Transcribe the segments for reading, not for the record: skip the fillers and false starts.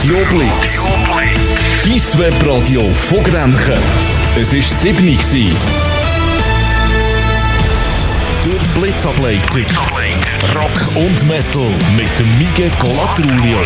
Radio Blitz. Dein Webradio von Grenchen. Es war 7 Uhr. Der Blitzableiter. Rock und Metal mit dem Miguel Colatrulio.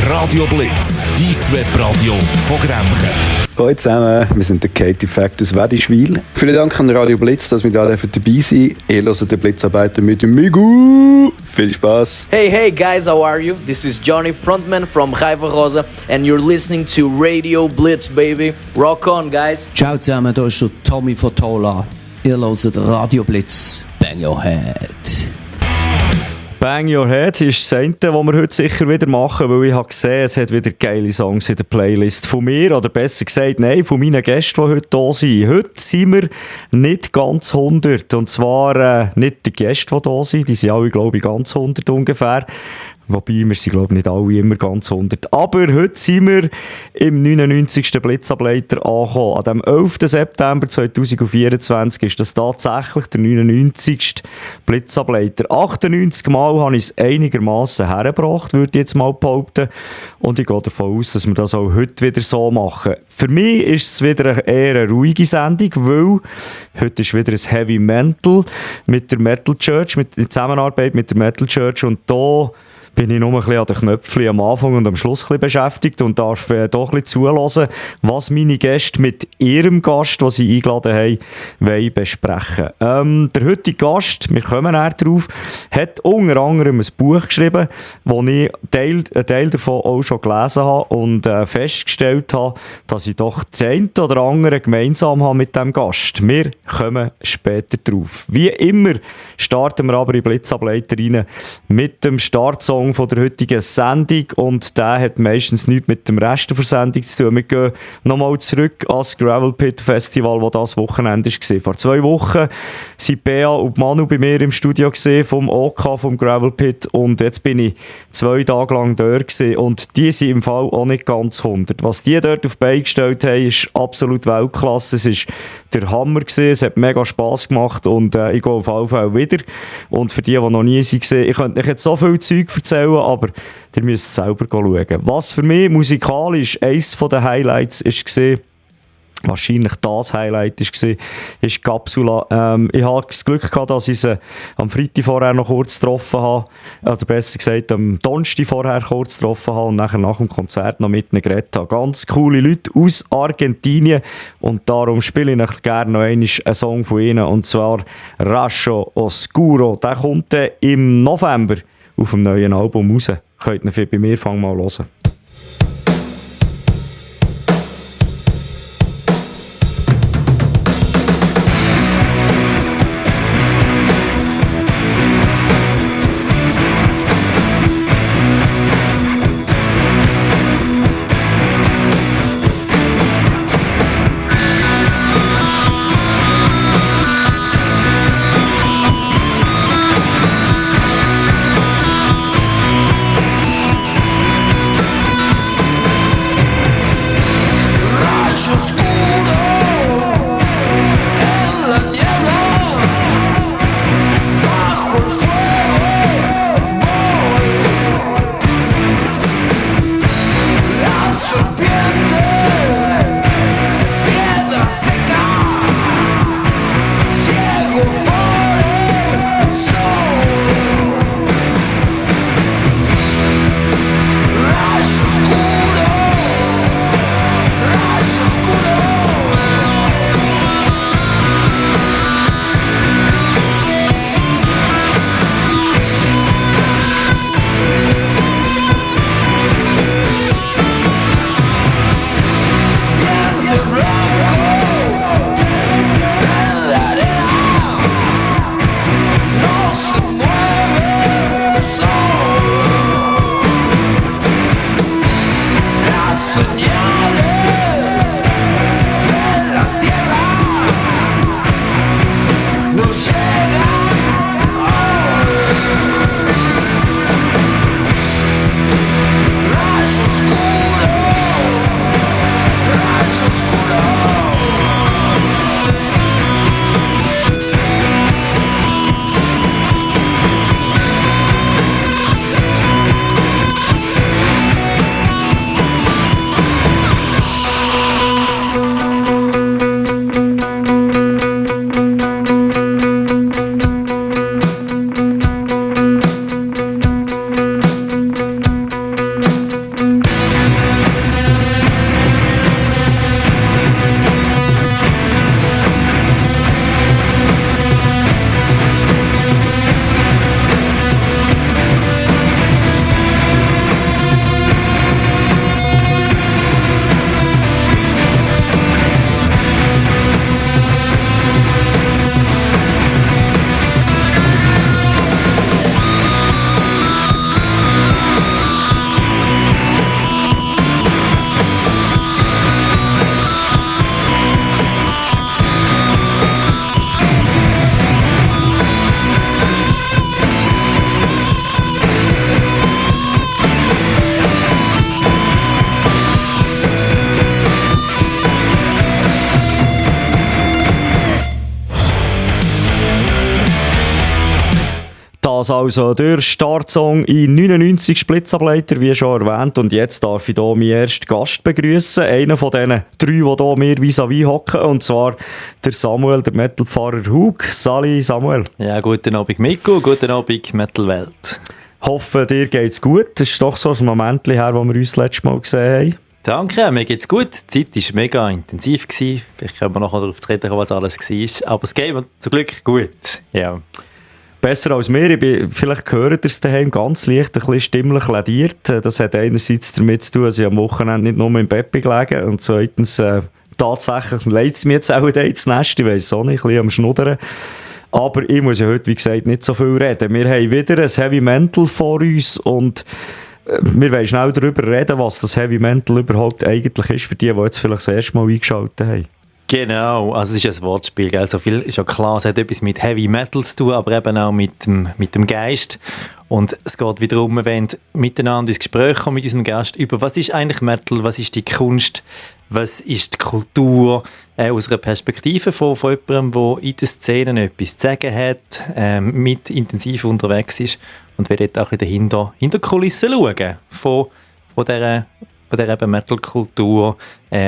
Radio Blitz. Dein Webradio von Grenchen. Hallo zusammen, wir sind der Katie Fact aus Wedischwil. Vielen Dank an Radio Blitz, dass wir da dabei sind. Ihr hört den Blitzarbeiter mit dem Migu. Viel Spaß. Hey guys, how are you? This is Johnny Frontman from Haifa Rosa and you're listening to Radio Blitz, baby. Rock on, guys. Ciao zusammen, hier ist der Tommy von Tola. Ihr hört Radio Blitz. Bang your head. Bang Your Head ist das eine, das wir heute sicher wieder machen, weil ich habe gesehen, es hat wieder geile Songs in der Playlist von mir, oder besser gesagt, nein, von meinen Gästen, die heute da sind. Heute sind wir nicht ganz 100, und zwar nicht die Gäste, die da sind, die sind alle, glaube ich, ganz 100 ungefähr. Wobei, wir sind, glaube ich, nicht alle immer ganz 100. Aber heute sind wir im 99. Blitzableiter angekommen. An dem 11. September 2024 ist das tatsächlich der 99. Blitzableiter. 98 Mal habe ich es einigermaßen hergebracht, würde ich jetzt mal behaupten. Und ich gehe davon aus, dass wir das auch heute wieder so machen. Für mich ist es wieder eher eine ruhige Sendung, weil heute ist wieder ein Heavy Mental mit der Metal Church, in Zusammenarbeit mit der Metal Church. Und da bin ich nur ein bisschen an den Knöpfchen am Anfang und am Schluss ein bisschen beschäftigt und darf doch ein bisschen zuhören, was meine Gäste mit ihrem Gast, den sie eingeladen haben, wollen besprechen. Der heutige Gast, wir kommen näher drauf, hat unter anderem ein Buch geschrieben, wo ich einen Teil davon auch schon gelesen habe und festgestellt habe, dass ich doch den einen oder anderen gemeinsam habe mit diesem Gast. Wir kommen später drauf. Wie immer starten wir aber in Blitzableiter rein mit dem Startsong von der heutigen Sendung und der hat meistens nichts mit dem Rest der Sendung zu tun. Wir gehen nochmal zurück ans Gravel Pit Festival, das das Wochenende war. Vor 2 Wochen waren Bea und Manu bei mir im Studio vom OK, vom Gravel Pit, und jetzt bin ich 2 Tage lang dort und die sind im Fall auch nicht ganz 100. Was die dort auf die Beine gestellt haben, ist absolut Weltklasse. Es war der Hammer gewesen. Es hat mega Spass gemacht und ich gehe auf jeden Fall wieder. Und für die noch nie waren, ich könnte euch jetzt so viel Zeug erzählen, aber ihr müsst selber schauen. Was für mich musikalisch eines der Highlights war, wahrscheinlich das Highlight war, ist Capsula. Ich hatte das Glück gehabt, dass ich sie am Freitag vorher noch kurz getroffen habe, oder besser gesagt am Donnerstag vorher kurz getroffen habe und nachher nach dem Konzert noch mit ihnen geredet habe. Ganz coole Leute aus Argentinien und darum spiele ich euch gerne noch einmal einen Song von ihnen, und zwar Rayo Oscuro. Der kommt im November auf dem neuen Album raus. Könnt ihr bei mir mal hören. Das also der Startsong in 99 Blitzableiter, wie schon erwähnt. Und jetzt darf ich hier meinen ersten Gast begrüßen. Einer von diesen 3, die hier mir vis-à-vis hocken. Und zwar der Samuel, der Metal-Pfarrer Hug. Sali, Samuel. Ja, guten Abend Mikko, guten Abend Metal-Welt. Hoffe, dir geht's gut. Das ist doch so ein Moment her, wo wir uns das letzte Mal gesehen haben. Danke, mir geht's gut. Die Zeit war mega intensiv. Vielleicht können wir noch darauf zu reden, was alles war. Aber es geht mir zum Glück gut. Ja. Besser als mir. Vielleicht hört ihr es daheim ganz leicht ein bisschen stimmlich lädiert. Das hat einerseits damit zu tun, dass ich am Wochenende nicht nur im Bett bin gelegen und zweitens tatsächlich leidet es mir jetzt auch ins Nest. Ich weiss auch nicht, ein bisschen am Schnuddern. Aber ich muss ja heute, wie gesagt, nicht so viel reden. Wir haben wieder ein Heavy Mental vor uns und wir wollen schnell darüber reden, was das Heavy Mental überhaupt eigentlich ist, für die jetzt vielleicht das erste Mal eingeschaltet haben. Genau, also es ist ein Wortspiel. Gell? So viel ist ja klar, es hat etwas mit Heavy Metal zu tun, aber eben auch mit dem Geist. Und es geht wieder darum, wir wollen miteinander ins Gespräch kommen mit unserem Gast über, was ist eigentlich Metal, was ist die Kunst, was ist die Kultur, aus einer Perspektive von jemandem, der in den Szenen etwas zu sagen hat, mit intensiv unterwegs ist und wir dort auch ein bisschen hinter die Kulissen schauen von dieser Metal-Kultur,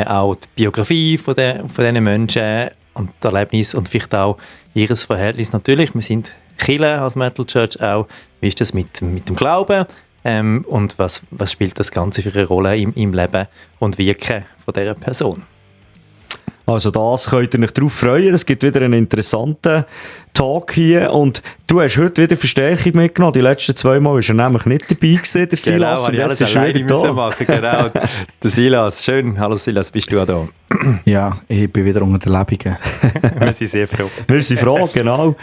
auch die Biografie von diesen Menschen und das Erlebnis und vielleicht auch ihr Verhältnis natürlich. Wir sind Kirche als Metal Church auch. Wie ist das mit dem Glauben und was spielt das Ganze für eine Rolle im Leben und Wirken von dieser Person? Also das könnt ihr euch darauf freuen. Es gibt wieder einen interessanten Talk hier. Und du hast heute wieder Verstärkung mitgenommen. Die letzten 2 Mal war er nämlich nicht dabei gewesen, der Silas. Genau, jetzt ist er wieder da. Machen. Genau, der Silas. Schön. Hallo Silas, bist du auch da? Ja, ich bin wieder unter den Lebenden. Wir sind sehr froh. Wir sind froh, genau.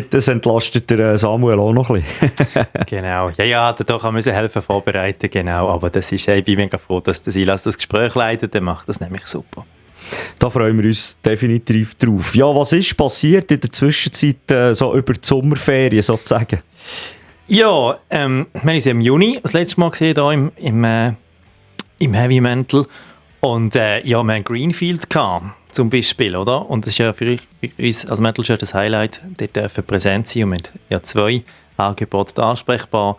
Das entlastet der Samuel auch noch ein bisschen. Genau. Ja, da kann man helfen vorbereiten, genau. Aber ich bin mega froh, dass der Silas das Gespräch leitet. Der macht das nämlich super. Da freuen wir uns definitiv drauf. Ja, was ist passiert in der Zwischenzeit so über die Sommerferien sozusagen? Ja, wir haben uns im Juni das letzte Mal gesehen, hier im Heavy Mental. Und ja, wir haben Greenfield gehabt, zum Beispiel, oder? Und das ist ja für uns als Metal Church das Highlight. Dort dürfen präsent sein und wir haben ja 2 Angebote ansprechbar.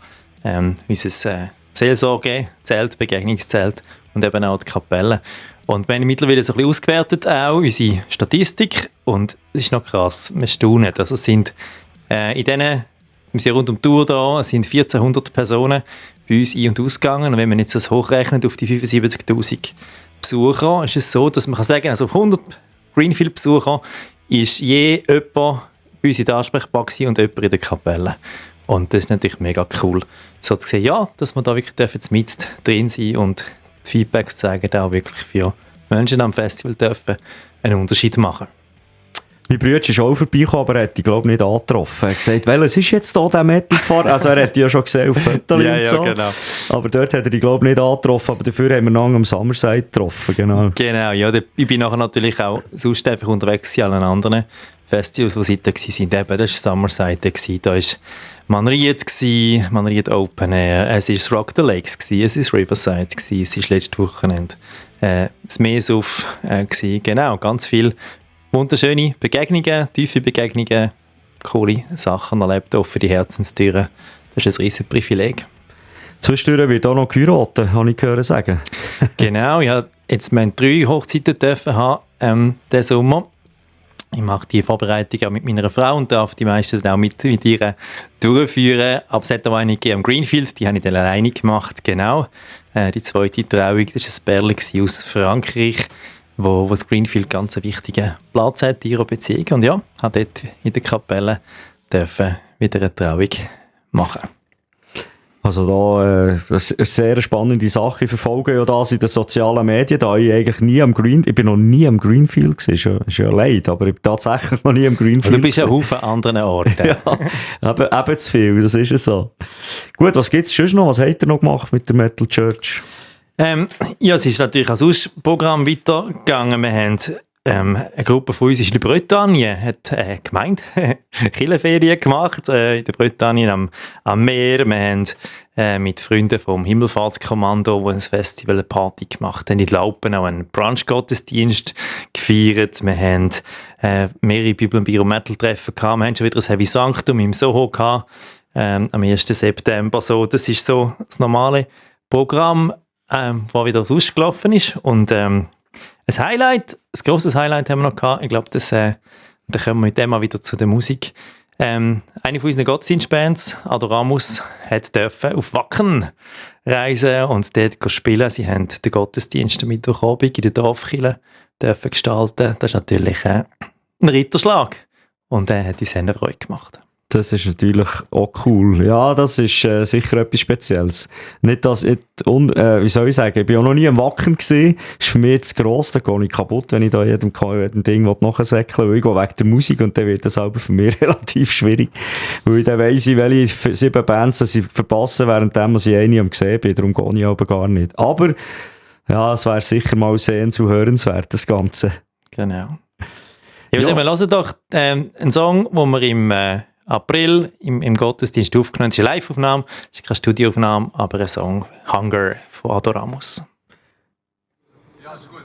Unser Seelsorge-Zelt, Begegnungszelt und eben auch die Kapelle. Und wir haben mittlerweile so ein bisschen ausgewertet, auch unsere Statistik. Und es ist noch krass, wir staunen. Also es sind wir sind rund um die Tour da, es sind 1400 Personen bei uns ein- und ausgegangen. Und wenn man jetzt das hochrechnet auf die 75'000 Besucher, ist es so, dass man sagen kann, also auf 100 Greenfield-Besucher ist je jemand bei uns in der Ansprechbar gewesen und jemand in der Kapelle. Und das ist natürlich mega cool, so zu sehen, ja, dass wir da wirklich mit drin sein und die Feedbacks zeigen auch wirklich für Menschen am Festival dürfen einen Unterschied machen. Mein Bruder ist auch vorbeigekommen, aber er hat die, glaube ich, nicht angetroffen. Er hat gesagt, welches ist jetzt hier der Metal-Fahrer? Also er hat die ja schon gesehen auf Fotos ja, und so. Genau. Aber dort hat er die, glaube ich, nicht angetroffen. Aber dafür haben wir noch am Summerside getroffen, genau. Genau, ja. Ich bin nachher natürlich auch sonst einfach unterwegs an anderen Festivals, die da waren. Eben, das war Summerside, da war Manried Open Air, es war das Rock the Lakes, es war Riverside, es war letztes Wochenende das Meesauf, genau, ganz viele wunderschöne Begegnungen, tiefe Begegnungen, coole Sachen erlebt, offen die Herzenstüren. Das ist ein riesiges Privileg. Zwischendurch wird auch noch geheiratet, habe ich gehört sagen. Genau, ja, wir haben 3 Hochzeiten dürfen haben, diesen Sommer. Ich mache die Vorbereitung auch mit meiner Frau und darf die meisten dann auch mit ihr durchführen. Aber es hat auch eine am Greenfield, die habe ich dann alleine gemacht, genau. Die zweite Trauung, das war ein Bärli aus Frankreich, wo das Greenfield ganz einen wichtigen Platz hat in ihrer Beziehung. Und ja, habe dort in der Kapelle dürfen wieder eine Trauung machen. Also da, das ist eine sehr spannende Sache. Ich verfolge ja das in den sozialen Medien, da ich eigentlich ich bin noch nie am Greenfield gewesen, ist ja leid, aber ich bin tatsächlich noch nie am Greenfield. Du bist an Haufen anderen Orten. Ja, eben zu viel, das ist ja so. Gut, was gibt es sonst noch? Was habt ihr noch gemacht mit der Metal Church? Ja, es ist natürlich als Programm weitergegangen. Wir haben eine Gruppe von uns ist in Britannien, hat gemeint, Kirchenferien gemacht, in der Britannien am Meer. Wir haben mit Freunden vom Himmelfahrtskommando, die ein Festival, eine Party gemacht haben, in den Alpen auch einen Brunch-Gottesdienst gefeiert. Wir haben mehrere Bibel- und Bio-Metal-Treffen gehabt. Wir haben schon wieder ein Heavy Sanctum im Soho gehabt. am 1. September. So, das ist so das normale Programm, das wieder ausgelaufen ist. Und ein grosses Highlight haben wir noch gehabt. Ich glaube, da kommen wir mit dem mal wieder zu der Musik. Eine von unseren Gottesdienstbands, Adoramus, durfte auf Wacken reisen und dort spielen. Sie haben den Gottesdienst am Mittwochabend in der Dorfkirche gestalten. Das ist natürlich ein Ritterschlag. Und hat uns eine Freude gemacht. Das ist natürlich auch cool. Ja, das ist sicher etwas Spezielles. Nicht, dass wie soll ich sagen, ich bin auch noch nie am Wacken gewesen. Das ist für mich zu gross, da gehe ich kaputt, wenn ich da jedem Ding nachsäckeln will. Ich gehe wegen der Musik und dann wird das aber für mich relativ schwierig. Weil dann weiss ich, welche 7 Bands ich verpasse, während ich eine am gesehen bin. Darum gehe ich aber gar nicht. Aber ja, es wäre sicher mal sehens- und hörenswert, das Ganze. Genau. Ja, wir hören doch einen Song, den wir im April im Gottesdienst aufgenommen haben. Es ist eine Live-Aufnahme, es ist keine Studioaufnahme, aber ein Song, Hunger von Adoramus. Ja, ist gut.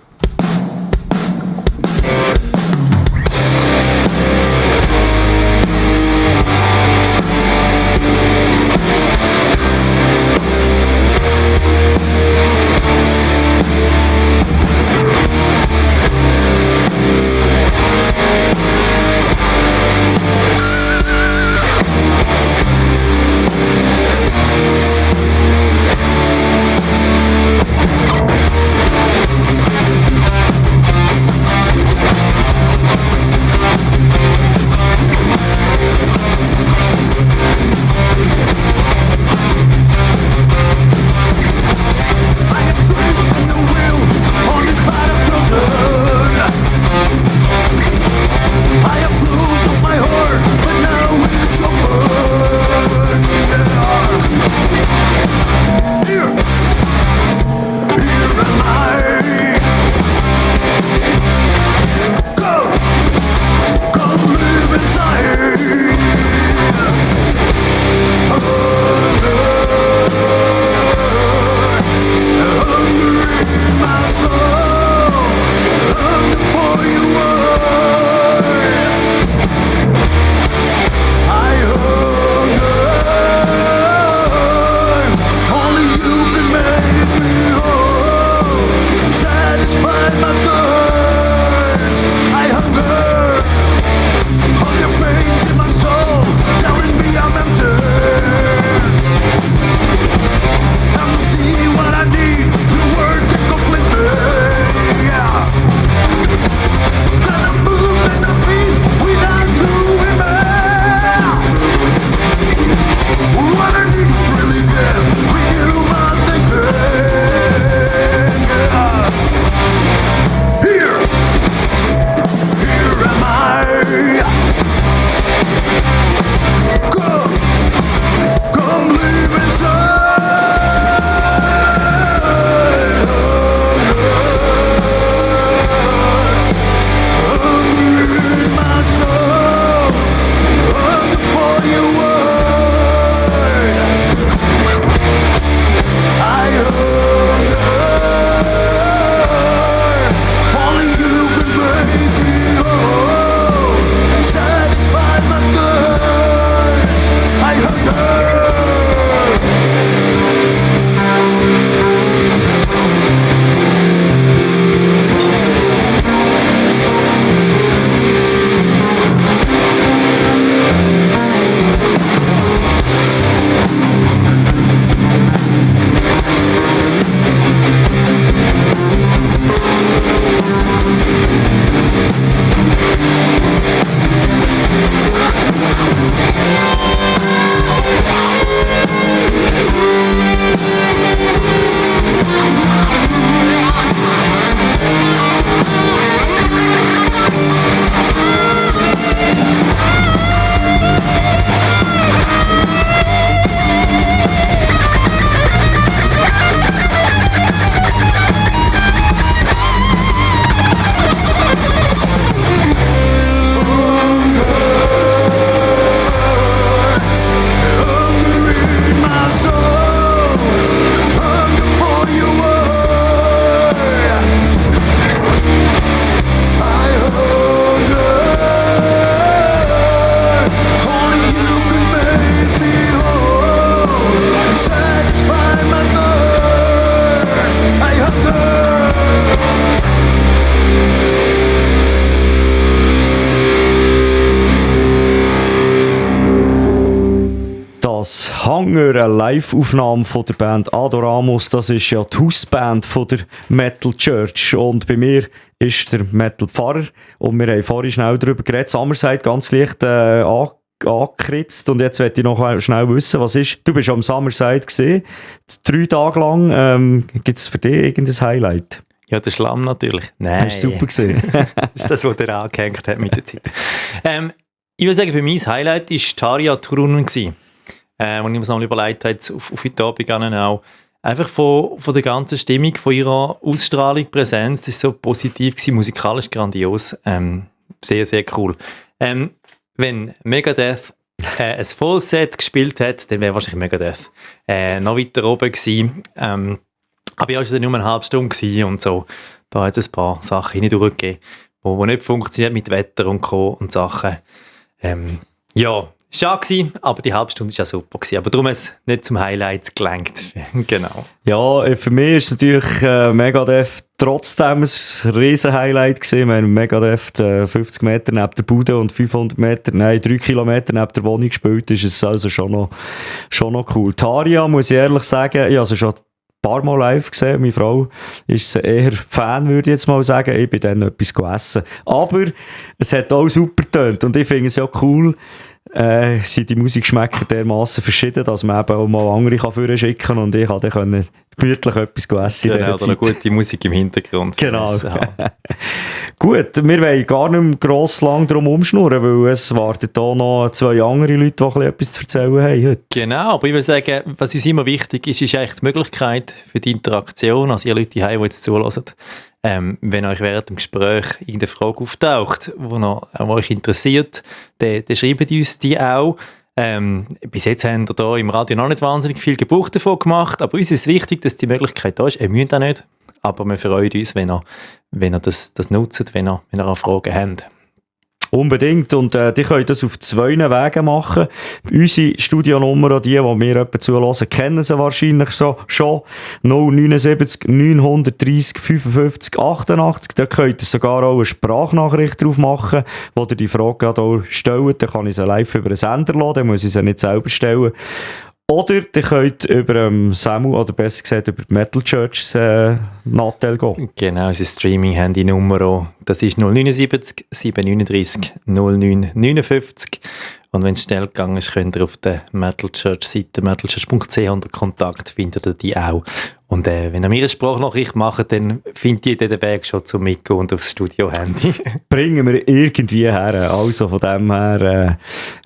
Anger, eine Live-Aufnahme von der Band Adoramus. Das ist ja die Hausband von der Metal Church. Und bei mir ist der Metal-Pfarrer. Und wir haben vorhin schnell darüber geredet. Summerside ganz leicht angekritzt. Und jetzt möchte ich noch schnell wissen, was ist. Du bist am Summerside gesehen, 3 Tage lang. Gibt es für dich irgendein Highlight? Ja, der Schlamm natürlich. Nein. Das war super gesehen. Das ist das, was der angehängt hat mit der Zeit. Ich würde sagen, für mich das Highlight war Tarja Turunen, als ich mir das noch überlegt habe, auf heute Abend auch. Einfach von der ganzen Stimmung, von ihrer Ausstrahlung, Präsenz, das war so positiv, musikalisch grandios. Sehr, sehr cool. Wenn Megadeth ein Fullset gespielt hat, dann wäre wahrscheinlich Megadeth noch weiter oben gewesen. Aber ja, es war nur eine halbe Stunde gewesen und so. Da hat es ein paar Sachen hindurchgegeben, die nicht funktioniert mit Wetter und Co. und Sachen. Ja, schade gewesen, aber die halbe Stunde war ja super gewesen. Aber darum hat es nicht zum Highlight gelangt. Genau. Ja, für mich ist natürlich Megadeth trotzdem ein riesen Highlight gewesen. Wir haben Megadeth 50 Meter neben der Bude und 3 Kilometer neben der Wohnung gespielt. Ist es also schon noch cool. Tarja, muss ich ehrlich sagen, ich habe schon ein paar Mal live gesehen. Meine Frau ist eher Fan, würde ich jetzt mal sagen. Ich bin dann etwas gegessen. Aber es hat auch super getönt. Und ich finde es ja cool, sind die Musikgeschmäcker dermassen verschieden, dass man eben auch mal andere schicken kann. Und ich konnte dann gemütlich etwas essen. Genau, oder eine gute Musik im Hintergrund. Genau. Gut, wir wollen gar nicht mehr gross lang drum umschnurren, weil es warten hier noch 2 andere Leute, die etwas zu erzählen haben heute. Genau, aber ich würde sagen, was uns immer wichtig ist, ist eigentlich die Möglichkeit für die Interaktion, also ihr Leute, die jetzt zuhören. Wenn euch während dem Gespräch irgendeine Frage auftaucht, die euch interessiert, dann schreibt uns die auch. Bis jetzt haben wir hier im Radio noch nicht wahnsinnig viel Gebrauch davon gemacht, aber uns ist wichtig, dass die Möglichkeit da ist. Ihr müsst auch nicht, aber wir freuen uns, wenn ihr das nutzt, wenn ihr auch Fragen habt. Unbedingt. Und die können das auf 2 Wegen machen. Unsere Studionummer, die mir jemand zuhören, kennen sie wahrscheinlich schon. 079 930 55 88. Da könnt ihr sogar auch eine Sprachnachricht drauf machen, wo ihr die Frage gerade auch stellt. Dann kann ich sie live über einen Sender lassen, dann muss ich sie nicht selber stellen. Oder ihr könnt über Samu, oder besser gesagt über die Metal Church Nattel gehen. Genau, unsere Streaming-Handy-Nummer, das ist 079 739 0959. Und wenn es schnell gegangen ist, könnt ihr auf der Metal Church-Seite metalchurch.ch unter Kontakt findet ihr die auch. Und wenn ihr mir eine Sprachnachricht macht, dann findet ihr den Weg schon zum Mikro und aufs Studio-Handy. Bringen wir irgendwie her. Also von dem her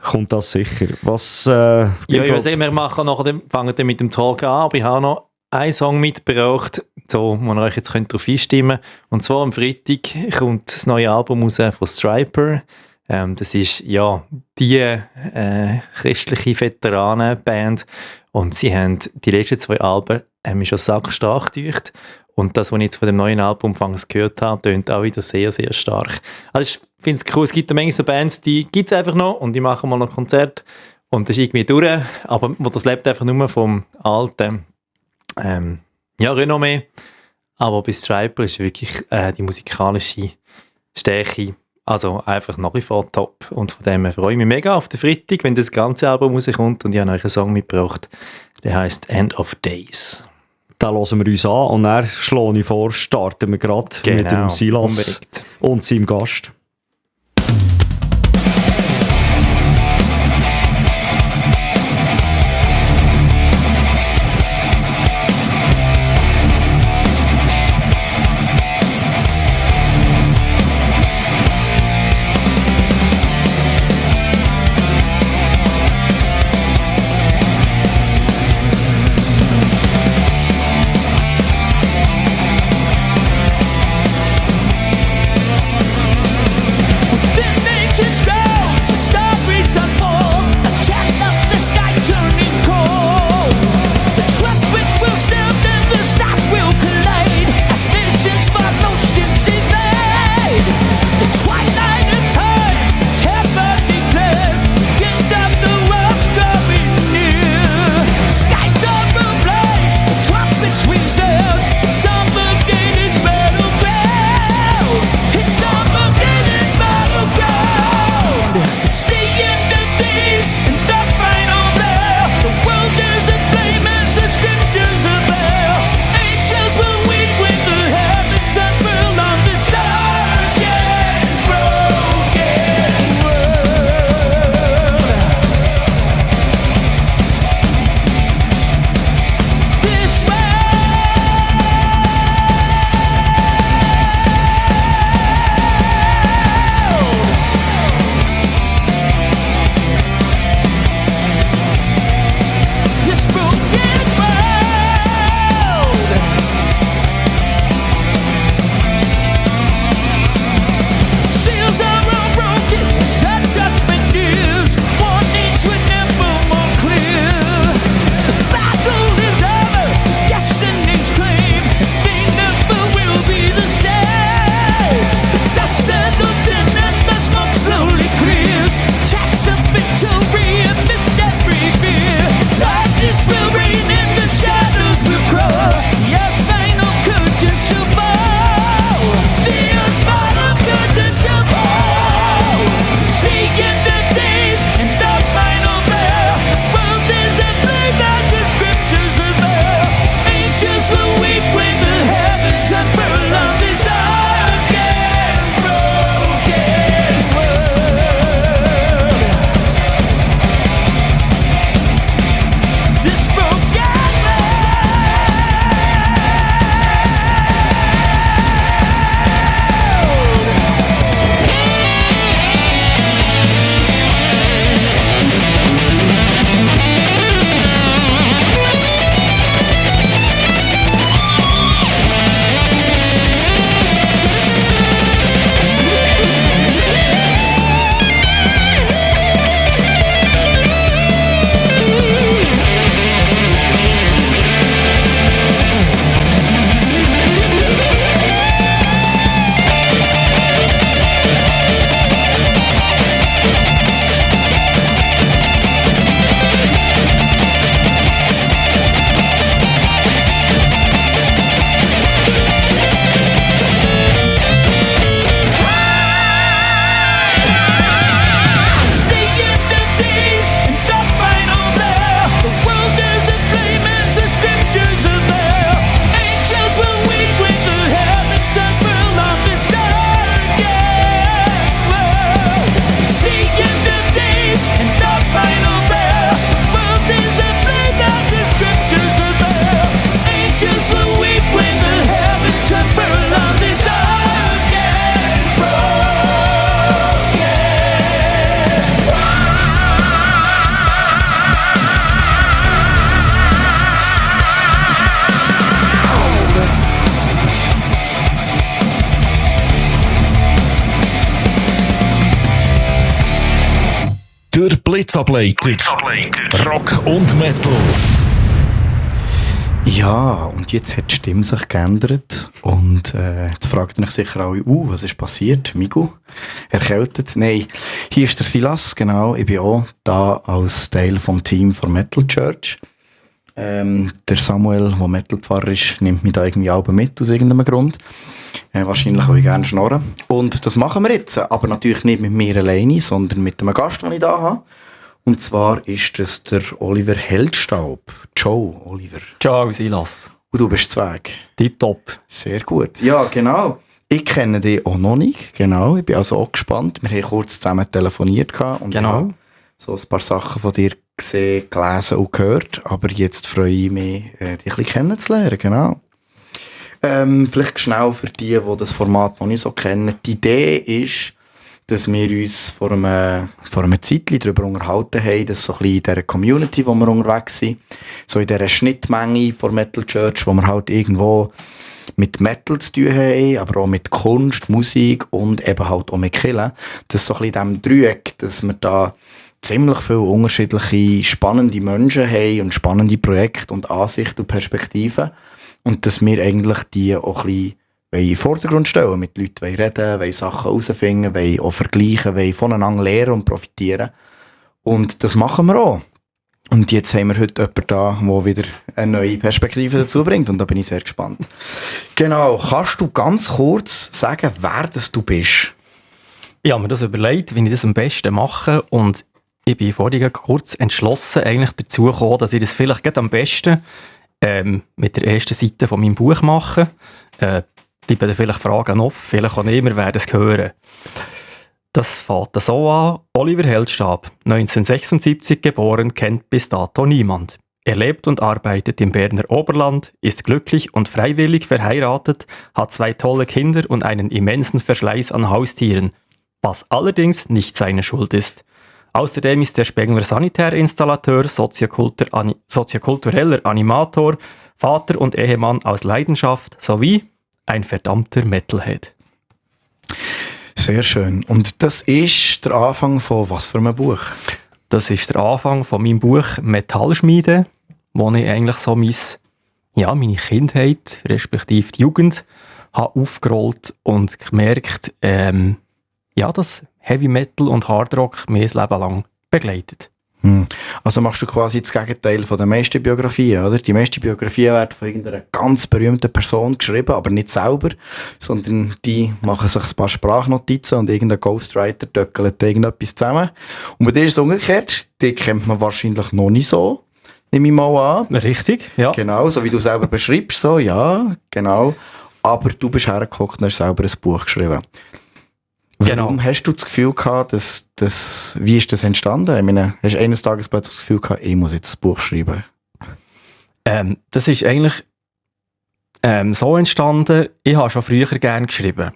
kommt das sicher. Was, ja, ich würde sagen, wir fangen dann mit dem Talk an, aber ich habe noch einen Song mitgebracht, so, wo ihr euch jetzt darauf einstimmen könnt. Und zwar am Freitag kommt das neue Album raus von Stryper. Das ist ja die christliche Veteranenband und sie haben die letzten 2 Alben schon sackstark gedeucht und das, was ich jetzt von dem neuen Album gehört habe, tönt auch wieder sehr, sehr stark. Also ich finde es cool, es gibt eine Menge so Bands, die gibt es einfach noch und die machen mal noch ein Konzert und das ist irgendwie durch, aber das lebt einfach nur vom alten Renommee, aber bei Stryper ist wirklich die musikalische Stärke also einfach nach wie vor top. Und von dem freue ich mich mega auf den Freitag, wenn das ganze Album rauskommt. Und ich habe euch einen Song mitgebracht, der heisst End of Days. Da hören wir uns an und dann schlage ich vor, starten wir gerade mit dem Silas unbedingt. Und seinem Gast. Blitzableiter. Rock und Metal. Ja, und jetzt hat die Stimme sich geändert. Und jetzt fragt ihr euch sicher alle, was ist passiert? Migu? Erkältet? Nein, hier ist der Silas, genau. Ich bin auch da als Teil vom Team von Metal Church. Der Samuel, der Metal-Pfarrer ist, nimmt mich da irgendwie auch mit, aus irgendeinem Grund. Wahrscheinlich auch ich gerne schnorren. Und das machen wir jetzt. Aber natürlich nicht mit mir alleine, sondern mit einem Gast, den ich da habe. Und zwar ist das der Oliver Heldstaub. Ciao, Oliver. Ciao, Silas. Und du bist Zweig. Tipptopp. Sehr gut. Ja, genau. Ich kenne dich auch noch nicht. Genau. Ich bin also auch gespannt. Wir haben kurz zusammen telefoniert und Genau. habe so ein paar Sachen von dir gesehen, gelesen und gehört. Aber jetzt freue ich mich, dich ein bisschen kennenzulernen. Genau. Vielleicht schnell für die das Format noch nicht so kennen. Die Idee ist, dass wir uns vor einem Zeitchen darüber unterhalten haben, dass so ein bisschen in dieser Community, wo wir unterwegs sind, so in dieser Schnittmenge von Metal Church, wo wir halt irgendwo mit Metal zu tun haben, aber auch mit Kunst, Musik und eben halt auch mit Kirche, dass so ein bisschen in diesem Dreieck, dass wir da ziemlich viele unterschiedliche, spannende Menschen haben und spannende Projekte und Ansichten und Perspektiven und dass wir eigentlich die auch ein bisschen in den Vordergrund stellen, mit Leuten reden, wollen Sachen herausfinden, wollen auch vergleichen, wollen voneinander lernen und profitieren. Und das machen wir auch. Und jetzt haben wir heute jemanden da, der wieder eine neue Perspektive dazu bringt. Und da bin ich sehr gespannt. Genau, kannst du ganz kurz sagen, wer das du bist? Ich habe mir das überlegt, wie ich das am besten mache. Und ich bin vorhin kurz entschlossen, eigentlich dazu gekommen, dass ich das vielleicht gerade am besten mit der ersten Seite von meinem Buch mache. Bleiben dann vielleicht Fragen offen, vielleicht auch nicht, wir werden es hören. Das fängt so an. Oliver Heldstaub, 1976 geboren, kennt bis dato niemand. Er lebt und arbeitet im Berner Oberland, ist glücklich und freiwillig verheiratet, hat 2 tolle Kinder und einen immensen Verschleiß an Haustieren, was allerdings nicht seine Schuld ist. Außerdem ist er Spengler Sanitärinstallateur, soziokultureller Animator, Vater und Ehemann aus Leidenschaft sowie ein verdammter Metalhead. Sehr schön. Und das ist der Anfang von was für einem Buch? Das ist der Anfang von meinem Buch Metallschmiede, wo ich eigentlich so meine Kindheit, respektive die Jugend, habe aufgerollt und gemerkt, dass Heavy Metal und Hardrock mir das Leben lang begleitet. Also machst du quasi das Gegenteil von den meisten Biografien, oder? Die meisten Biografien werden von irgendeiner ganz berühmten Person geschrieben, aber nicht selber, sondern die machen sich ein paar Sprachnotizen und irgendein Ghostwriter töckelt irgendetwas zusammen. Und bei dir ist es umgekehrt, die kennt man wahrscheinlich noch nicht so, nehme ich mal an. Richtig, ja. Genau, so wie du selber beschreibst, so, ja, genau. Aber du bist hergeguckt und hast selber ein Buch geschrieben. Warum hast du das Gefühl gehabt, wie ist das entstanden? Ich meine, hast du eines Tages plötzlich das Gefühl gehabt, ich muss jetzt ein Buch schreiben? Das ist eigentlich so entstanden, ich habe schon früher gerne geschrieben.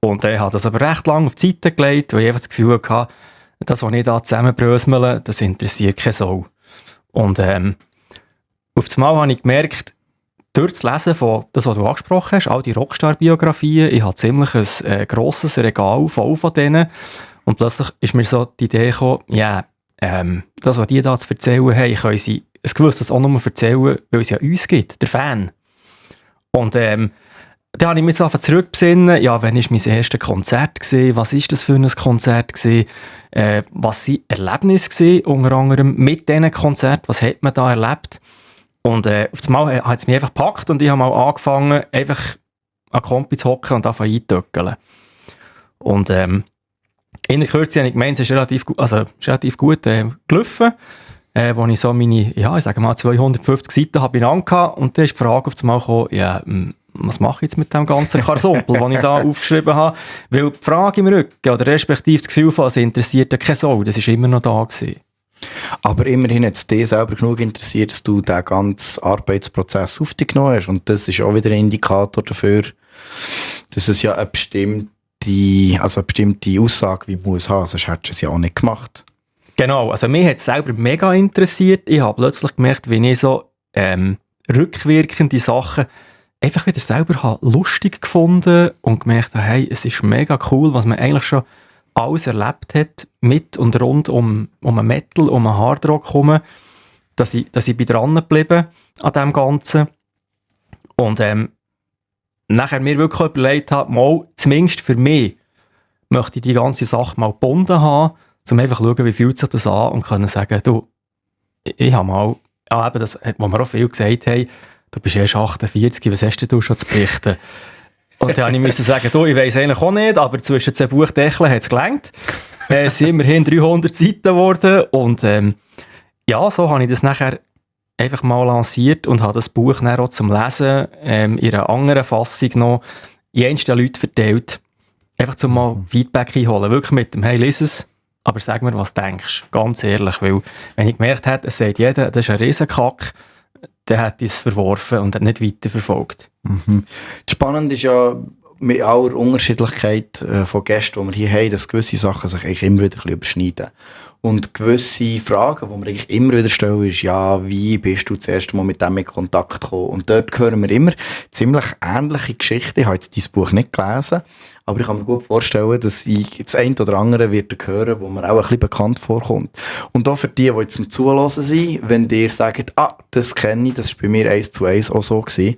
Und ich habe das aber recht lange auf die Seite gelegt, weil ich einfach das Gefühl hatte, das, was ich da zusammenbrösmele, das interessiert keine Sau. Und auf das Mal habe ich gemerkt, durch das Lesen von das, was du angesprochen hast, all die Rockstar-Biografien, ich habe ziemlich ein grosses Regal voll von denen. Und plötzlich ist mir so die Idee gekommen, das, was die da zu erzählen haben, können sie ein gewisses auch nur erzählen, weil es ja uns gibt, der Fan. Und dann habe ich mich so einfach zurückbesinnen, wann war mein erstes Konzert gewesen, was war das für ein Konzert gewesen, was waren Erlebnisse gewesen, unter anderem mit diesen Konzerten, was hat man da erlebt? Und auf das Mal hat es mich einfach gepackt und ich habe mal angefangen, einfach an Kompi zu hocken und davon einzutöckeln. Und in der Kürze habe ich gemeint, es ist relativ gut gelaufen, wo ich so meine, ich sage mal 250 Seiten habe hatte. Und dann ist die Frage auf das Mal gekommen, was mache ich jetzt mit dem ganzen Karsumpel, den ich da aufgeschrieben habe? Weil die Frage im Rücken, oder respektive das Gefühl von, es interessiert ja keine Sau, das war immer noch da gewesen. Aber immerhin hat es dich selber genug interessiert, dass du den ganzen Arbeitsprozess auf dich genommen hast. Und das ist auch wieder ein Indikator dafür, dass es ja eine bestimmte Aussage wie muss haben, sonst hättest du es ja auch nicht gemacht. Genau, also mich hat es selber mega interessiert. Ich habe plötzlich gemerkt, wie ich so rückwirkende Sachen einfach wieder selber lustig gefunden und gemerkt habe, hey, es ist mega cool, was man eigentlich schon alles erlebt hat, mit und rund um einen Metal, um einen Hardrock herum, dass ich bin dran geblieben an dem Ganzen. Und nachher mir wirklich überlegt habe, mal, zumindest für mich, möchte ich die ganze Sache mal gebunden haben, um einfach zu schauen, wie fühlt sich das an und können sagen, du, ich habe mal, eben das, wo wir auch viel gesagt haben, du bist erst 48, was hast du schon zu berichten? Und dann musste ich sagen, du, ich weiss eigentlich auch nicht, aber zwischen 10 Buchdeckeln hat es gelangt. Es sind immerhin 300 Seiten geworden und ja, so habe ich das nachher einfach mal lanciert und habe das Buch dann auch zum Lesen in einer anderen Fassung noch jensten Leuten verteilt. Einfach zum mal Feedback einholen. Wirklich mit dem, hey, lies es, aber sag mir, was du denkst. Ganz ehrlich, weil wenn ich gemerkt hätte, es sagt jeder, das ist ein Riesenkack, dann hätte ich es verworfen und nicht weiterverfolgt. Mhm. Spannend ist ja, mit aller Unterschiedlichkeit von Gästen, die wir hier haben, dass gewisse Sachen sich eigentlich immer wieder ein bisschen überschneiden. Und gewisse Fragen, die wir eigentlich immer wieder stellen, ist, ja, wie bist du das erste Mal mit dem in Kontakt gekommen? Und dort hören wir immer ziemlich ähnliche Geschichten. Ich habe jetzt dein Buch nicht gelesen, aber ich kann mir gut vorstellen, dass ich das eine oder andere werde hören, wo mir auch ein bisschen bekannt vorkommt. Und auch für die jetzt zum Zuhören sind, wenn ihr sagt, das kenne ich, das war bei mir 1:1 auch so gewesen,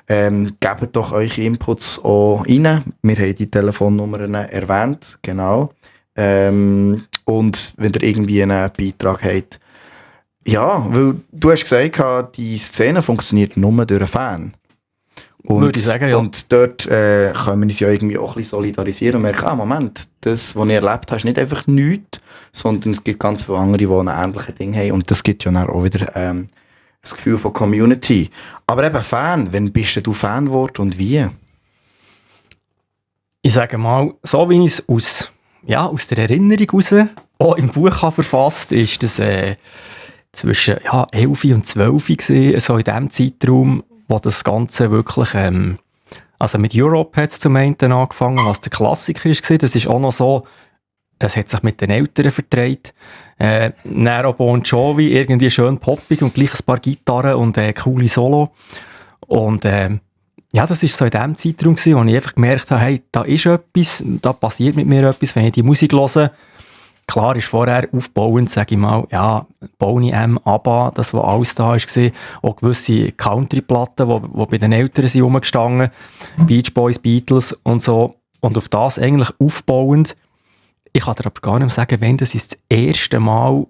gebt doch eure Inputs auch rein. Wir haben die Telefonnummern erwähnt, genau. Und wenn ihr irgendwie einen Beitrag habt, ja, weil du hast gesagt, die Szene funktioniert nur durch einen Fan. Und, würde ich sagen, ja. Und dort können wir uns ja irgendwie auch ein bisschen solidarisieren und merken, Moment, das, was ich erlebt habe, ist nicht einfach nichts, sondern es gibt ganz viele andere, die ein ähnliches Ding haben und das gibt ja dann auch wieder das Gefühl von Community. Aber eben Fan, wann bist du Fan geworden und wie? Ich sage mal, so wie ich es aus der Erinnerung raus auch im Buch habe verfasst, ist das zwischen 11 und 12 gewesen, so in dem Zeitraum, wo das Ganze wirklich, also mit Europe hat es zum einen angefangen, was der Klassiker war, das ist auch noch so, es hat sich mit den Eltern vertreibt. Dann auch Bon Jovi, irgendwie schön poppig und gleich ein paar Gitarren und coole Solo. Und ja, das war so in dem Zeitraum, wo ich einfach gemerkt habe, hey, da ist etwas, da passiert mit mir etwas, wenn ich die Musik höre. Klar ist vorher aufbauend, sage ich mal, ja, Boney M, ABBA, das, was alles da war, auch gewisse Country-Platten, die bei den Eltern sind rumgestanden, Beach Boys, Beatles und so. Und auf das eigentlich aufbauend. Ich kann dir aber gar nicht mehr sagen, wenn das erste Mal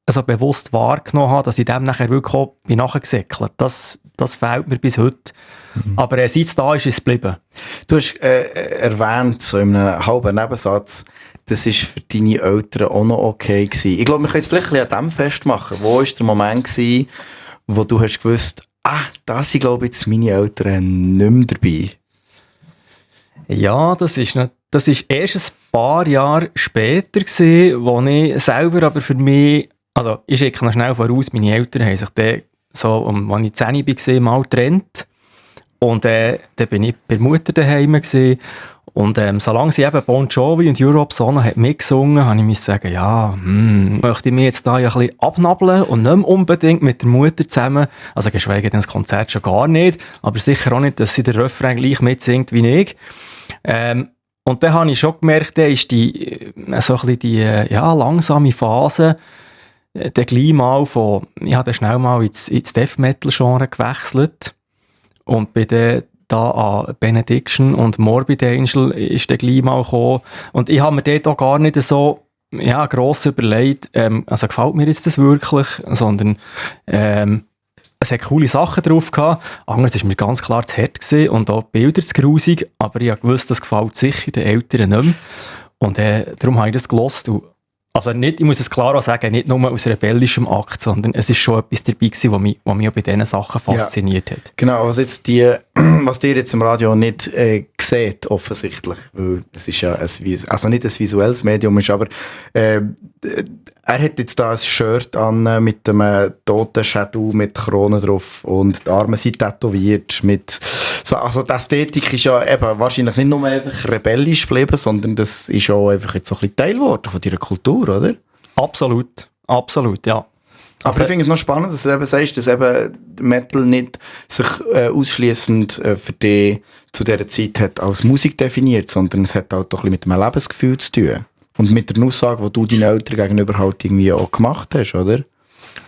also bewusst wahrgenommen habe, dass ich dem nachher wirklich auch nachgesäckelt. Das fehlt mir bis heute. Aber seit es da ist es geblieben. Du hast erwähnt, so in einem halben Nebensatz, das war für deine Eltern auch noch okay gewesen. Ich glaube, wir können es vielleicht ein bisschen an dem festmachen. Wo war der Moment gewesen, wo du hast gewusst, da sind, glaube ich, jetzt meine Eltern nicht mehr dabei? Ja, das ist erst ein paar Jahre später gewesen, wo ich selber aber für mich, also ich schicke noch schnell voraus, meine Eltern haben sich dann so, als ich 10 war, mal getrennt. Und dann bin ich bei der Mutter daheim gewesen. Und solange sie eben Bon Jovi und Europe Sonne hat mitgesungen, habe ich mir sagen, ja, möchte ich mich jetzt da ja ein bisschen abnabeln und nicht mehr unbedingt mit der Mutter zusammen, also geschweige denn das Konzert schon gar nicht, aber sicher auch nicht, dass sie den Refrain gleich mitsingt wie ich. Und dann habe ich schon gemerkt, da ist die langsame Phase, der gleich mal von, ich habe dann schnell mal ins Death Metal Genre gewechselt und bin dann da an Benediction und Morbid Angel ist dann gleich mal gekommen. Und ich habe mir dort auch gar nicht so gross überlegt, also gefällt mir jetzt das wirklich, sondern es hat coole Sachen drauf gehabt. Anders war mir ganz klar zu hart gewesen und auch die Bilder zu grusig, aber ich wusste, das gefällt sicher den Eltern nicht mehr. Und darum habe ich das gehört. Also nicht, ich muss es klar auch sagen, nicht nur aus rebellischem Akt, sondern es ist schon etwas dabei gewesen, was mich auch bei diesen Sachen fasziniert hat. Genau, was ihr jetzt im Radio nicht seht, offensichtlich, weil es ist ja also nicht ein visuelles Medium ist, aber er hat jetzt da ein Shirt an mit einem toten Shadow mit Krone drauf und die Arme sind tätowiert also die Ästhetik ist ja eben wahrscheinlich nicht nur einfach rebellisch geblieben, sondern das ist auch einfach jetzt so ein bisschen Teil geworden von deiner Kultur, oder? Absolut, ja. Aber ich finde es noch spannend, dass du eben sagst, dass eben Metal nicht sich ausschliessend für dich zu dieser Zeit hat als Musik definiert, sondern es hat auch doch ein bisschen mit einem Lebensgefühl zu tun. Und mit der Aussage, die du deinen Eltern gegenüber halt irgendwie auch gemacht hast, oder?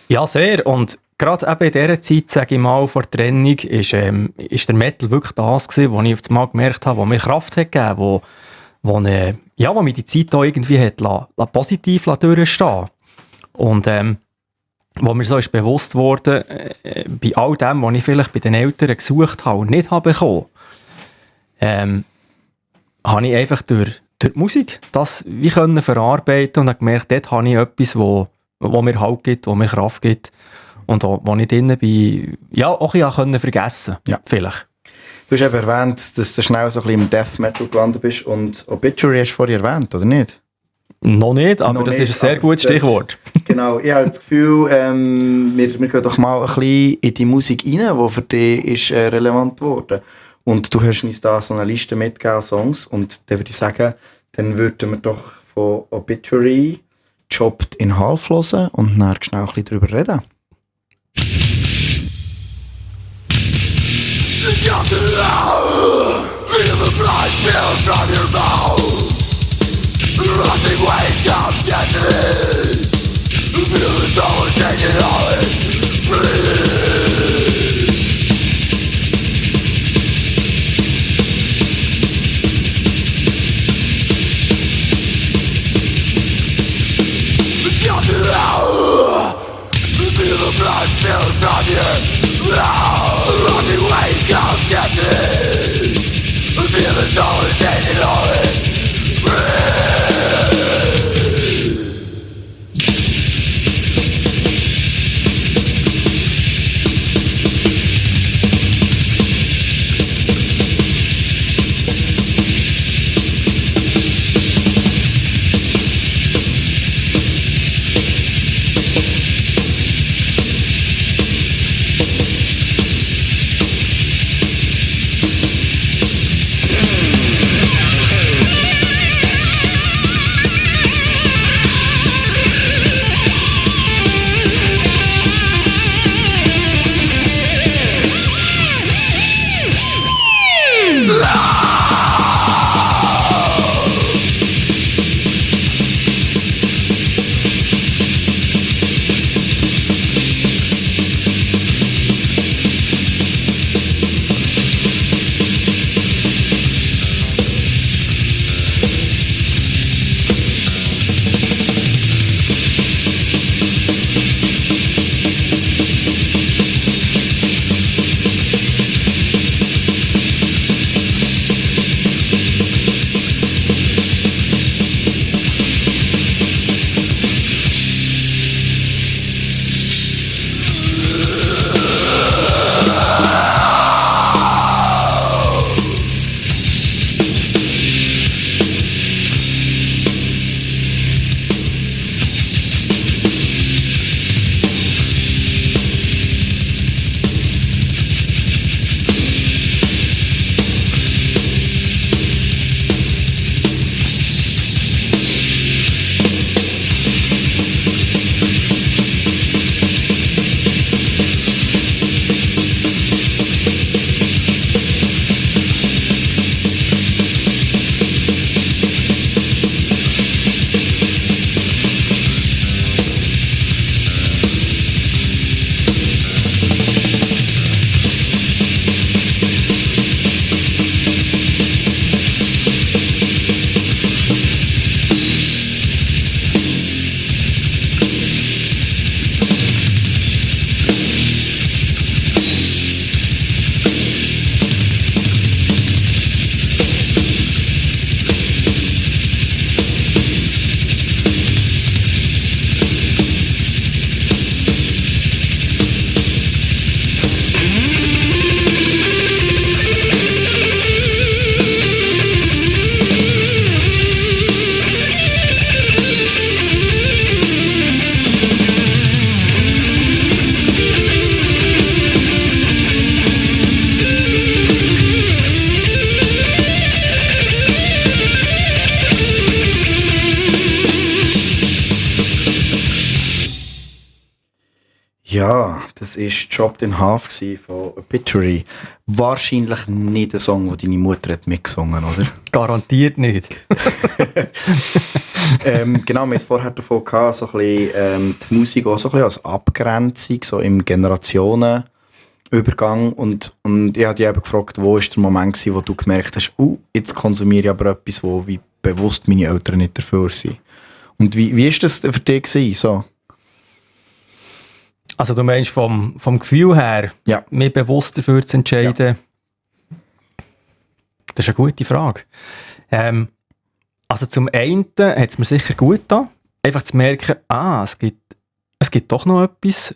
Ja, sehr. Und gerade eben in dieser Zeit, sage ich mal, vor der Trennung, ist der Metal wirklich das gewesen, wo ich auf einmal gemerkt habe, wo mir Kraft hat gegeben, wo mir die Zeit auch irgendwie hat positiv durchstehen. Und wo mir so ist bewusst wurde, bei all dem, was ich vielleicht bei den Eltern gesucht habe und nicht habe bekommen, habe ich einfach durch die Musik das wie können verarbeiten und habe gemerkt, dort habe ich etwas, wo mir Halt gibt, wo mir Kraft gibt und wo ich drinnen bin, ja, auch ein bisschen vergessen Ja. vielleicht. Du hast eben erwähnt, dass du schnell so ein bisschen im Death Metal gelandet bist und Obituary hast du vorher erwähnt, oder nicht? Noch nicht, aber Noch das nicht, ist ein sehr aber gutes das- Stichwort. Genau, ich habe das Gefühl, wir gehen doch mal ein bisschen in die Musik rein, die für dich ist, relevant wurde. Und du hast uns da so eine Liste mitgegeben, Songs, und dann würde ich sagen, dann würden wir doch von Obituary Chopped in Half hören und dann schnell ein bisschen darüber reden. Ja, das war Chopped in Half von Obituary. Wahrscheinlich nicht ein Song, den deine Mutter hat mitgesungen, oder? Garantiert nicht. Genau, wir haben es vorher davon gehabt, so ein bisschen, die Musik auch so ein bisschen als Abgrenzung, so im Generationenübergang. Und ich habe dich eben gefragt, wo ist der Moment gewesen, wo du gemerkt hast, jetzt konsumiere ich aber etwas, wo wie bewusst meine Eltern nicht dafür sind. Und wie ist das für dich gewesen, so? Also du meinst vom Gefühl her, Ja. mich bewusst dafür zu entscheiden? Das ist eine gute Frage. Also zum einen hat es mir sicher gut getan, einfach zu merken, es gibt doch noch etwas,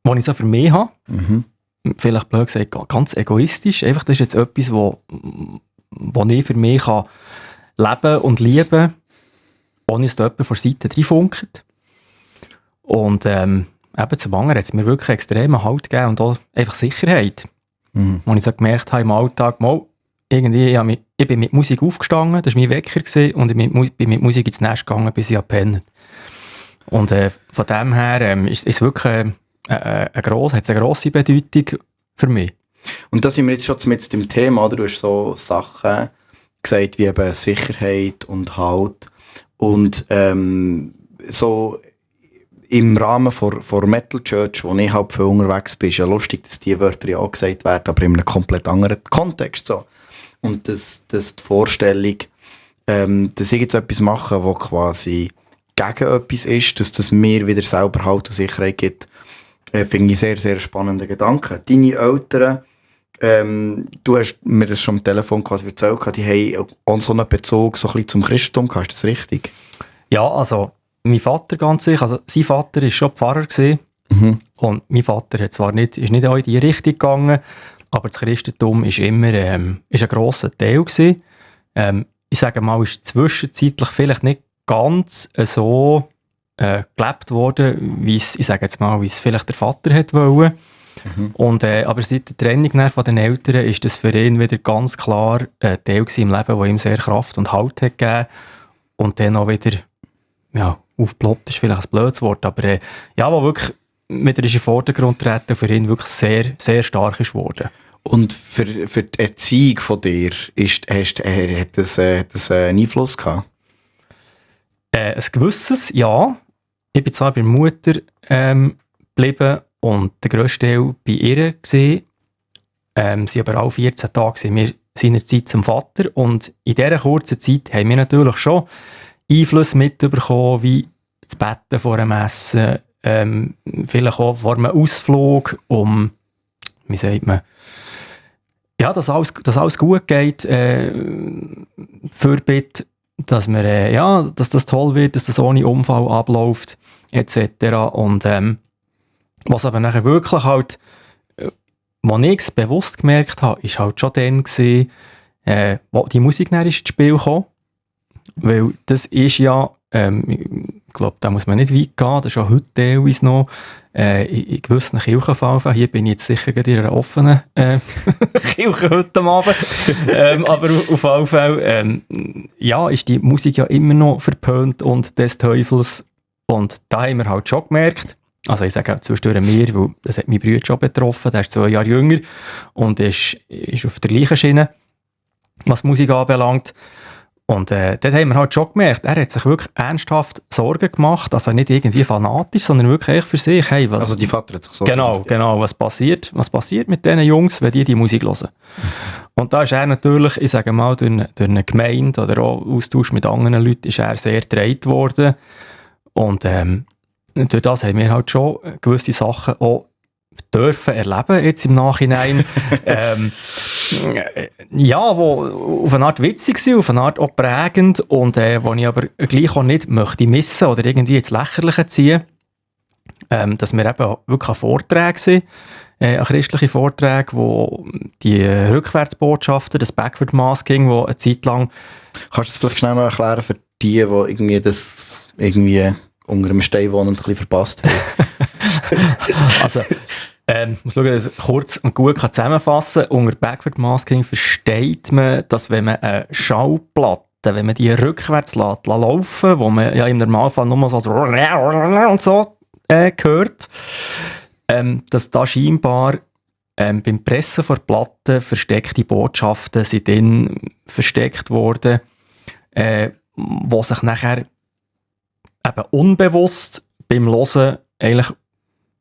was ich so für mich habe. Vielleicht blöd gesagt, ganz egoistisch. Einfach, das ist jetzt etwas, wo ich für mich kann leben und lieben, ohne dass da jemand von der Seite reinfunkt. Und eben zum anderen hat es mir wirklich extremen Halt gegeben und auch einfach Sicherheit. Wo ich so gemerkt habe im Alltag, irgendwie, ich bin mit Musik aufgestanden, das war mein Wecker gewesen, und ich bin mit Musik ins Nest gegangen, bis ich pennt. Und von dem her ist wirklich hat es eine grosse Bedeutung für mich. Und da sind wir jetzt schon mit dem Thema, oder? Du hast so Sachen gesagt wie eben Sicherheit und Halt. Und so im Rahmen von Metal Church, wo ich halt viel unterwegs bin, ist ja lustig, dass diese Wörter ja auch gesagt werden, aber in einem komplett anderen Kontext. So. Und dass die Vorstellung, dass ich jetzt etwas mache, was quasi gegen etwas ist, dass das mir wieder selber Halt und Sicherheit gibt, finde ich sehr, sehr spannende Gedanken. Deine Eltern, du hast mir das schon am Telefon quasi erzählt, die haben auch so einen Bezug so ein bisschen zum Christentum gehabt, ist das richtig? Ja, also mein Vater ganz sicher, also sein Vater war schon Pfarrer gewesen, und mein Vater ist nicht auch in die Richtung gegangen, aber das Christentum ist immer ist ein grosser Teil gewesen. Ich sage mal, ist zwischenzeitlich vielleicht nicht ganz so gelebt worden, wie es vielleicht der Vater hätte wollen. Und, aber seit der Trennung von den Eltern ist das für ihn wieder ganz klar ein Teil im Leben, der ihm sehr Kraft und Halt hat gegeben. Und dann auch wieder aufgeploppt ist vielleicht ein blödes Wort, aber wo wirklich wieder in den Vordergrund treten für ihn wirklich sehr, sehr stark ist geworden. Und für die Erziehung von dir, hat das einen Einfluss gehabt? Ein gewisses, ja. Ich bin zwar bei der Mutter geblieben und der grösste Teil bei ihr gewesen. Sie aber auch 14 Tage sind wir seinerzeit zum Vater, und in dieser kurzen Zeit haben wir natürlich schon Einfluss mitbekommen, wie das Betten vor einem Essen, vielleicht auch vor einem Ausflug, wie sagt man, ja, dass alles gut geht, Fürbitte, dass das toll wird, dass das ohne Unfall abläuft, etc. Und was aber nachher wirklich halt, wo ich es bewusst gemerkt habe, ist halt schon dann gewesen, wo die Musik dann ins Spiel kam. Weil das ist ja, ich glaube, da muss man nicht weit gehen, das ist auch heute teilweise noch in gewissen Kirchenfällen. Hier bin ich jetzt sicher in einer offenen Kirche heute Abend. Aber auf alle Fälle ist die Musik ja immer noch verpönt und des Teufels. Und da haben wir halt schon gemerkt, also ich sage auch zwischendurch mir, weil das hat mein Bruder schon betroffen, der ist 2 Jahre jünger und ist auf der gleichen Schiene, was Musik anbelangt. Und dort haben wir halt schon gemerkt, er hat sich wirklich ernsthaft Sorgen gemacht, also nicht irgendwie fanatisch, sondern wirklich für sich. Hey, also die Vater hat sich Sorgen gemacht. Genau, was passiert mit diesen Jungs, wenn die Musik hören? Und da ist er natürlich, ich sage mal, durch eine Gemeinde oder auch Austausch mit anderen Leuten, ist er sehr getragen worden. Und durch das haben wir halt schon gewisse Sachen auch dürfen erleben jetzt im Nachhinein, wo auf eine Art witzig sind, auf eine Art auch prägend und wo ich aber gleich auch nicht möchte missen oder irgendwie ins Lächerliche ziehen, dass wir eben wirklich an Vorträgen sind, an christliche Vorträge, wo die Rückwärtsbotschaften, das Backward Masking, wo eine Zeit lang... Kannst du das vielleicht schnell noch erklären für die irgendwie das irgendwie unter einem Stein wohnen und ein bisschen verpasst haben? Also, ich muss schauen, dass ich kurz und gut zusammenfassen kann. Unter Backward Masking versteht man, dass wenn man eine Schallplatte, wenn man die rückwärts laufen, wo man ja im Normalfall nur so und so hört, dass da scheinbar beim Pressen von Platten versteckte Botschaften sind dann versteckt worden, wo sich nachher eben unbewusst beim Hören eigentlich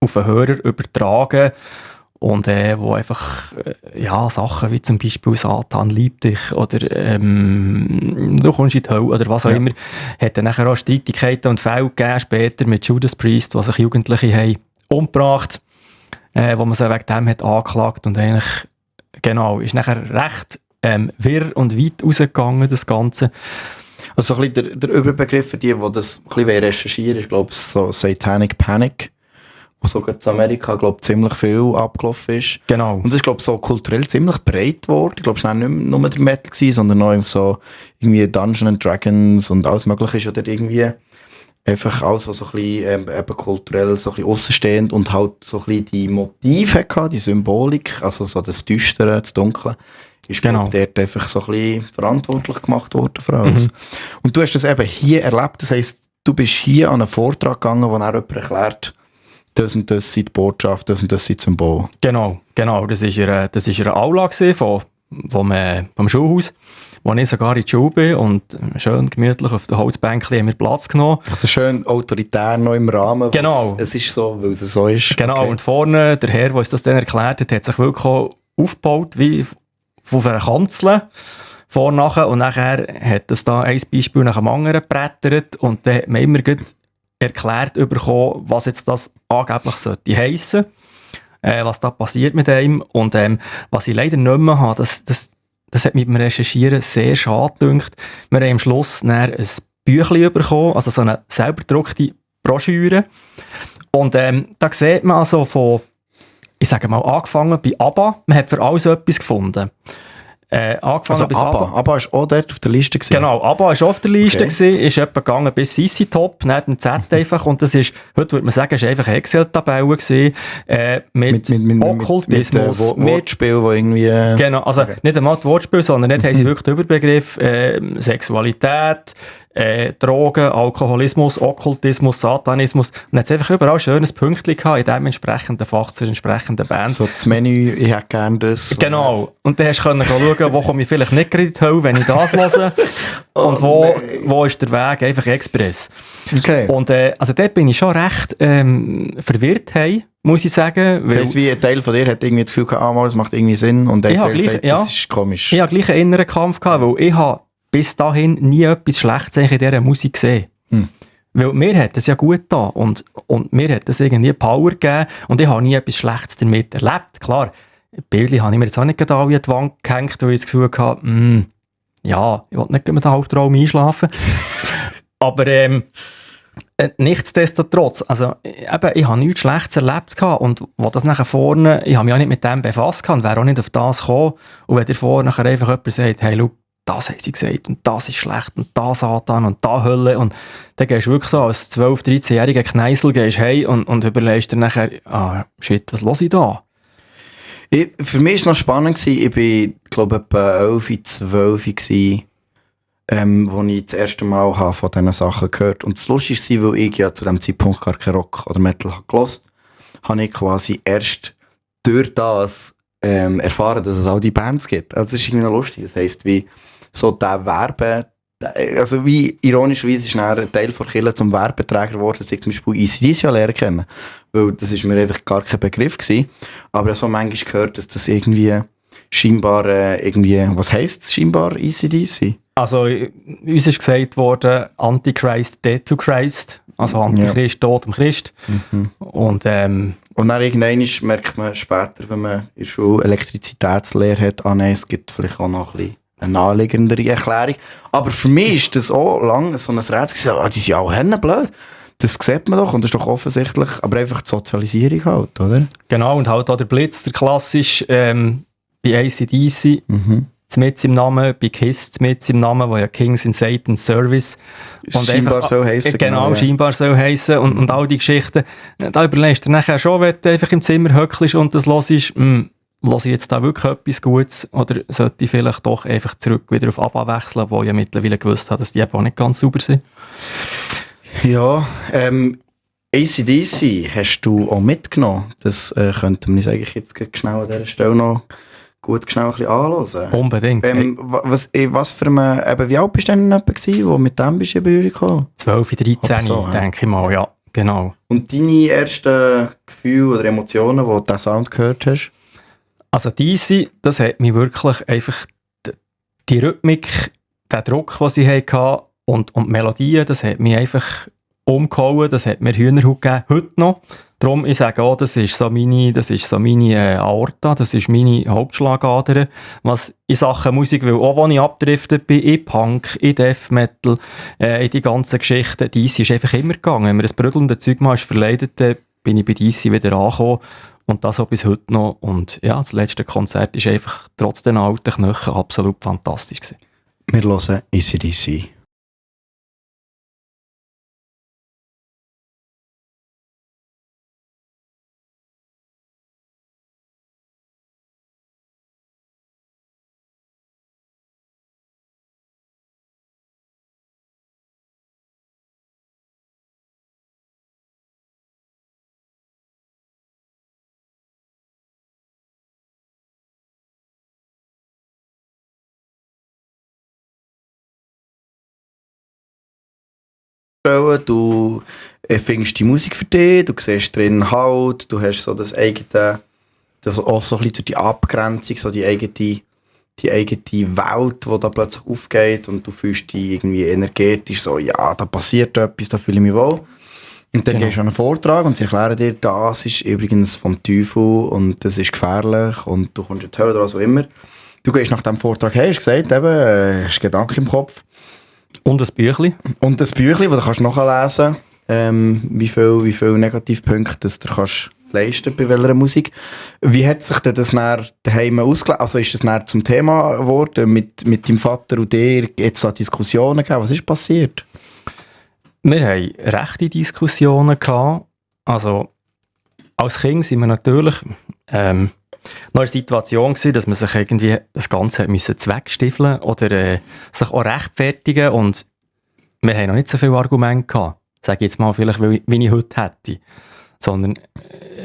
auf den Hörer übertragen und wo einfach Sachen wie zum Beispiel Satan liebt dich oder du kommst in die Hölle oder was auch immer, hat dann nachher auch Streitigkeiten und Fälle gegeben später mit Judas Priest, wo sich Jugendliche haben umgebracht, wo man sie wegen dem hat angeklagt und eigentlich ist nachher recht wirr und weit rausgegangen, das Ganze. Also so ein bisschen der Überbegriff für die das ein bisschen recherchieren, ist, glaube ich, so Satanic Panic, wo sogar in Amerika, glaube ich, ziemlich viel abgelaufen ist. Genau. Und es ist, glaube ich, so kulturell ziemlich breit geworden. Ich glaube, es war nicht nur der Metal gewesen, sondern auch so irgendwie Dungeons & Dragons und alles Mögliche ist oder irgendwie einfach alles, was so ein bisschen eben kulturell so ein bisschen aussenstehend und halt so ein bisschen die Motive hatte, die Symbolik, also so das Düstere, das Dunkle, ist dort einfach so ein bisschen verantwortlich gemacht worden für alles. Und du hast das eben hier erlebt, das heisst, du bist hier an einen Vortrag gegangen, wo auch jemand erklärt, das und das sind die Botschaft, das und das sind die Symbole. Genau. Das war eine Aula vom Schulhaus, wo ich sogar in die Schule bin und schön gemütlich auf der Holzbänkchen haben wir Platz genommen. Also schön autoritär noch im Rahmen. Genau. Es ist so, weil es so ist. Genau, okay. Und vorne, der Herr, der uns das dann erklärt hat, hat sich wirklich auch aufgebaut wie auf einer Kanzel vorne und nachher hat es da ein Beispiel nach dem anderen gebrettert und dann hat man immer erklärt bekommen, was jetzt das angeblich sollte heissen, was da passiert mit einem und was ich leider nicht mehr habe, das hat mit dem Recherchieren sehr schade gedacht. Wir haben am Schluss dann ein Büchlein bekommen, also so eine selber gedruckte Broschüre und da sieht man also von, ich sage mal, angefangen bei ABBA, man hat für alles etwas gefunden. Angefangen bis ABBA. ABBA war auch dort auf der Liste gewesen. Genau, ABBA war auch auf der Liste gewesen, ist etwa gegangen bis CC Top, neben dem Z einfach, und das ist, heute würde man sagen, ist einfach eine Excel-Tabelle gewesen, mit Okkultismus, mit Wortspiel, wo irgendwie... Genau, also nicht einmal das Wortspiel, sondern nicht haben sie wirklich den Überbegriff Sexualität, Drogen, Alkoholismus, Okkultismus, Satanismus. Und hat es einfach überall ein schönes Pünktchen gehabt in dem entsprechenden Fach zur entsprechenden Band. So das Menü, ich hätte gerne das. Genau. Und dann konntest du schauen, wo komme ich vielleicht nicht gerade in die Hölle, wenn ich das höre. Und wo ist der Weg einfach express. Okay. Und also dort bin ich schon recht verwirrt, muss ich sagen. Das heisst, wie ein Teil von dir hat irgendwie das Gefühl gehabt, das macht irgendwie Sinn, und der Teil sagt, das ist komisch. Ich hatte gleich einen inneren Kampf gehabt, weil ich habe bis dahin nie etwas Schlechtes in dieser Musik gesehen. Weil mir hat es ja gut getan und mir hat es irgendwie Power gegeben und ich habe nie etwas Schlechtes damit erlebt. Klar, Bildchen habe ich mir jetzt auch nicht gerade an die Wand gehängt, weil ich das Gefühl hatte, ja, ich will nicht mit dem Hauptraum einschlafen. Aber nichtsdestotrotz, also eben, ich habe nichts Schlechtes erlebt gehabt und wo das nachher vorne, ich habe mich auch nicht mit dem befasst und wäre auch nicht auf das gekommen. Und wenn dir vorne nachher einfach jemand sagt, hey, schau, das haben sie gesagt und das ist schlecht und da Satan und da Hölle, und dann gehst du wirklich so als 12-, 13-jähriger Kneisel gehst hey und überlegst dir nachher, shit, was höre ich da? Für mich war es noch spannend, ich war, glaube ich, etwa 11, 12 wo ich das erste Mal von diesen Sachen gehört habe. Und das Lustige war, weil ich ja zu diesem Zeitpunkt gar keinen Rock oder Metal gehört habe ich quasi erst durch das erfahren, dass es all die Bands gibt. Also das ist irgendwie noch lustig. Das heisst, wie so der also wie ironischerweise ist ein Teil von Kirche zum Werbeträger geworden, dass ich zum Beispiel AC/DC lernen kennen. Weil das ist mir einfach gar kein Begriff gewesen. Aber ich habe so manchmal gehört, dass das irgendwie scheinbar was heisst es scheinbar AC/DC? Also uns ist gesagt worden, Antichrist, Dead to Christ. Also Antichrist, Tod dem Christ. Und dann irgendwann merkt man später, wenn man in der Schule Elektrizitätslehre hat, es gibt vielleicht auch noch ein bisschen eine naheliegendere Erklärung. Aber für mich ist das auch lange so ein Rätsel, die sind auch blöd. Das sieht man doch und das ist doch offensichtlich, aber einfach die Sozialisierung halt, oder? Genau, und halt auch der Blitz, der klassisch bei AC/DC, mit im Namen, bei KISS mit im Namen, wo ja Kings in Satan's Service und scheinbar so heissen. Genau, scheinbar so heissen und all die Geschichten. Da überlegst du nachher schon, wenn du einfach im Zimmer höckelst und das hörst, höre ich jetzt da wirklich etwas Gutes oder sollte ich vielleicht doch einfach zurück wieder auf ABBA wechseln, wo ich ja mittlerweile gewusst habe, dass die eben auch nicht ganz sauber sind. Ja, AC/DC hast du auch mitgenommen. Das könnte man uns eigentlich jetzt schnell an dieser Stelle noch gut schnell ein bisschen anhören. Unbedingt. Was für ein, wie alt bist du denn gewesen, wo mit dem bist du in Berührung gekommen? 12, 13, So, denke ich mal, ja, genau. Und deine ersten Gefühle oder Emotionen, wo du diesen Sound gehört hast? Also diese, das hat mich wirklich einfach, die Rhythmik, der Druck, den sie hatten und die Melodien, das hat mich einfach umgehauen, das hat mir Hühnerhaut gegeben, heute noch. Darum, ich sage auch, das ist so meine Aorta, das ist meine Hauptschlagader, was in Sachen Musik, weil auch wenn ich abgedriftet bin, in Punk, in Death Metal, in die ganzen Geschichten, DC ist einfach immer gegangen. Wenn mir das brüdelnde Zeug mal ist verleidet, dann bin ich bei DC wieder angekommen und das auch bis heute noch. Und ja, das letzte Konzert ist einfach trotz den alten Knöcheln absolut fantastisch gewesen. Wir hören AC/DC. Du findest die Musik für dich, du siehst drin Halt, du hast so das eigene, das auch so ein bisschen durch die Abgrenzung, so die eigene Welt, die da plötzlich aufgeht und du fühlst dich irgendwie energetisch so, ja, da passiert etwas, da fühle ich mich wohl. Und dann gehst du an einen Vortrag und sie erklären dir, das ist übrigens vom Teufel und das ist gefährlich und du kommst in die Hölle oder was auch immer. Du gehst nach dem Vortrag her, hast gesagt, eben, hast Gedanken im Kopf. Und ein Büchlein. Und das Büchlein, das du kannst nachlesen kannst, wie viele Negativpunkte das du kannst leisten bei welcher Musik. Wie hat sich denn das dann daheim ausgelegt? Also ist das dann zum Thema geworden mit deinem Vater und dir? Jetzt da Diskussionen gegeben? Was ist passiert? Wir haben rechte Diskussionen gehabt. Also, als Kind sind wir natürlich noch in der Situation gewesen, dass man sich irgendwie das Ganze zweckstiefeln oder sich auch rechtfertigen. Und wir haben noch nicht so viele Argumente gehabt. Sage ich jetzt mal vielleicht, wie ich heute hätte. Sondern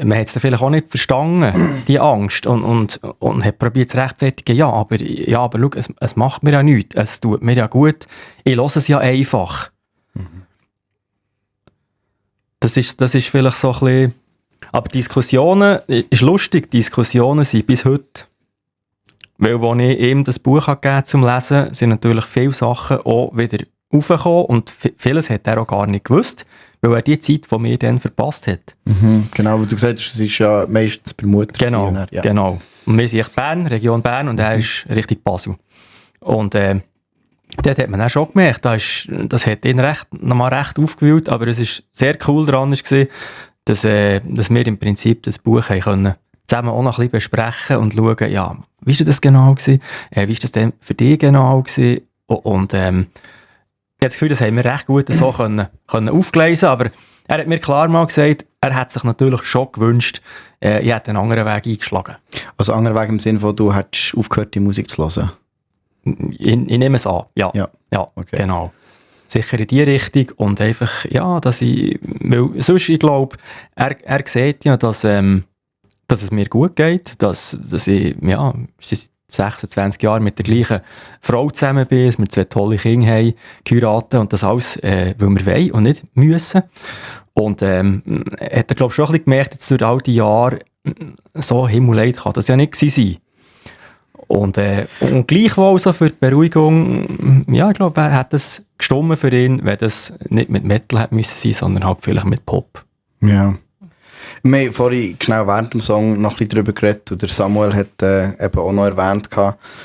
man hat es vielleicht auch nicht verstanden, die Angst. Und hat probiert zu rechtfertigen, ja, aber schau, es macht mir ja nichts. Es tut mir ja gut. Ich höre es ja einfach. Das ist vielleicht so ein bisschen... Aber Diskussionen, ist lustig, Diskussionen sind bis heute. Weil, als ich ihm das Buch gegeben zum Lesen, sind natürlich viele Sachen auch wieder aufgekommen und vieles hat er auch gar nicht gewusst, weil er die Zeit, die mir dann verpasst hat. Genau, weil du gesagt hast, es ist ja meistens bei Mutter. Genau, gewesen, ja. genau. Und wir sind echt Bern, Region Bern und er ist richtig Basel. Und dort hat man auch schon gemerkt, das hat ihn nochmal recht aufgewühlt, aber es ist sehr cool daran war, dass wir im Prinzip das Buch können zusammen auch noch ein bisschen besprechen und schauen, ja, wie war das genau gewesen? Wie war das denn für dich genau gewesen? Und ich habe das Gefühl, das haben wir recht gut so können aufgelesen, aber er hat mir klar mal gesagt, er hat sich natürlich schon gewünscht, ich hätte einen anderen Weg eingeschlagen. Also einen anderen Weg im Sinne von, du hättest aufgehört, die Musik zu hören? Ich nehme es an, ja, okay. Genau. Sicher in die Richtung und einfach, ja, dass ich, weil sonst, ich glaube, er sieht ja, dass es mir gut geht, dass ich, ja, seit 26 Jahren mit der gleichen Frau zusammen bin, dass wir 2 tolle Kinder haben, geheiratet und das alles, weil wir wollen und nicht müssen. Und hat er, glaube ich, schon ein bisschen gemerkt, jetzt durch all die Jahre, so Himmelleid kann das ja nicht sein. Und gleichwohl so für die Beruhigung, ja, ich glaube, er hat es gestimmt für ihn, wenn das nicht mit Metal hätte müssen sein, sondern halt vielleicht mit Pop. Ja. Wir haben vorhin schnell während dem Song noch ein bisschen darüber geredet und der Samuel hat eben auch noch erwähnt,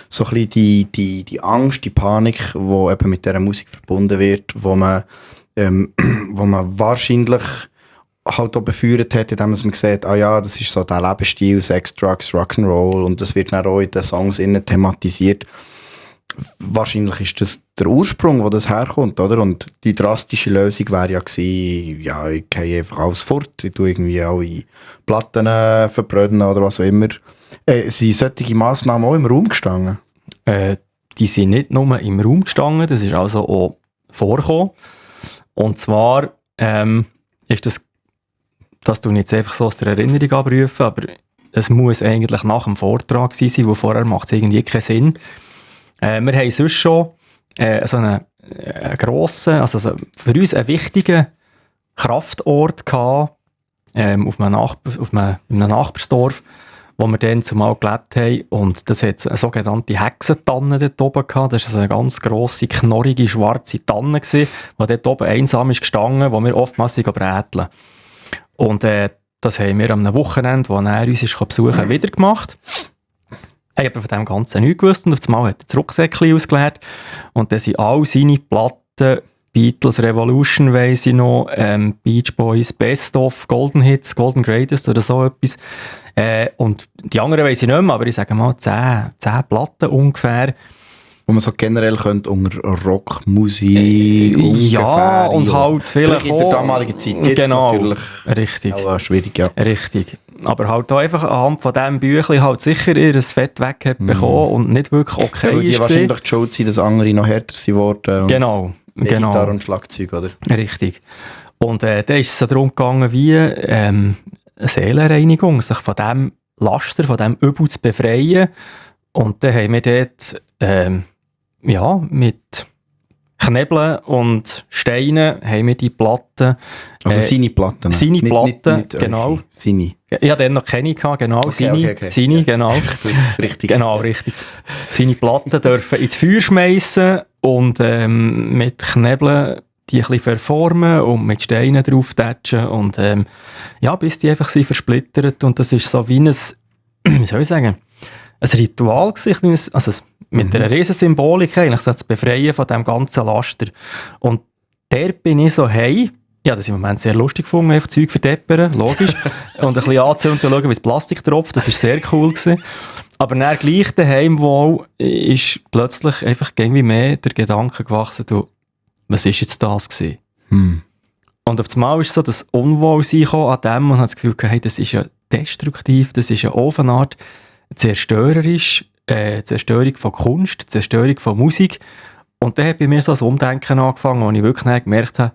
so ein bisschen die Angst, die Panik, die eben mit dieser Musik verbunden wird, wo man wahrscheinlich halt auch befeuert hat, indem man sieht, ah ja, das ist so der Lebensstil, Sex, Drugs, Rock'n'Roll und das wird dann auch in den Songs innen thematisiert. Wahrscheinlich ist das der Ursprung, wo das herkommt, oder? Und die drastische Lösung wäre ja gewesen, ja, ich gehe einfach alles fort, ich tue irgendwie alle Platten verbröden oder was auch immer. Sind solche Massnahmen auch im Raum gestanden? Die sind nicht nur im Raum gestanden, das ist also auch vorgekommen. Und zwar ist das tue ich jetzt einfach so aus der Erinnerung abrufen, aber es muss eigentlich nach dem Vortrag sein, weil vorher macht es irgendwie keinen Sinn. Wir haben sonst schon so einen grossen, also für uns einen wichtigen Kraftort gehabt, auf einem Nachbarsdorf, wo wir dann zumal gelebt haben. Und das hat eine sogenannte Hexentanne dort oben gehabt. Das war eine ganz grosse, knorrige, schwarze Tanne, die dort oben einsam ist gestanden, wo wir oftmals bräteln. Und das haben wir am Wochenende, wo er uns ist besuchen, wieder gemacht. Ich habe von dem Ganzen nichts gewusst und auf einmal hat er das Rucksäckchen ausgeleert. Und dann sind all seine Platten, Beatles, Revolution weiss ich noch, Beach Boys, Best of, Golden Hits, Golden Greatest oder so etwas. Und die anderen weiss ich nicht mehr, aber ich sage mal 10 Platten ungefähr. Wo man so generell könnte unter Rockmusik ja, und halt vielleicht in der damaligen Zeit jetzt genau, natürlich richtig. auch schwierig, ja. Richtig. Aber halt auch einfach anhand von diesem Büchlein halt sicher ihr Fett weg bekommen und nicht wirklich okay ja, die ist. wahrscheinlich die Schuld sein, dass andere noch härter sind worden. Genau. Gitarre und Schlagzeug, oder? Richtig. Und da ist es darum gegangen, wie eine Seelenreinigung, sich von diesem Laster, von diesem Übel zu befreien. Und dann haben wir dort mit Knebeln und Steinen haben wir die Platten. Also seine Platten? Seine Platten, nicht genau. Seine? Ich hatte dann noch keine gehabt, genau. Okay. Seine, genau. Das ist richtig. Genau, richtig. Seine Platten dürfen ins Feuer schmeißen und mit Knebeln die ein bisschen verformen und mit Steinen drauf tätschen und bis die einfach sind versplittert. Und das ist so wie ein, wie soll ich sagen, ein Ritual gewesen, also mit einer riesen Symbolik eigentlich, so das Befreien von diesem ganzen Laster. Und der bin ich so, hey, ja, das im Moment sehr lustig gefunden, einfach Zeug verdeppern, logisch, und ein bisschen anzünden und schauen, wie das Plastik tropft, das war sehr cool gewesen. Aber dann gleich daheim wohl ist plötzlich einfach irgendwie mehr der Gedanke gewachsen, du, was ist jetzt das gewesen? Und auf einmal ist so das Unwohlsein an dem und hat das Gefühl, hey, das ist ja destruktiv, das ist ja auf eine Art zerstörerisch, Zerstörung von Kunst, Zerstörung von Musik. Und dann hat bei mir so ein Umdenken angefangen, wo ich wirklich gemerkt habe,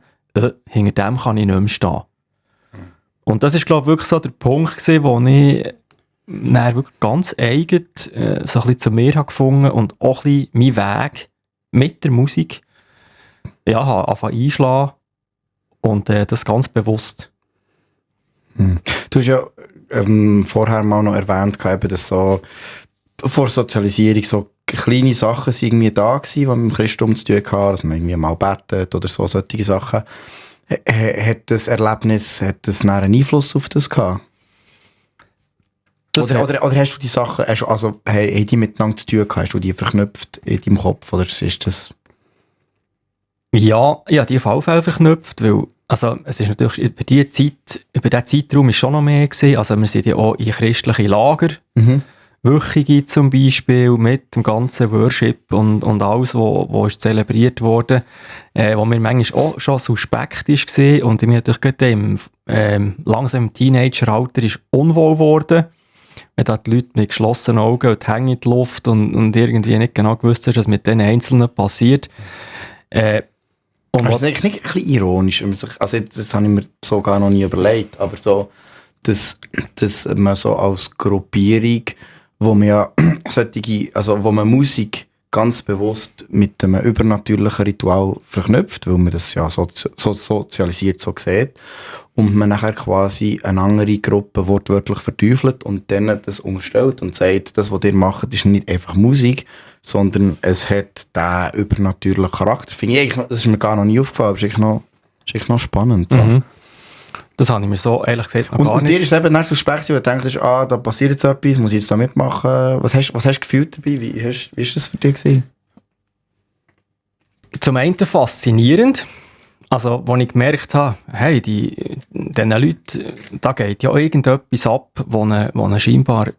hinter dem kann ich nicht mehr stehen. Und das ist, glaube ich, wirklich so der Punkt gewesen, wo ich dann wirklich ganz eigen so ein bisschen zu mir habe gefunden und auch ein bisschen meinen Weg mit der Musik angefangen einschlagen und das ganz bewusst. Du hast ja vorher mal noch erwähnt, dass so vor Sozialisierung so kleine Sachen sind irgendwie da waren, die mit dem Christentum zu tun hatten, dass man irgendwie mal betet oder so, solche Sachen. Hat das Erlebnis, hat das einen Einfluss auf das gehabt? Oder hast du die Sachen, haben die miteinander zu tun gehabt? Hast du die verknüpft in deinem Kopf, oder ist das... Ja, die Fallfälle verknüpft, weil also, es ist natürlich über diesen Zeitraum ist schon noch mehr gewesen. Also wir sind ja auch in christliche Lager, wöchige zum Beispiel, mit dem ganzen Worship und alles, wo ist zelebriert wurde, wo mir manchmal auch schon suspekt war und ich mir natürlich gerade langsam im Teenageralter ist unwohl geworden. Wenn da die Leute mit geschlossenen Augen und hängen in die Luft und irgendwie nicht genau gewusst hast, was mit den Einzelnen passiert. Und das ist eigentlich nicht ein bisschen ironisch. Also das habe ich mir so gar noch nie überlegt, aber so, dass man so als Gruppierung, wo man ja wo man Musik ganz bewusst mit einem übernatürlichen Ritual verknüpft, weil man das ja so sozialisiert so sieht, und man nachher quasi eine andere Gruppe wortwörtlich verteufelt und dann das umstellt und sagt, das, was ihr macht, ist nicht einfach Musik, sondern es hat diesen übernatürlichen Charakter. Finde ich eigentlich, das ist mir gar noch nie aufgefallen, aber es ist echt noch spannend. So. Das habe ich mir so ehrlich gesagt noch gar nicht. Und dir ist es eben nicht so suspekt, weil du denkst, da passiert jetzt etwas, muss ich jetzt da mitmachen. Was hast du gefühlt dabei? Wie ist das für dich gewesen? Zum einen faszinierend. Also, als ich gemerkt habe, hey, diesen Leuten, da geht ja irgendetwas ab, wo ihnen scheinbar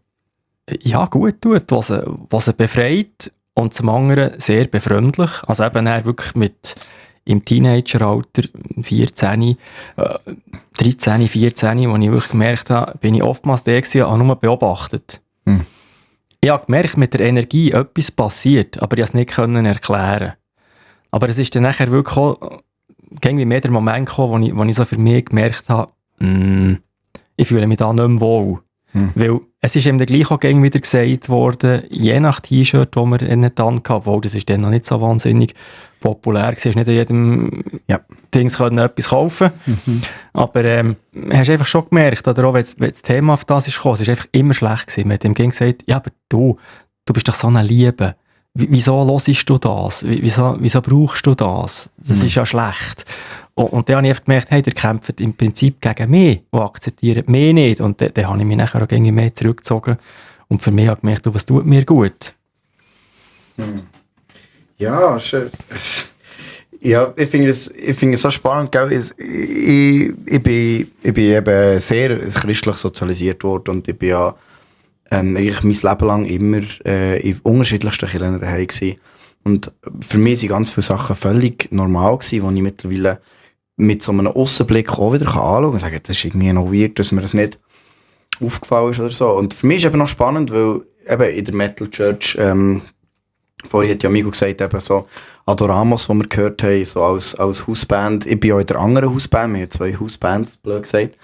gut tut, was sie befreit und zum anderen sehr befremdlich. Also eben wirklich im Teenageralter, 13, 14, wo ich wirklich gemerkt habe, bin ich oftmals der gewesen, habe nur beobachtet. Ich habe gemerkt, mit der Energie etwas passiert, aber ich konnte es nicht erklären. Aber es ist dann nachher wirklich auch irgendwie mehr der Moment gekommen, wo ich so für mich gemerkt habe, ich fühle mich da nicht mehr wohl. Weil es ist eben dann gleich auch gängig wieder gesagt worden, je nach T-Shirt, das wir dann hatten, obwohl das ist dann noch nicht so wahnsinnig populär war, nicht in jedem Dings können etwas kaufen. Aber hast du einfach schon gemerkt, oder auch wenn das Thema auf das ist gekommen, es ist einfach immer schlecht gewesen. Man hat ihm gesagt, ja, aber du bist doch so eine Liebe. Wieso hörst du das? Wieso brauchst du das? Das ist ja schlecht. Und dann habe ich einfach gemerkt, hey, der kämpft im Prinzip gegen mich und akzeptiert mich nicht. Und dann habe ich mich nachher auch gegen mehr zurückgezogen. Und für mich habe ich gemerkt, was tut mir gut? Ja, schön. Ja, ich finde es so spannend, gell? Ich bin eben sehr christlich sozialisiert worden und ich bin ja eigentlich mein Leben lang immer in unterschiedlichsten Kirchen daheim gewesen. Und für mich sind ganz viele Sachen völlig normal gewesen, die ich mittlerweile mit so einem Aussenblick auch wieder anschauen kann und sagen, das ist irgendwie noch weird, dass mir das nicht aufgefallen ist oder so. Und für mich ist eben noch spannend, weil eben in der Metal Church, vorhin hat ja Amigo gesagt, eben so Adoramos, die wir gehört haben, so als Hausband. Ich bin auch in der anderen Hausband, wir haben 2 Hausbands, blöd gesagt.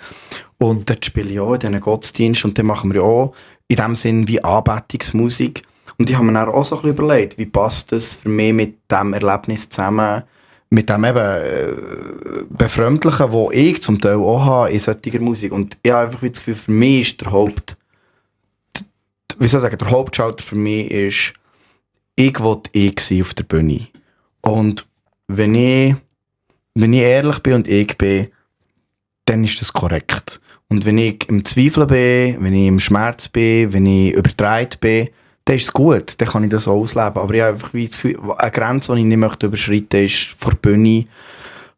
Und dort spiele ich auch in diesen Gottesdienst und dann machen wir auch in dem Sinn wie Anbetungsmusik. Und ich habe mir dann auch so ein bisschen überlegt, wie passt das für mich mit dem Erlebnis zusammen, mit dem eben Befremdlichen, das ich zum Teil auch habe in solcher Musik. Und ich habe einfach das Gefühl, für mich ist der Hauptschalter für mich ist, ich wollte ich auf der Bühne. Und wenn ich ehrlich bin und ich bin, dann ist das korrekt. Und wenn ich im Zweifel bin, wenn ich im Schmerz bin, wenn ich übertreibt bin, dann ist es gut, dann kann ich das auch ausleben. Aber ich habe einfach das Gefühl, eine Grenze, die ich nicht möchte überschreiten, ist vor der Bühne,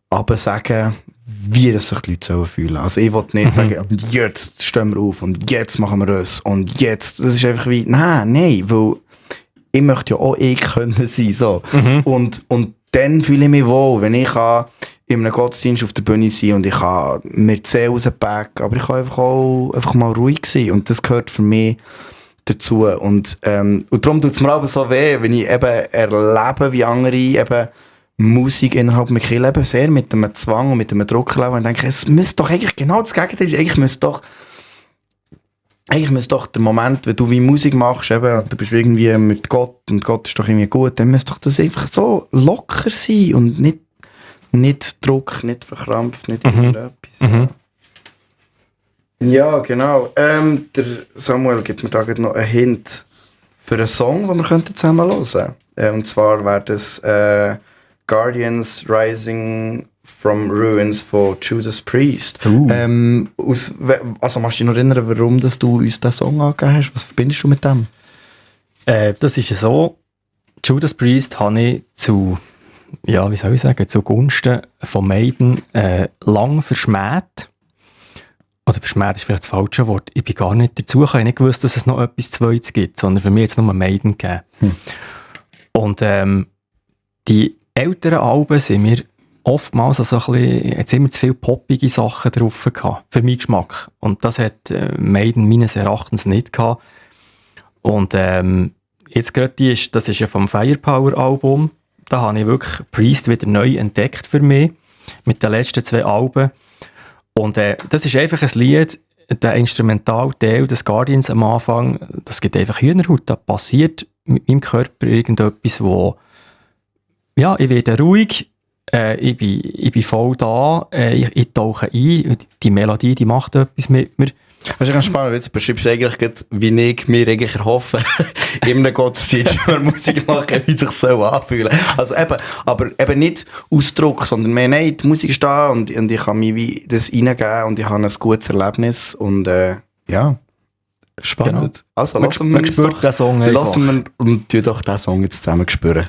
aber sagen, wie das sich die Leute fühlen sollen. Also ich will nicht sagen, und jetzt stehen wir auf und jetzt machen wir das und jetzt. Das ist einfach wie, nein, weil ich möchte ja auch ich können sein. So. Und dann fühle ich mich wohl, wenn ich in einem Gottesdienst auf der Bühne sein und ich kann mir die Seele rauspacken, aber ich kann einfach mal ruhig sein. Und das gehört für mich dazu. Und darum tut es mir aber so weh, wenn ich eben erlebe, wie andere eben Musik innerhalb meiner Kirche leben, sehr mit einem Zwang und mit einem Druck leben und denke, es müsste doch eigentlich genau das Gegenteil sein. Eigentlich müsste doch der Moment, wenn du wie Musik machst, eben, du bist irgendwie mit Gott und Gott ist doch irgendwie gut, dann müsste doch das einfach so locker sein und nicht Druck, nicht verkrampft, nicht irgendetwas. Ja, genau. Der Samuel gibt mir da noch einen Hint für einen Song, den wir zusammen hören könnten. Und zwar wäre das Guardians Rising from Ruins von Judas Priest. Also kannst du dich noch erinnern, warum dass du uns diesen Song angegeben hast? Was verbindest du mit dem? Das ist so, Judas Priest habe ich zugunsten von Maiden lang verschmäht. Oder verschmäht ist vielleicht das falsche Wort. Ich bin gar nicht dazu gekommen. Ich habe nicht gewusst, dass es noch etwas Zweites gibt, sondern für mich jetzt nur Maiden gegeben. Und die älteren Alben sind mir oftmals so ein bisschen, jetzt immer zu viele poppige Sachen drauf gehabt, für meinen Geschmack. Und das hat Maiden meines Erachtens nicht gehabt. Und jetzt gerade das ist ja vom Firepower-Album, da habe ich wirklich Priest wieder neu entdeckt für mich, mit den letzten 2 Alben. Und das ist einfach ein Lied, der Instrumentalteil des Guardians am Anfang, das gibt einfach Hühnerhaut, da passiert mit meinem Körper irgendetwas, wo ja, ich werde ruhig, ich bin voll da, ich tauche ein, die Melodie, die macht etwas mit mir. Das ist ganz spannend, jetzt beschreibst du eigentlich, wie ich mir eigentlich erhoffe, in einem Gottesdienst, wenn wir Musik machen, wie sich so anfühlen. Also aber eben nicht Ausdruck, sondern mehr, nein, die Musik ist da und ich kann mir wie das reingeben und ich habe ein gutes Erlebnis und ja, spannend. Genau. Also lassen wir spürt den Song einfach. Lassen wir und tun doch den Song jetzt zusammen spüren.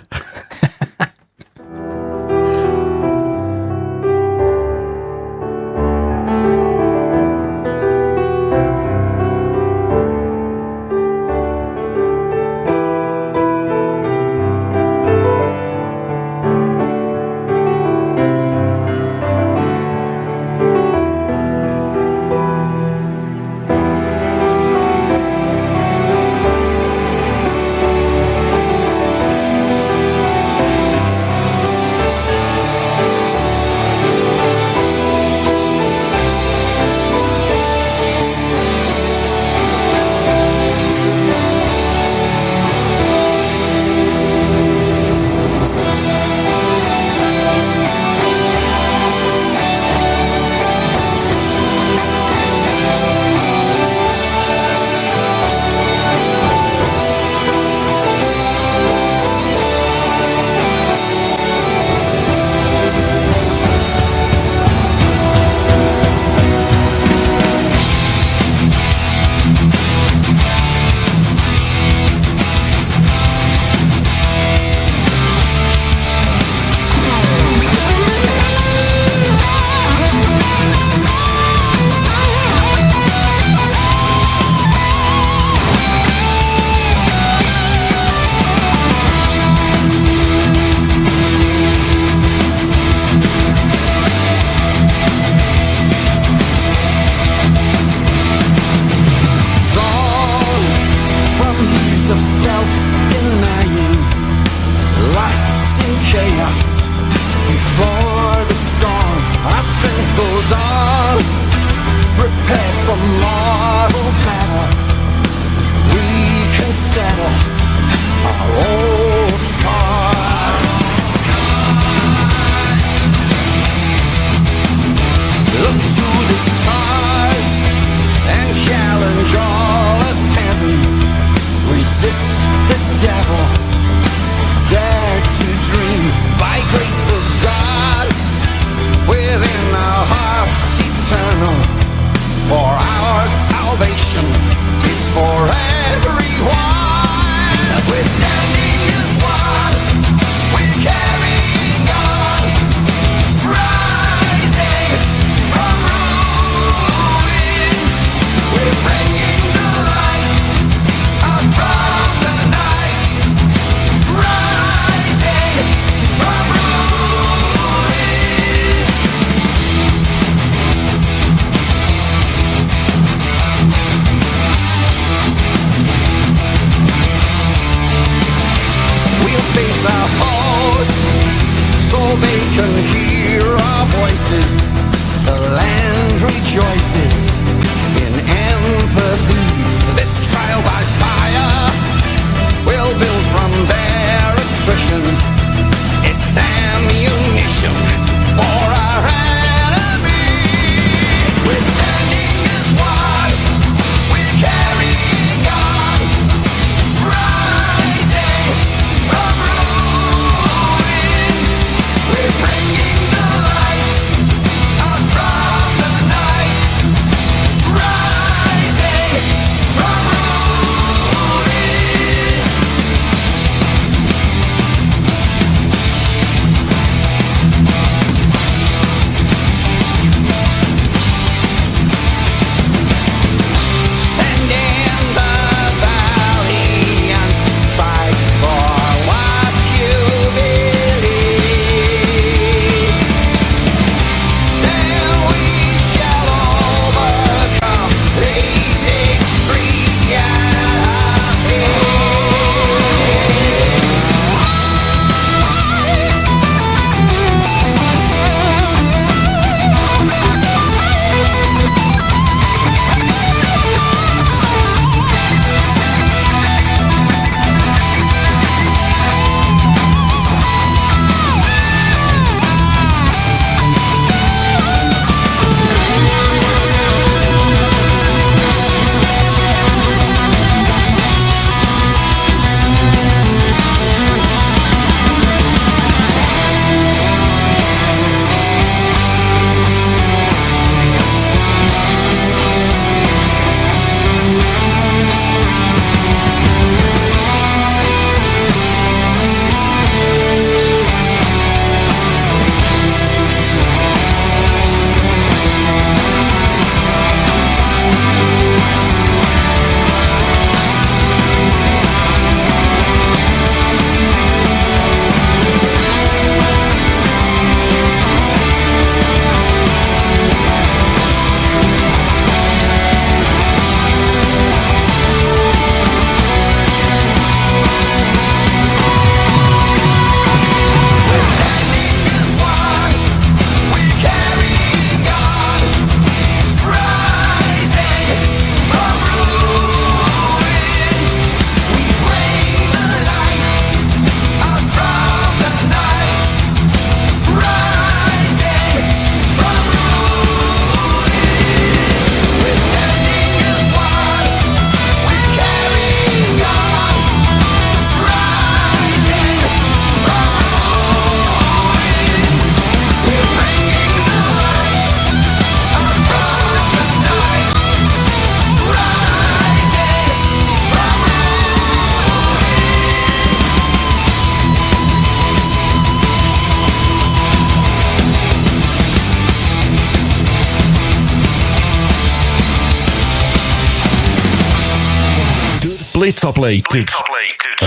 Blitzableiter.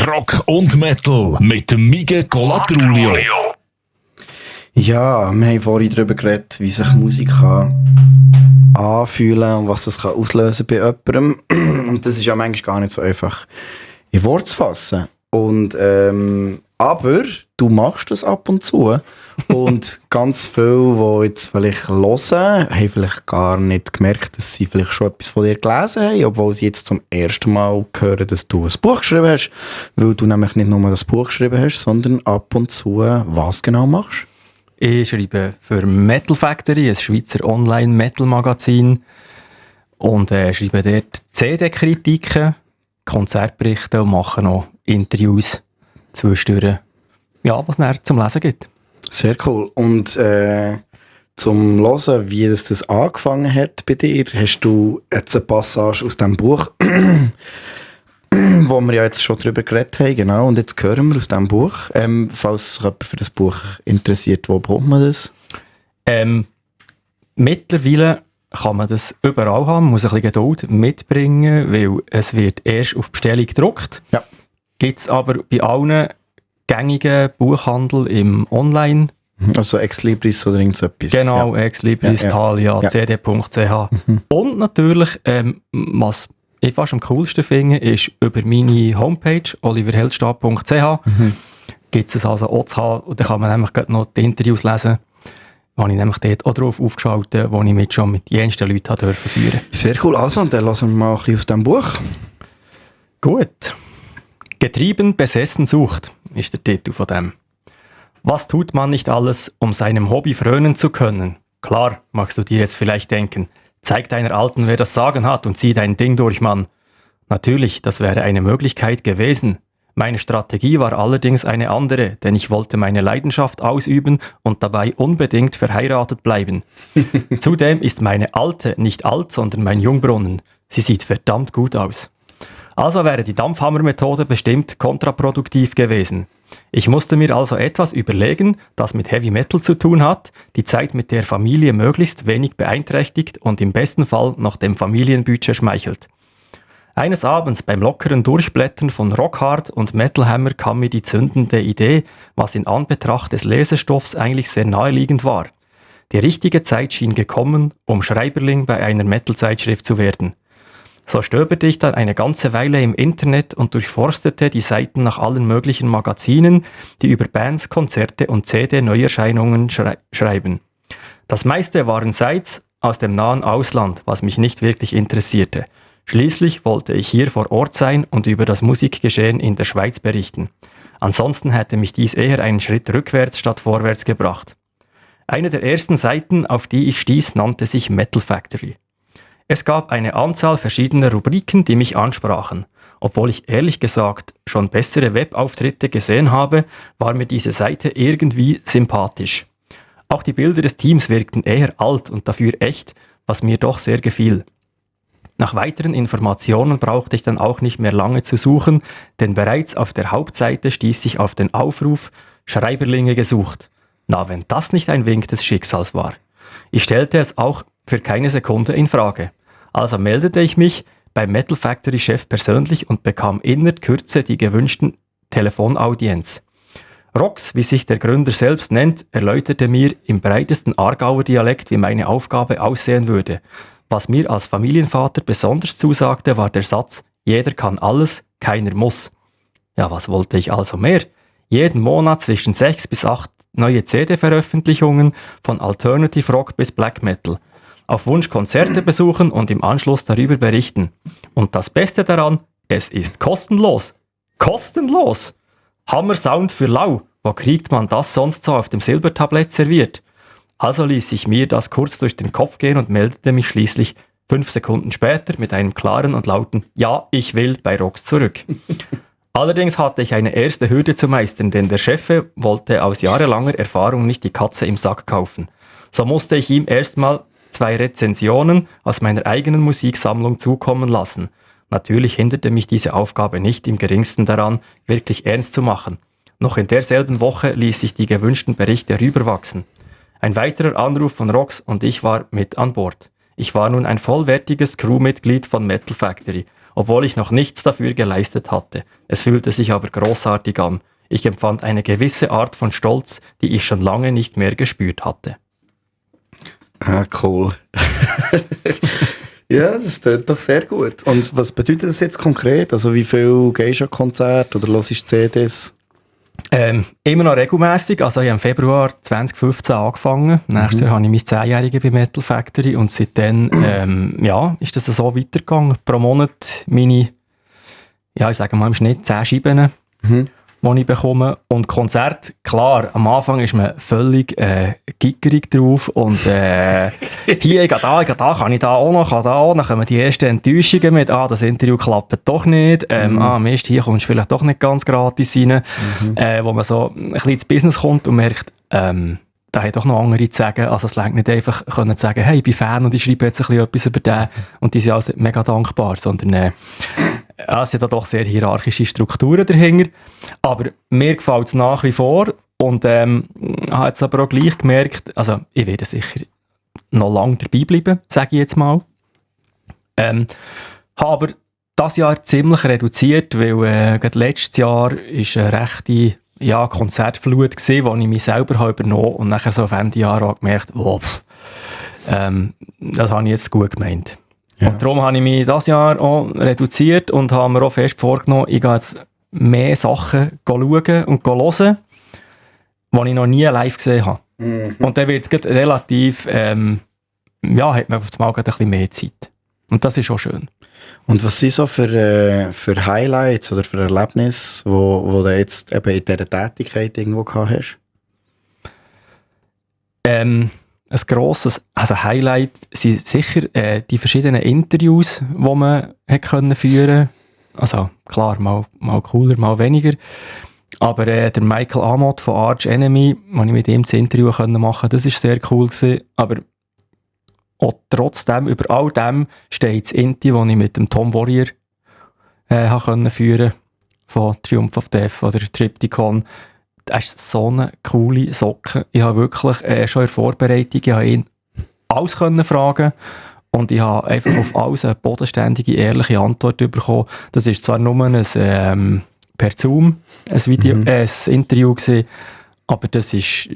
Rock und Metal mit dem Mige Colatrulio. Ja, wir haben vorhin darüber geredet, wie sich Musik kann anfühlen und was das kann auslösen bei jemandem. Und das ist ja manchmal gar nicht so einfach in Worte zu fassen. Und, aber du machst das ab und zu. Und ganz viele, die jetzt vielleicht hören, haben vielleicht gar nicht gemerkt, dass sie vielleicht schon etwas von dir gelesen haben, obwohl sie jetzt zum ersten Mal hören, dass du ein Buch geschrieben hast. Weil du nämlich nicht nur das Buch geschrieben hast, sondern ab und zu was genau machst. Ich schreibe für Metal Factory, ein Schweizer Online-Metal-Magazin. Und schreibe dort CD-Kritiken, Konzertberichte und mache noch Interviews zwischendurch. Ja, was es zum Lesen gibt. Sehr cool. Und zum Hören, wie das angefangen hat bei dir, hast du jetzt eine Passage aus diesem Buch wo wir ja jetzt schon drüber geredet haben, genau. Und jetzt hören wir aus diesem Buch. Falls sich jemand für das Buch interessiert, wo bekommt man das? Mittlerweile kann man das überall haben, man muss ein bisschen Geduld mitbringen, weil es wird erst auf Bestellung gedruckt. Ja. Gibt es aber bei allen gängigen Buchhandel im Online. Also Exlibris oder irgend so etwas. Genau, ja. Exlibris, Thalia, Ja. cd.ch. Und natürlich, was ich fast am coolsten finde, ist über meine Homepage oliverheldstab.ch gibt es also auch zu haben, und da kann man nämlich gerade noch die Interviews lesen, wo ich nämlich dort auch drauf aufgeschaltet, wo ich schon mit jensten Leuten führen durfte. Sehr cool. Also, und dann lassen wir mal ein bisschen aus diesem Buch. Gut. Getrieben, besessen, sucht, ist der Titel von dem. Was tut man nicht alles, um seinem Hobby frönen zu können? Klar, magst du dir jetzt vielleicht denken. Zeig deiner Alten, wer das Sagen hat und zieh dein Ding durch, Mann. Natürlich, das wäre eine Möglichkeit gewesen. Meine Strategie war allerdings eine andere, denn ich wollte meine Leidenschaft ausüben und dabei unbedingt verheiratet bleiben. Zudem ist meine Alte nicht alt, sondern mein Jungbrunnen. Sie sieht verdammt gut aus. Also wäre die Dampfhammer-Methode bestimmt kontraproduktiv gewesen. Ich musste mir also etwas überlegen, das mit Heavy Metal zu tun hat, die Zeit mit der Familie möglichst wenig beeinträchtigt und im besten Fall noch dem Familienbudget schmeichelt. Eines Abends beim lockeren Durchblättern von Rockhard und Metal Hammer kam mir die zündende Idee, was in Anbetracht des Lesestoffs eigentlich sehr naheliegend war. Die richtige Zeit schien gekommen, um Schreiberling bei einer Metal-Zeitschrift zu werden. So stöberte ich dann eine ganze Weile im Internet und durchforstete die Seiten nach allen möglichen Magazinen, die über Bands, Konzerte und CD-Neuerscheinungen schreiben. Das meiste waren Sites aus dem nahen Ausland, was mich nicht wirklich interessierte. Schließlich wollte ich hier vor Ort sein und über das Musikgeschehen in der Schweiz berichten. Ansonsten hätte mich dies eher einen Schritt rückwärts statt vorwärts gebracht. Eine der ersten Seiten, auf die ich stieß, nannte sich Metal Factory. Es gab eine Anzahl verschiedener Rubriken, die mich ansprachen. Obwohl ich ehrlich gesagt schon bessere Webauftritte gesehen habe, war mir diese Seite irgendwie sympathisch. Auch die Bilder des Teams wirkten eher alt und dafür echt, was mir doch sehr gefiel. Nach weiteren Informationen brauchte ich dann auch nicht mehr lange zu suchen, denn bereits auf der Hauptseite stieß ich auf den Aufruf Schreiberlinge gesucht. Na, wenn das nicht ein Wink des Schicksals war. Ich stellte es auch für keine Sekunde in Frage. Also meldete ich mich beim Metal Factory Chef persönlich und bekam innert Kürze die gewünschten Telefonaudienz. Rox, wie sich der Gründer selbst nennt, erläuterte mir im breitesten Aargauer Dialekt, wie meine Aufgabe aussehen würde. Was mir als Familienvater besonders zusagte, war der Satz: Jeder kann alles, keiner muss. Ja, was wollte ich also mehr? Jeden Monat zwischen 6 bis 8 neue CD-Veröffentlichungen von Alternative Rock bis Black Metal. Auf Wunsch Konzerte besuchen und im Anschluss darüber berichten. Und das Beste daran, es ist kostenlos. Kostenlos! Hammer Sound für lau. Wo kriegt man das sonst so auf dem Silbertablett serviert? Also ließ ich mir das kurz durch den Kopf gehen und meldete mich schließlich 5 Sekunden später mit einem klaren und lauten Ja, ich will bei Rox zurück. Allerdings hatte ich eine erste Hürde zu meistern, denn der Chef wollte aus jahrelanger Erfahrung nicht die Katze im Sack kaufen. So musste ich ihm erstmal 2 Rezensionen aus meiner eigenen Musiksammlung zukommen lassen. Natürlich hinderte mich diese Aufgabe nicht im geringsten daran, wirklich ernst zu machen. Noch in derselben Woche ließ ich die gewünschten Berichte rüberwachsen. Ein weiterer Anruf von Rox und ich war mit an Bord. Ich war nun ein vollwertiges Crewmitglied von Metal Factory, obwohl ich noch nichts dafür geleistet hatte. Es fühlte sich aber großartig an. Ich empfand eine gewisse Art von Stolz, die ich schon lange nicht mehr gespürt hatte. Ah, cool. Ja, das klingt doch sehr gut. Und was bedeutet das jetzt konkret? Also wie viel gehst du an Konzerte oder hörst du CDs? Immer noch regelmässig. Also ich habe im Februar 2015 angefangen. Nächstes Jahr habe ich mein 10-Jährige bei Metal Factory und seitdem ist das so weitergegangen. Pro Monat meine, ich sage mal im Schnitt 10 Scheiben, die ich bekomme. Und Konzert, klar, am Anfang ist man völlig gickerig drauf und hier, ich gehe da, kann ich da auch noch, dann kommen die ersten Enttäuschungen mit, das Interview klappt doch nicht, Mist, hier kommst du vielleicht doch nicht ganz gratis rein, wo man so ein bisschen ins Business kommt und merkt, da haben doch noch andere zu sagen, also es reicht nicht einfach können zu sagen, hey, ich bin Fan und ich schreibe jetzt ein bisschen etwas über den und die sind also mega dankbar, sondern es sind da doch sehr hierarchische Strukturen dahinter. Aber mir gefällt es nach wie vor. Und habe jetzt aber auch gleich gemerkt, also ich werde sicher noch lange dabei bleiben, sage ich jetzt mal. Habe aber das Jahr ziemlich reduziert, weil gerade letztes Jahr ist eine rechte Konzertflut gewesen, wo ich mich selber habe übernommen und nachher so auf Ende Jahr auch gemerkt, das habe ich jetzt gut gemeint. Ja. Und darum habe ich mich dieses Jahr auch reduziert und habe mir auch fest vorgenommen, ich gehe jetzt mehr Sachen schauen und hören, die ich noch nie live gesehen habe. Mhm. Und dann wird es relativ, hat man auf einmal ein bisschen mehr Zeit. Und das ist auch schön. Und was sind so für Highlights oder für Erlebnisse, wo du jetzt eben in dieser Tätigkeit irgendwo gehabt hast? Ein grosses Highlight sind sicher die verschiedenen Interviews, die man führen konnte. Also klar, mal cooler, mal weniger. Aber der Michael Amott von Arch Enemy, als ich mit ihm das Interview machen konnte, das war sehr cool gewesen. Aber auch trotzdem, über all dem steht das Inti, das ich mit dem Tom Warrior führen konnte, von Triumph of Death oder Triptychon. Das ist so eine coole Socke. Ich habe wirklich schon in der Vorbereitung ihn alles fragen und ich habe einfach auf alles eine bodenständige, ehrliche Antwort bekommen. Das ist zwar nur ein per Zoom ein Interview gewesen, aber das ist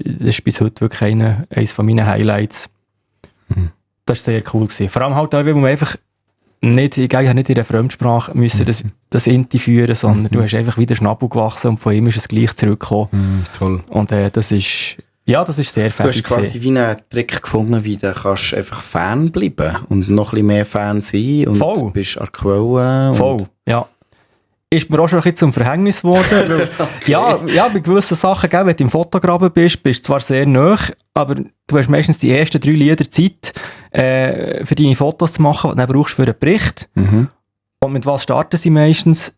bis heute wirklich eines von meinen Highlights. Mhm. Das war sehr cool gewesen. Vor allem halt auch, weil man einfach nicht in der Fremdsprache müssen das Inti führen, sondern du hast einfach wieder Schnabel gewachsen und von ihm ist es gleich zurückgekommen. Toll. Und das ist sehr fertig. Du hast quasi wie einen Trick gefunden, wie du kannst einfach Fan bleiben und noch ein bisschen mehr Fan sein und voll. Bist an der Quelle. Voll, ja. Ist mir auch schon ein bisschen zum Verhängnis geworden. Weil, okay. Bei gewissen Sachen, wenn du im Fotograben bist du zwar sehr nahe, aber du hast meistens die ersten 3 Lieder Zeit, für deine Fotos zu machen, die du dann brauchst für einen Bericht. Mhm. Und mit was starten sie meistens?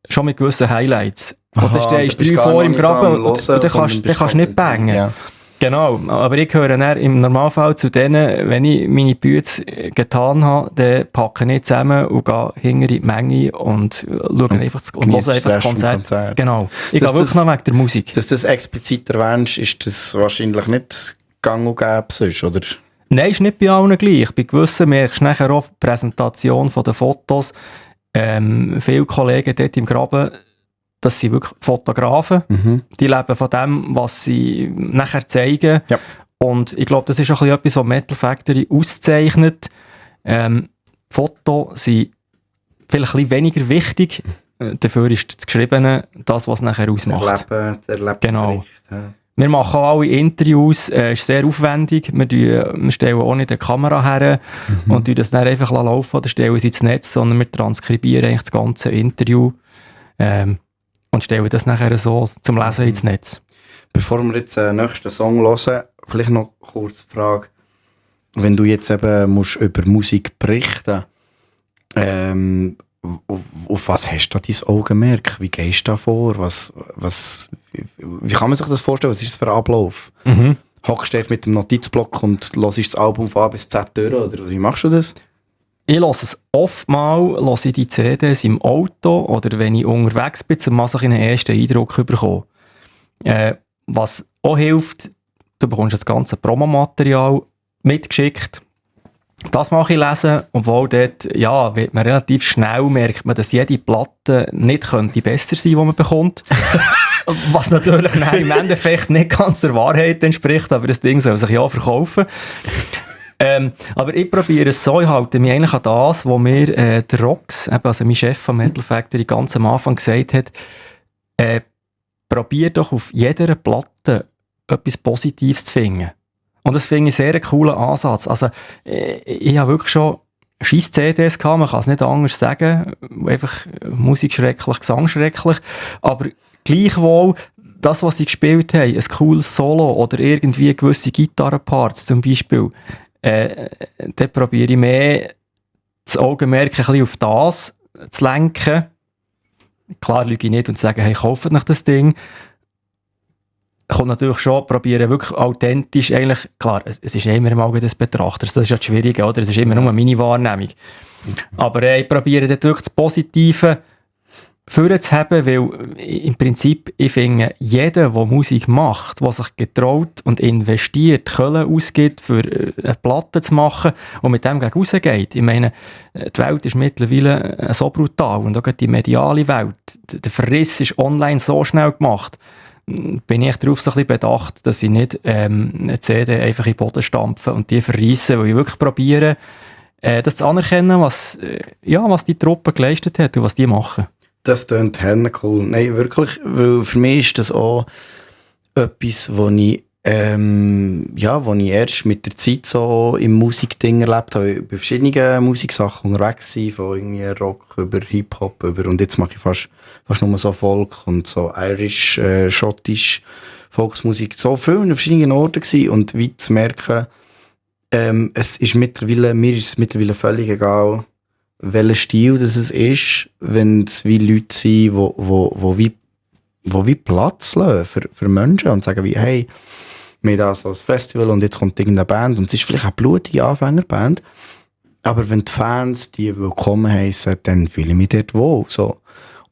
Schon mit gewissen Highlights. Und dann stehst du 3 vor im Graben und dann kannst du nicht bangen. Ja. Genau, aber ich gehöre dann im Normalfall zu denen, wenn ich meine Bütze getan habe, dann packe ich zusammen und gehe hinter in die Menge und höre einfach das Konzert. Genau, ich gehe wirklich noch wegen der Musik. Dass du das explizit erwähnst, ist das wahrscheinlich nicht gang und gäbe sonst, oder? Nein, ist nicht bei allen gleich. Bei gewissen merkst du nachher auch die Präsentation der Fotos. Viele Kollegen dort im Graben, das sind wirklich Fotografen. Mhm. Die leben von dem, was sie nachher zeigen. Ja. Und ich glaube, das ist auch etwas, was Metal Factory auszeichnet. Fotos sind vielleicht ein bisschen weniger wichtig. Dafür ist das Geschriebene das, was nachher ausmacht. Der genau. Bericht, ja. Wir machen auch alle Interviews, ist sehr aufwendig. Wir stellen auch nicht eine Kamera her und das dann einfach laufen oder stellen sie ins Netz, sondern wir transkribieren eigentlich das ganze Interview. Und stellen das nachher so zum Lesen ins Netz. Bevor wir jetzt den nächsten Song hören, vielleicht noch kurz die Frage, wenn du jetzt eben musst über Musik berichten auf was hast du da dein Augenmerk? Wie gehst du da vor? Wie kann man sich das vorstellen? Was ist das für ein Ablauf? Mhm. Hockst du mit dem Notizblock und hörst das Album von A bis Z durch? Oder wie machst du das? Ich höre es oftmals die CDs im Auto oder wenn ich unterwegs bin, um mal einen ersten Eindruck zu bekommen. Was auch hilft, du bekommst das ganze Promomaterial mitgeschickt. Das mache ich lesen, obwohl dort, wird man relativ schnell merkt man, dass jede Platte nicht könnte besser sein, die man bekommt. Was natürlich im Endeffekt nicht ganz der Wahrheit entspricht, aber das Ding soll sich ja verkaufen. Aber ich probiere es so, ich halte mich eigentlich an das, was mir der Rox, also mein Chef von Metal Factory, ganz am Anfang gesagt hat, probier doch auf jeder Platte etwas Positives zu finden. Und das finde ich sehr einen coolen Ansatz. Also, ich habe wirklich schon scheisse CDs gehabt, man kann es nicht anders sagen, einfach Musik schrecklich, Gesang schrecklich, aber gleichwohl das, was sie gespielt haben, ein cooles Solo oder irgendwie gewisse Gitarrenparts zum Beispiel, dann probiere ich mehr das Augenmerk ein bisschen auf das zu lenken. Klar lüge ich nicht und sage, hey, kauft euch das Ding. Kommt natürlich schon, probieren wirklich authentisch, eigentlich, klar, es ist immer im Auge des Betrachters, das ist ja das Schwierige, oder? Es ist immer nur meine Wahrnehmung. Aber ich probiere dort wirklich das Positive vorzuheben, weil im Prinzip, ich finde, jeder, der Musik macht, der sich getraut und investiert, Kohle ausgibt, für eine Platte zu machen und mit dem gegen rausgeht. Ich meine, die Welt ist mittlerweile so brutal und auch die mediale Welt. Der Verriss ist online so schnell gemacht. Bin ich darauf so ein bisschen bedacht, dass ich nicht eine CD einfach in den Boden stampfe und die verreisse, weil ich wirklich probiere, das zu anerkennen, was die Truppe geleistet hat und was die machen. Das klingt cool. Nein, wirklich, weil für mich ist das auch etwas, wo ich erst mit der Zeit so im Musikding erlebt habe. Ich war bei verschiedenen Musiksachen unterwegs, von irgendwie Rock über Hip-Hop und jetzt mache ich fast nur so Folk und so Irish, schottisch Volksmusik. So viel in verschiedenen Orten gewesen und wie zu merken, mir ist es mittlerweile völlig egal, welcher Stil das ist, wenn es wie Leute sind, wo wie Platz lassen für Menschen und sagen wie, hey, wir haben da so ein Festival und jetzt kommt irgendeine Band und es ist vielleicht eine blutige Anfängerband, aber wenn die Fans die willkommen heissen, dann fühle ich mich dort wohl. So.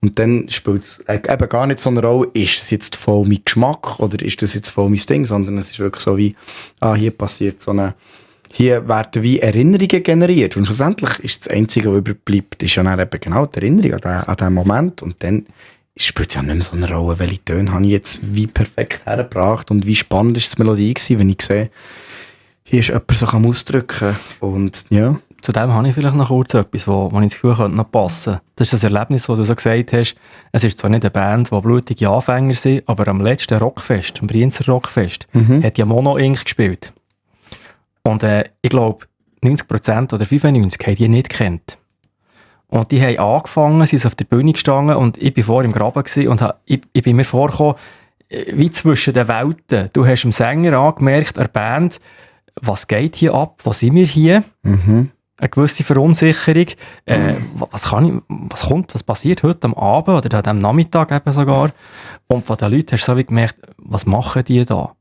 Und dann spielt es eben gar nicht so eine Rolle, ist es jetzt voll mein Geschmack oder ist das jetzt voll mein Ding, sondern es ist wirklich so wie, hier passiert so eine, hier werden wie Erinnerungen generiert und schlussendlich ist das Einzige, was überbleibt, ist ja dann eben genau die Erinnerung an diesen Moment und dann spielt es ja nicht mehr so eine Rolle, welche Töne habe ich jetzt wie perfekt hergebracht und wie spannend ist die Melodie gewesen, wenn ich sehe, hier ist jemand, so kann ausdrücken und ja. Zu dem habe ich vielleicht noch kurz etwas, wo ich das Gefühl könnte noch passen. Das ist das Erlebnis, wo du so gesagt hast, es ist zwar nicht eine Band, die blutige Anfänger sind, aber am letzten Rockfest, am Brienzer Rockfest, hat ja Mono Inc. gespielt. Und ich glaube, 90% oder 95% haben die nicht gekannt. Und die haben angefangen, sie sind auf der Bühne gestanden und ich war vor im Graben und ich bin mir vorgekommen, wie zwischen den Welten. Du hast dem Sänger angemerkt, der Band, was geht hier ab, wo sind wir hier? Mhm. Eine gewisse Verunsicherung. Was passiert heute am Abend oder am Nachmittag eben sogar? Und von den Leuten hast du so wie gemerkt, was machen die da?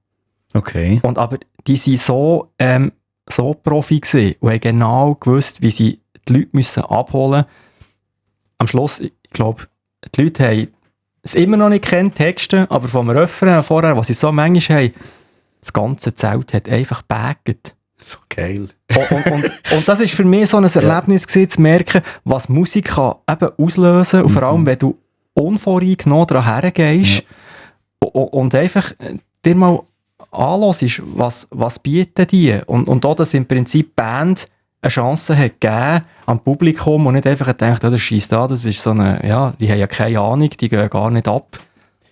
Okay. Und aber die waren so Profi gewesen und haben genau gewusst, wie sie die Leute müssen abholen müssen. Am Schluss, ich glaube, die Leute haben es immer noch nicht kennt, Texte, aber vom Refrain vorher, was sie so manchmal haben, das ganze Zelt hat einfach gebaggt. So geil. Und das war für mich so ein Erlebnis gewesen, zu merken, was Musik kann eben auslösen und vor allem, wenn du unvoreingenommen daran hergehst und einfach dir mal anhörst, was bieten die und auch, dass im Prinzip die Band eine Chance hat gegeben am Publikum und nicht einfach gedacht, das scheisst da, das ist so eine, die haben ja keine Ahnung, die gehen gar nicht ab,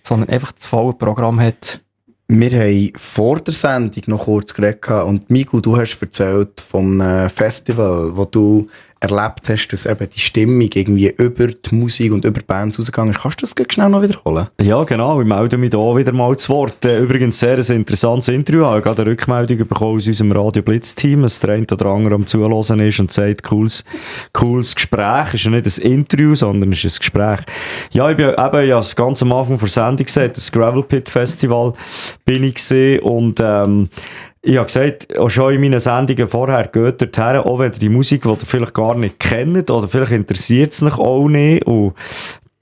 sondern einfach das volle Programm hat. Wir haben vor der Sendung noch kurz geredet und Miku, du hast erzählt vom Festival, wo du erlebt hast, dass eben die Stimmung irgendwie über die Musik und über Bands rausgegangen ist. Kannst du das schnell noch wiederholen? Ja, genau. Ich melde mich hier wieder mal zu Wort. Übrigens sehr ein interessantes Interview. Ich habe gerade eine Rückmeldung bekommen aus unserem Radio Blitz-Team, dass der eine oder andere am Zuhören ist und sagt, cooles Gespräch. Es ist ja nicht ein Interview, sondern es ist ein Gespräch. Ja, ich bin eben das ganz am Anfang der Sendung gesagt, das Gravel Pit Festival bin ich gesehen und ich habe gesagt, auch schon in meinen Sendungen vorher, geht dorthin, auch wenn ihr die Musik, die ihr vielleicht gar nicht kennt oder vielleicht interessiert es euch auch nicht. Und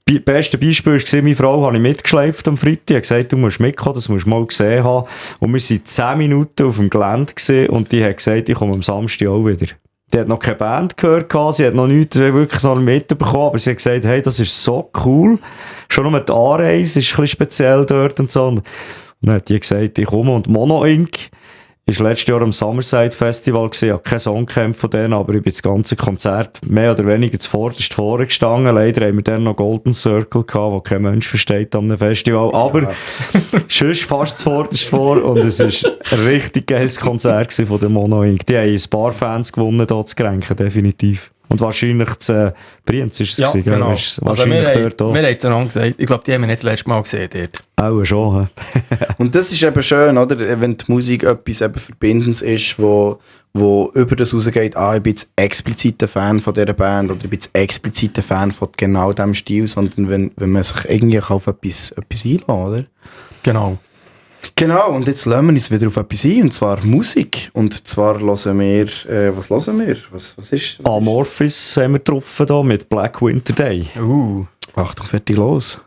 das beste Beispiel war, meine Frau habe ich mitgeschleift am Freitag. Ich habe gesagt, du musst mitkommen, das musst du mal gesehen haben. Und wir waren 10 Minuten auf dem Gelände gewesen, und die hat gesagt, ich komme am Samstag auch wieder. Die hat noch keine Band gehört, sie hat noch nichts wirklich noch mitbekommen, aber sie hat gesagt, hey, das ist so cool. Schon nur die Anreise ist ein bisschen speziell dort und so. Und dann hat die gesagt, ich komme. Und Mono Inc. Ich war letztes Jahr am Summerside Festival, ich habe keinen Song gekannt von denen, aber ich bin das ganze Konzert mehr oder weniger zuvorderst vorgestanden. Leider haben wir dann noch Golden Circle gehabt, wo kein Mensch versteht an einem Festival, aber sonst fast zuvorderst vor und es war ein richtig geiles Konzert von der Mono Inc. Die haben ein paar Fans gewonnen, hier zu Grenken, definitiv. Und wahrscheinlich zu Brienz ist es ja, gewesen, genau. Wahrscheinlich also dort auch. Wir haben es einander gesagt. Ich glaube, die haben wir nicht das letzte Mal gesehen dort. Auch schon. Und das ist eben schön, oder? Wenn die Musik etwas eben Verbindendes ist, wo über das rausgeht, ich bin jetzt explizit ein Fan von dieser Band oder ich bin jetzt explizit ein Fan von genau diesem Stil, sondern wenn man sich irgendwie auf etwas einlässt, oder? Genau. Genau, und jetzt lassen wir uns wieder auf etwas ein, und zwar Musik. Und zwar hören wir, was hören wir? Was ist? Amorphis haben wir getroffen hier mit Black Winter Day. Achtung, fertig, los.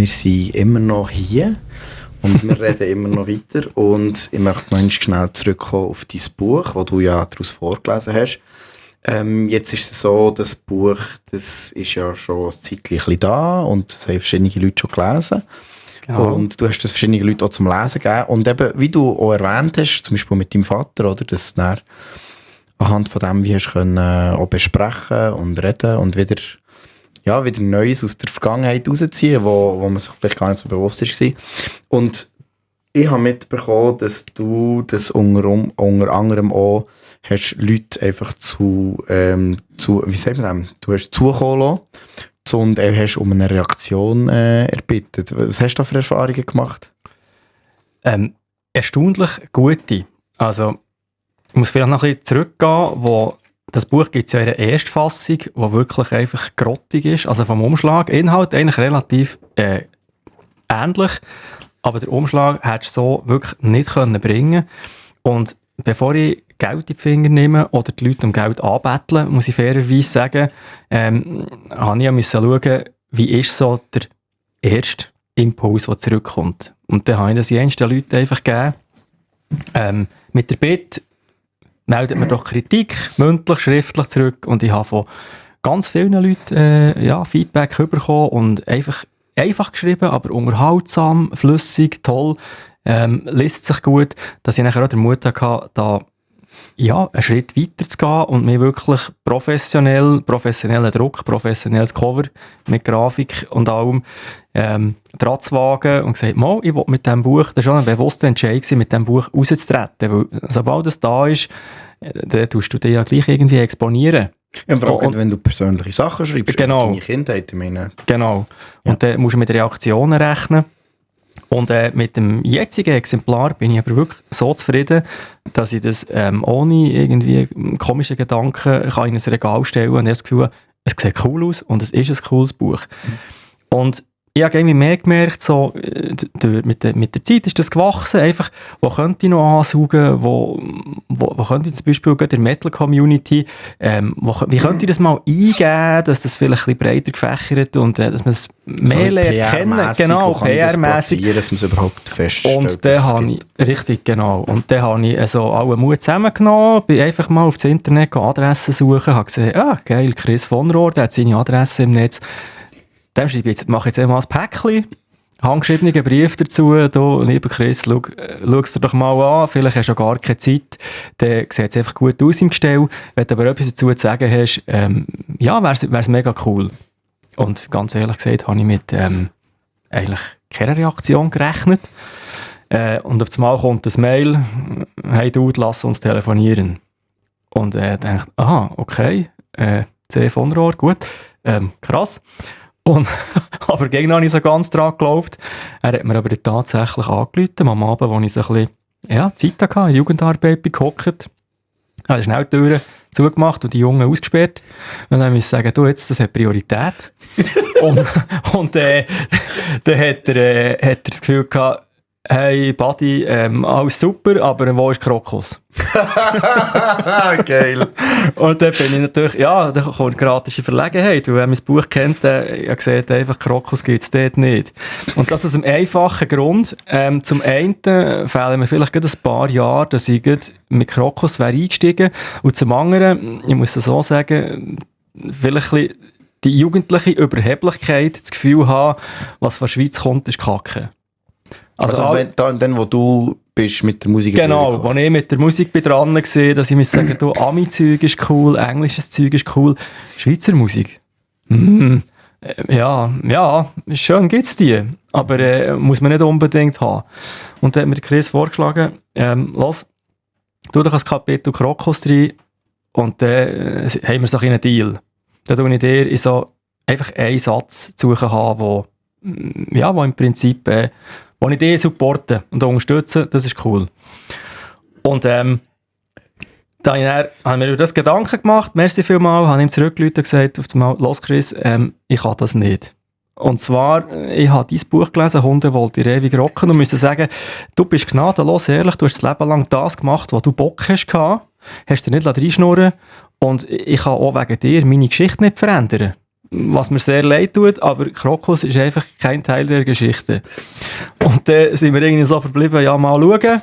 wir sind immer noch hier und wir reden immer noch weiter. Und ich möchte noch schnell zurückkommen auf dein Buch, das du ja daraus vorgelesen hast. Jetzt ist es so, das Buch, das ist ja schon ein Zeitchen da und das haben verschiedene Leute schon gelesen. Genau. Und du hast das verschiedene Leute auch zum Lesen gegeben. Und eben, wie du auch erwähnt hast, zum Beispiel mit deinem Vater, oder, dass du anhand von dem, wie hast du können, auch besprechen und reden und wieder Neues aus der Vergangenheit rausziehen, wo man sich vielleicht gar nicht so bewusst war. Und ich habe mitbekommen, dass du das unter anderem auch hast Leute einfach wie sagt man das? Du hast zukommen lassen und hast um eine Reaktion erbitten. Was hast du da für Erfahrungen gemacht? Erstaunlich gute. Also, ich muss vielleicht noch ein bisschen zurückgehen, wo das Buch gibt es ja in der Erstfassung, die wirklich einfach grottig ist. Also vom Umschlag, Inhalt eigentlich relativ ähnlich, aber der Umschlag hättest du so wirklich nicht können bringen. Und bevor ich Geld in die Finger nehme oder die Leute um Geld anbetteln, muss ich fairerweise sagen, habe ich müssen schauen, wie ist so der erste Impuls, der zurückkommt. Und dann habe ich das den Leuten einfach gegeben. Mit der Bitte, meldet mir doch Kritik, mündlich, schriftlich zurück. Und ich habe von ganz vielen Leuten Feedback bekommen und einfach geschrieben, aber unterhaltsam, flüssig, toll, liest sich gut, dass ich nachher auch den Mut hatte, da einen Schritt weiter zu gehen und mir wirklich professionellen Druck, professionelles Cover mit Grafik und allem dran zu wagen und gesagt, ich will mit diesem Buch, das war schon ein bewusster Entscheid, mit diesem Buch rauszutreten, weil sobald es da ist, dann tust du dich ja gleich irgendwie exponieren. Ja, vor allem, wenn du persönliche Sachen schreibst, genau. Deine Kindheit, ich meine. Genau. Ja. Und dann musst du mit Reaktionen rechnen. Und mit dem jetzigen Exemplar bin ich aber wirklich so zufrieden, dass ich das ohne irgendwie komische Gedanken kann in ein Regal stellen und ich habe das Gefühl, es sieht cool aus und es ist ein cooles Buch. Und ich habe irgendwie mehr gemerkt, so, mit der Zeit ist das gewachsen, einfach, wo könnte ich noch ansaugen, wo könnte ich zum Beispiel in der Metal-Community, wie könnte ich das mal eingeben, dass das vielleicht ein bisschen breiter gefächert und dass man es mehr lernt kennen. Genau, PR-mässig. Dass man es überhaupt feststellt. Und dann habe ich, richtig, genau, und dann habe ich also alle Mut zusammengenommen, bin einfach mal auf das Internet Adressen suchen, habe gesehen, geil, Chris von Rohr, der hat seine Adresse im Netz. Dann mache ich jetzt einmal ein Päckchen, handgeschriebenen Brief dazu. Da, lieber Chris, schau es dir doch mal an. Vielleicht hast du gar keine Zeit. Dann sieht es einfach gut aus im Gestell. Wenn du aber etwas dazu zu sagen hast, wäre es mega cool. Und ganz ehrlich gesagt, habe ich mit eigentlich keiner Reaktion gerechnet. Und auf einmal kommt das Mail, hey Dude, lass uns telefonieren. Und denkt, okay, C. von Rohr, gut, krass. Aber gegen noch nicht so ganz dran geglaubt. Er hat mir aber tatsächlich angerufen, am Abend, wo ich so ein bisschen Zeit hatte, in der Jugendarbeit gehockt. Er hat schnell die Türen zugemacht und die Jungen ausgesperrt. Und dann musste ich sagen, das hat Priorität. und dann hat er das Gefühl gehabt, hey Buddy, alles super, aber wo ist Krokus? Geil. Und dann bin ich natürlich, da kommt gratische Verlegenheit, weil wer mein Buch kennt, der sieht einfach, Krokus gibt es dort nicht. Und das aus einem einfachen Grund. Zum einen fehlen mir vielleicht gerade ein paar Jahre, dass ich mit Krokus wäre eingestiegen. Und zum anderen, ich muss es so sagen, vielleicht ein bisschen die jugendliche Überheblichkeit, das Gefühl haben, was von der Schweiz kommt, ist Kacke. Also dann, wo du bist mit der Musik. Genau, als ich mit der Musik dran war, dass ich mir sagen, Ami-Zeug ist cool, englisches Zeug ist cool, Schweizer Musik. Ja, schön gibt es die, aber muss man nicht unbedingt haben. Und dann hat mir Chris vorgeschlagen, los, tu doch ein Kapitel Krokus rein und dann haben wir so einen Deal. Dann tue ich dir in so einfach einen Satz zu suchen haben, wo im Prinzip wo ich die supporte und unterstütze, das ist cool. Und dann habe ich mir über das Gedanken gemacht, merci vielmals, habe ihm zurückgerufen und gesagt, auf einmal, los Chris, ich kann das nicht. Und zwar, ich habe dein Buch gelesen, Hunde wollte ihr ewig rocken und musste sagen, du bist gnadenlos ehrlich, du hast das Leben lang das gemacht, was du Bock hast dir nicht reinschnurren und ich kann auch wegen dir meine Geschichte nicht verändern. Was mir sehr leid tut, aber Krokus ist einfach kein Teil der Geschichte. Und dann sind wir irgendwie so verblieben, mal schauen.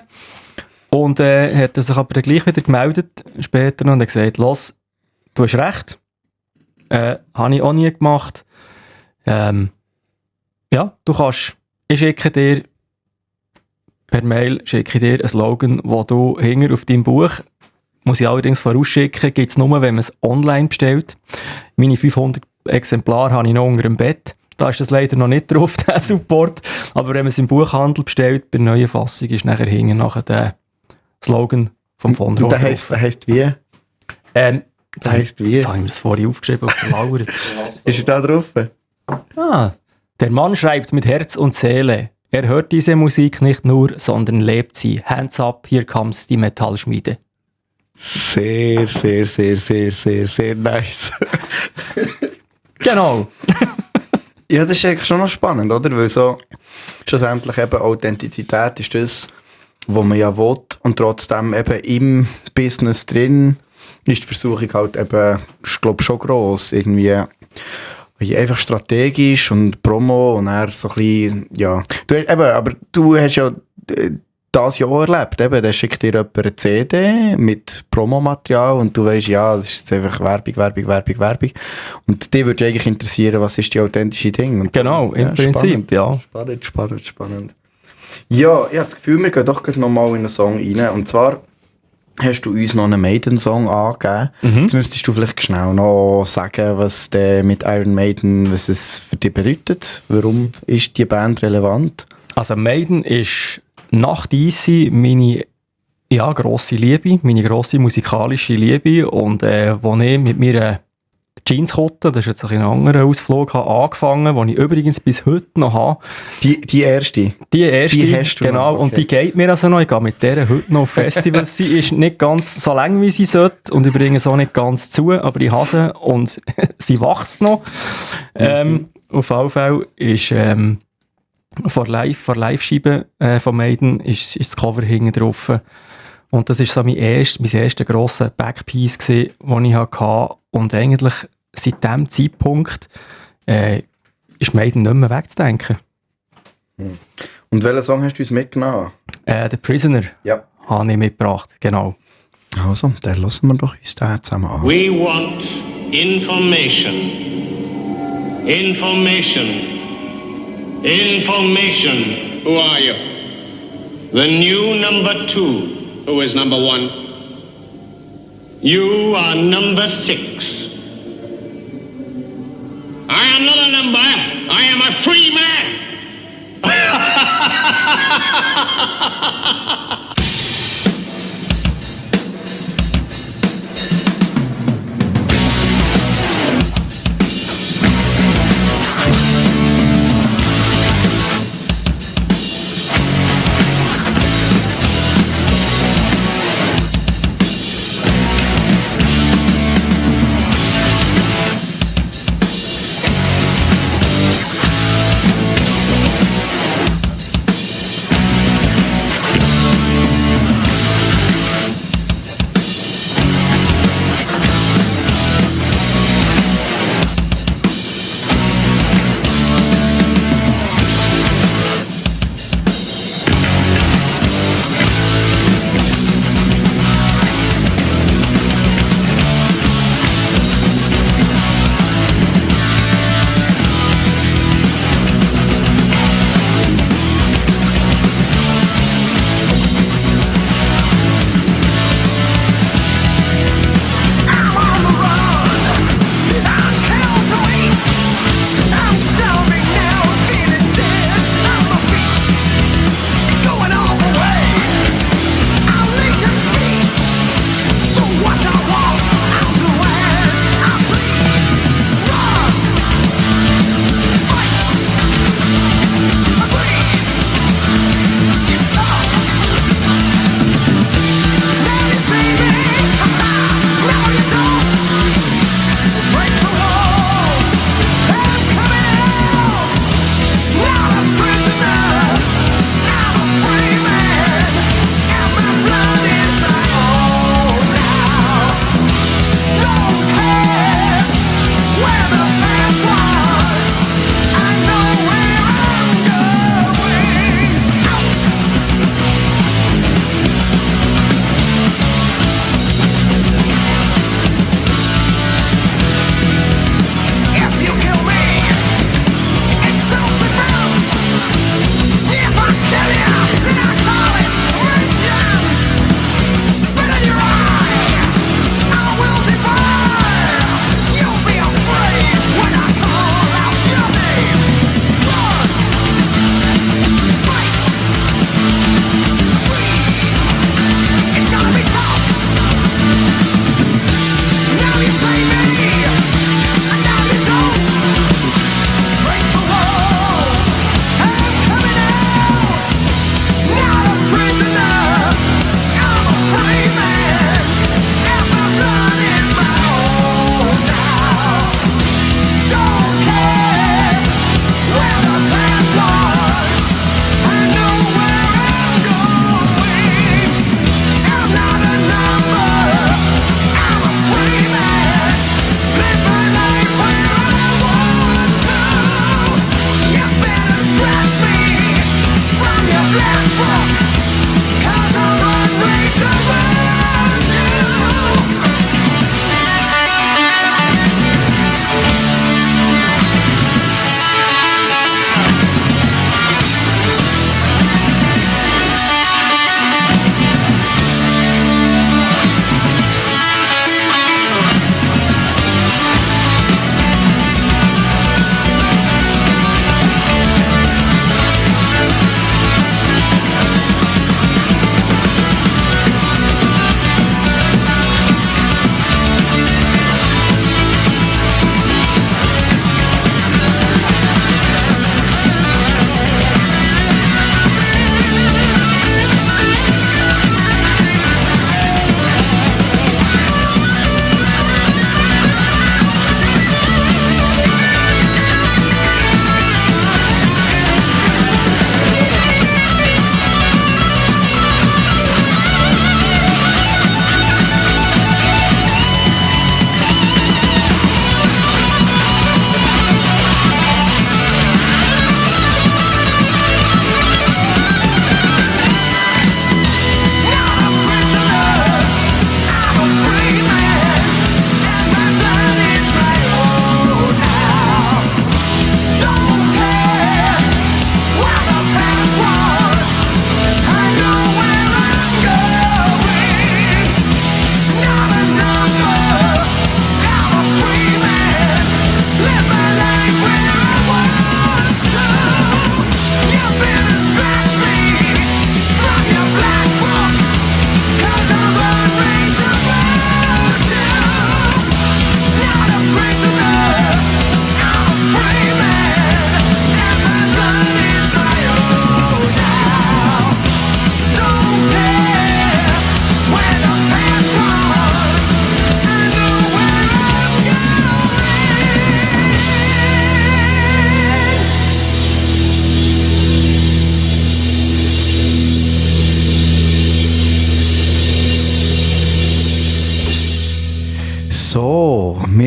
Und hat er sich aber dann gleich wieder gemeldet später und hat gesagt, los, du hast recht. Habe ich auch nie gemacht. Du kannst, ich schicke dir per Mail einen Slogan, wo du hinter auf deinem Buch, muss ich allerdings vorausschicken, gibt es nur, wenn man es online bestellt. Meine 500 Exemplare habe ich noch unter dem Bett. Da ist das leider noch nicht drauf, der Support. Aber wenn man es im Buchhandel bestellt, bei der neuen Fassung ist nachher hinten der Slogan vom von Rohr. Der heisst wie? Der heisst wie? Jetzt habe ich mir das vorhin aufgeschrieben auf der Lauer. Ist er da drauf? Der Mann schreibt mit Herz und Seele. Er hört diese Musik nicht nur, sondern lebt sie. Hands up, hier comes die Metallschmiede. Sehr, sehr, sehr, sehr, sehr, sehr nice. Genau. Ja, das ist eigentlich schon noch spannend, oder? Weil so, schlussendlich eben Authentizität ist das, was man ja will. Und trotzdem eben im Business drin ist die Versuchung halt eben, ich glaube schon gross, irgendwie einfach strategisch und Promo und dann so ein bisschen, ja. Aber du hast ja das Jahr erlebt, eben, da schickt dir jemand eine CD mit Promomaterial und du weißt, ja, das ist jetzt einfach Werbung. Und dich würde eigentlich interessieren, was ist die authentische Ding. Und Genau, im Prinzip, ja. Spannend. Ja, ich habe das Gefühl, wir gehen doch gleich nochmal in einen Song rein. Und zwar hast du uns noch einen Maiden-Song angegeben. Jetzt müsstest du vielleicht schnell noch sagen, was der mit Iron Maiden, was es für dich bedeutet. Warum ist die Band relevant? Also Maiden ist nach DC meine grosse Liebe, meine grosse musikalische Liebe. Und wo ich mit meiner Jeanskutte, das ist jetzt ein anderer Ausflug, habe angefangen, die ich übrigens bis heute noch habe. Die erste? Die erste, die hast du genau. noch, okay. Und die geht mir also noch. Ich gehe mit der heute noch auf Festivals. Sie ist nicht ganz so lang, wie sie sollte. Und ich bringe es auch nicht ganz zu, aber ich habe sie und sie wächst noch. Auf jeden Fall ist vor Live-Scheibe von Maiden ist das Cover hinten drauf. Und das war so mein erster grosser Backpiece, den ich hatte. Und eigentlich seit diesem Zeitpunkt ist Maiden nicht mehr wegzudenken. Und welchen Song hast du uns mitgenommen? The Prisoner habe ich mitgebracht, genau. Also, dann lassen wir doch uns da zusammen an. We want information. Information. Information. Who are you? The new number 2. Who is number 1? You are number 6. I am not a number. I am a free man.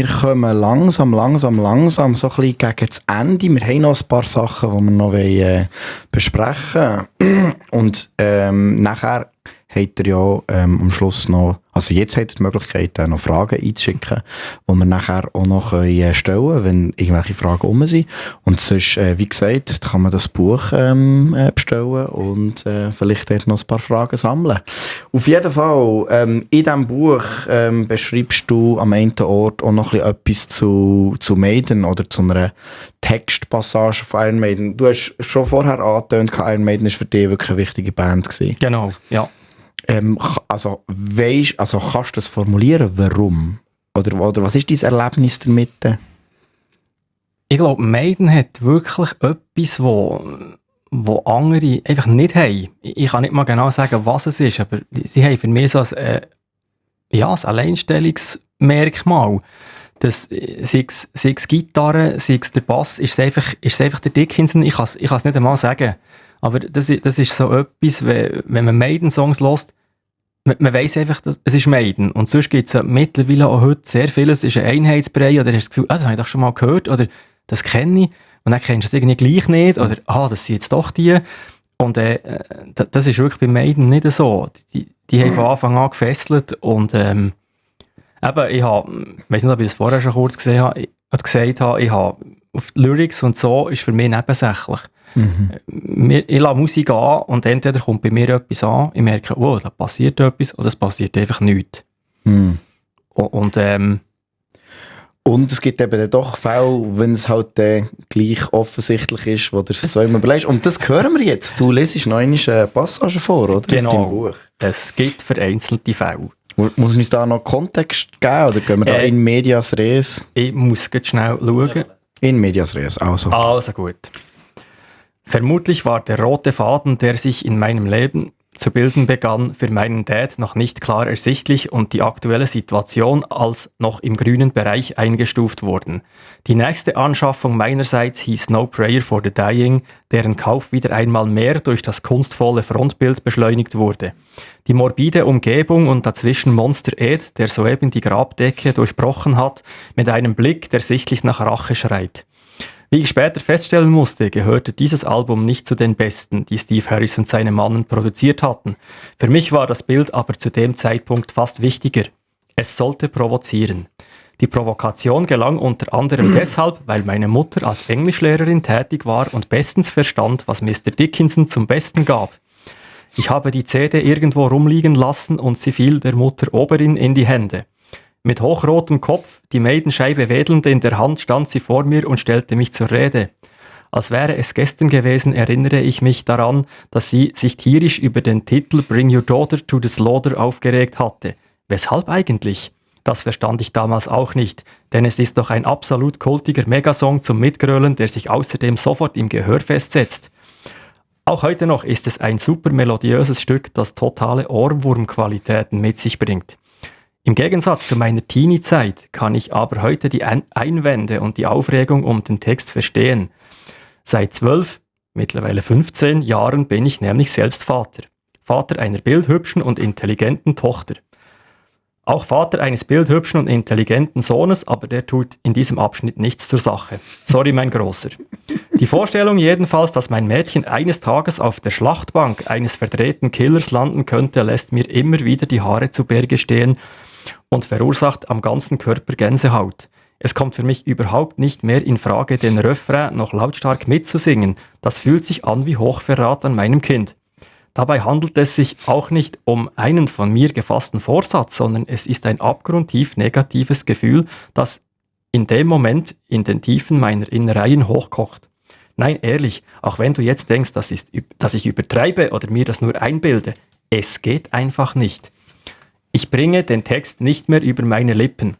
wir kommen langsam so ein bisschen gegen das Ende. Wir haben noch ein paar Sachen, die wir noch besprechen wollen. Und nachher habt ihr ja am Schluss noch, also jetzt habt ihr die Möglichkeit, noch Fragen einzuschicken, die wir nachher auch noch stellen können, wenn irgendwelche Fragen rum sind. Und sonst, wie gesagt, kann man das Buch bestellen und vielleicht dort noch ein paar Fragen sammeln. Auf jeden Fall, in diesem Buch beschreibst du am einen Ort auch noch etwas zu Maiden oder zu einer Textpassage von Iron Maiden. Du hast schon vorher angetönt, Iron Maiden war für dich wirklich eine wichtige Band gewesen. Genau, ja. Also kannst du das formulieren, warum? Oder was ist dein Erlebnis damit? Ich glaube, Maiden hat wirklich etwas, wo andere einfach nicht haben. Ich kann nicht mal genau sagen, was es ist, aber sie haben für mich so ein Alleinstellungsmerkmal. Sei es Gitarre, sei es der Bass, ist es einfach der Dickinson. Ich kann es nicht einmal sagen. Aber das ist so etwas, wenn man Maiden-Songs hört, man weiss einfach, es ist Maiden. Und sonst gibt es ja mittlerweile auch heute sehr vieles, es ist ein Einheitsbrei, oder hast du das Gefühl, das habe ich doch schon mal gehört, oder das kenne ich, und dann kennst du es irgendwie gleich nicht, oder das sind jetzt doch die. Und das ist wirklich bei Maiden nicht so. Die haben von Anfang an gefesselt, und ich weiss nicht, ob ich das vorher schon kurz gesagt habe, ich habe auf die Lyrics und so ist für mich nebensächlich. Ich lasse Musik an und entweder kommt bei mir etwas an, ich merke, da passiert etwas, oder es passiert einfach nichts. Und es gibt eben dann doch Fälle, wenn es halt gleich offensichtlich ist, wo du es zweimal überlegst. Und das hören wir jetzt. Du lesest noch eine Passage vor, oder? Genau. Aus deinem Buch. Es gibt vereinzelte Fälle. Muss uns da noch Kontext geben, oder gehen wir da in medias res? Ich muss jetzt schnell schauen. In medias res, also. Also gut. Vermutlich war der rote Faden, der sich in meinem Leben zu bilden begann, für meinen Dad noch nicht klar ersichtlich und die aktuelle Situation als noch im grünen Bereich eingestuft worden. Die nächste Anschaffung meinerseits hieß No Prayer for the Dying, deren Kauf wieder einmal mehr durch das kunstvolle Frontbild beschleunigt wurde. Die morbide Umgebung und dazwischen Monster Ed, der soeben die Grabdecke durchbrochen hat, mit einem Blick, der sichtlich nach Rache schreit. Wie ich später feststellen musste, gehörte dieses Album nicht zu den besten, die Steve Harris und seine Mannen produziert hatten. Für mich war das Bild aber zu dem Zeitpunkt fast wichtiger. Es sollte provozieren. Die Provokation gelang unter anderem deshalb, weil meine Mutter als Englischlehrerin tätig war und bestens verstand, was Mr. Dickinson zum Besten gab. Ich habe die CD irgendwo rumliegen lassen und sie fiel der Mutter Oberin in die Hände. Mit hochrotem Kopf, die Maidenscheibe wedelnd in der Hand, stand sie vor mir und stellte mich zur Rede. Als wäre es gestern gewesen, erinnere ich mich daran, dass sie sich tierisch über den Titel Bring Your Daughter to the Slaughter aufgeregt hatte. Weshalb eigentlich? Das verstand ich damals auch nicht, denn es ist doch ein absolut kultiger Megasong zum Mitgrölen, der sich außerdem sofort im Gehör festsetzt. Auch heute noch ist es ein super melodiöses Stück, das totale Ohrwurmqualitäten mit sich bringt. Im Gegensatz zu meiner Teenie-Zeit kann ich aber heute die Einwände und die Aufregung um den Text verstehen. Seit 12, mittlerweile 15 Jahren bin ich nämlich selbst Vater. Vater einer bildhübschen und intelligenten Tochter. Auch Vater eines bildhübschen und intelligenten Sohnes, aber der tut in diesem Abschnitt nichts zur Sache. Sorry, mein Großer. Die Vorstellung jedenfalls, dass mein Mädchen eines Tages auf der Schlachtbank eines verdrehten Killers landen könnte, lässt mir immer wieder die Haare zu Berge stehen und verursacht am ganzen Körper Gänsehaut. Es kommt für mich überhaupt nicht mehr in Frage, den Refrain noch lautstark mitzusingen. Das fühlt sich an wie Hochverrat an meinem Kind. Dabei handelt es sich auch nicht um einen von mir gefassten Vorsatz, sondern es ist ein abgrundtief negatives Gefühl, das in dem Moment in den Tiefen meiner Innereien hochkocht. Nein, ehrlich, auch wenn du jetzt denkst, dass ich übertreibe oder mir das nur einbilde, es geht einfach nicht. Ich bringe den Text nicht mehr über meine Lippen.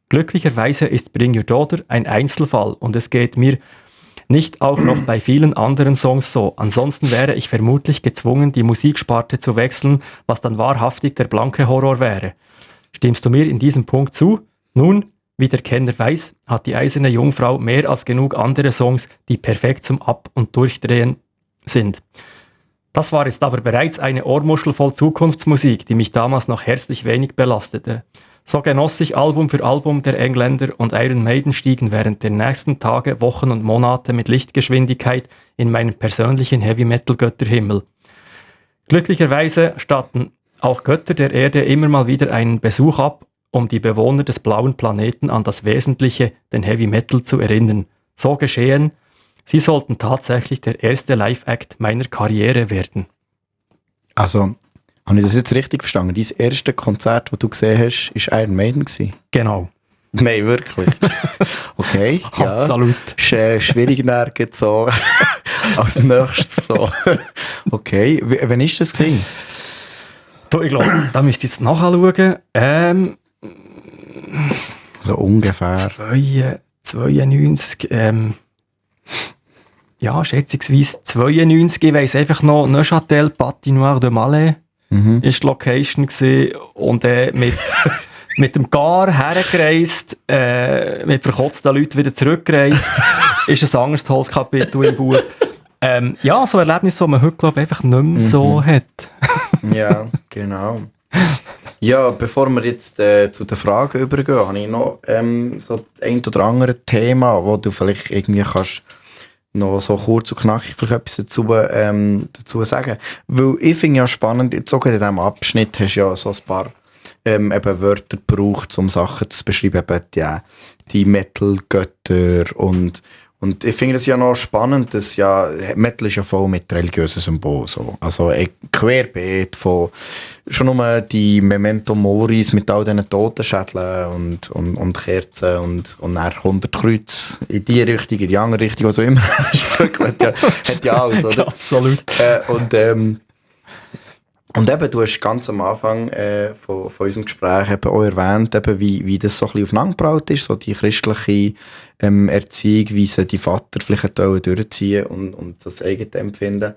Glücklicherweise ist Bring Your Daughter ein Einzelfall und es geht mir nicht auch noch bei vielen anderen Songs so. Ansonsten wäre ich vermutlich gezwungen, die Musiksparte zu wechseln, was dann wahrhaftig der blanke Horror wäre. Stimmst du mir in diesem Punkt zu? Nun, wie der Kenner weiß, hat die Eiserne Jungfrau mehr als genug andere Songs, die perfekt zum Ab- und Durchdrehen sind. Das war jetzt aber bereits eine Ohrmuschel voll Zukunftsmusik, die mich damals noch herzlich wenig belastete. So genoss ich Album für Album der Engländer und Iron Maiden stiegen während der nächsten Tage, Wochen und Monate mit Lichtgeschwindigkeit in meinen persönlichen Heavy-Metal-Götterhimmel. Glücklicherweise statten auch Götter der Erde immer mal wieder einen Besuch ab, um die Bewohner des blauen Planeten an das Wesentliche, den Heavy Metal, zu erinnern. So geschehen, sie sollten tatsächlich der erste Live-Act meiner Karriere werden. Also, habe ich das jetzt richtig verstanden? Dein erste Konzert, das du gesehen hast, war Iron Maiden gewesen? Genau. Nein, wirklich? Okay, ja. Absolut. Ist schwierig nirgends so. Als nächstes so. Okay, wann war das gewesen? Du, ich glaube, da müsst ihr jetzt nachschauen. So ungefähr. 92, ja, schätzungsweise 92, ich weiss einfach noch, Neuchâtel, Patinoire de Malais ist die Location gewesen, und mit dem Gar hergereist, mit verkotzten Leuten wieder zurückgereist, ist ein anderes tolles Kapitel im Buch. Ja, so Erlebnisse, die man heute, glaube ich, einfach nicht mehr so hat. Ja, genau. Ja, bevor wir jetzt zu den Fragen übergehen, habe ich noch so das ein oder andere Thema, wo du vielleicht irgendwie kannst noch so kurz und knackig vielleicht etwas dazu sagen. Weil ich finde ja spannend, jetzt sogar in diesem Abschnitt hast du ja so ein paar eben Wörter gebraucht, um Sachen zu beschreiben, eben die Metal-Götter und ich finde es ja noch spannend, dass ja Metal ist ja voll mit religiösen Symbolen. So. Also ein Querbeet von schon nur die Memento Moris mit all diesen Totenschädeln und Kerzen und dann 100 Kreuz in die Richtung, in die andere Richtung, was auch immer. hat ja alles, oder? Absolut. Und eben, du hast ganz am Anfang von unserem Gespräch eben auch erwähnt, eben, wie das so ein bisschen aufeinandergebraut ist, so die christliche Erziehung, wie sie die Vater vielleicht durchziehen und das eigene Empfinden.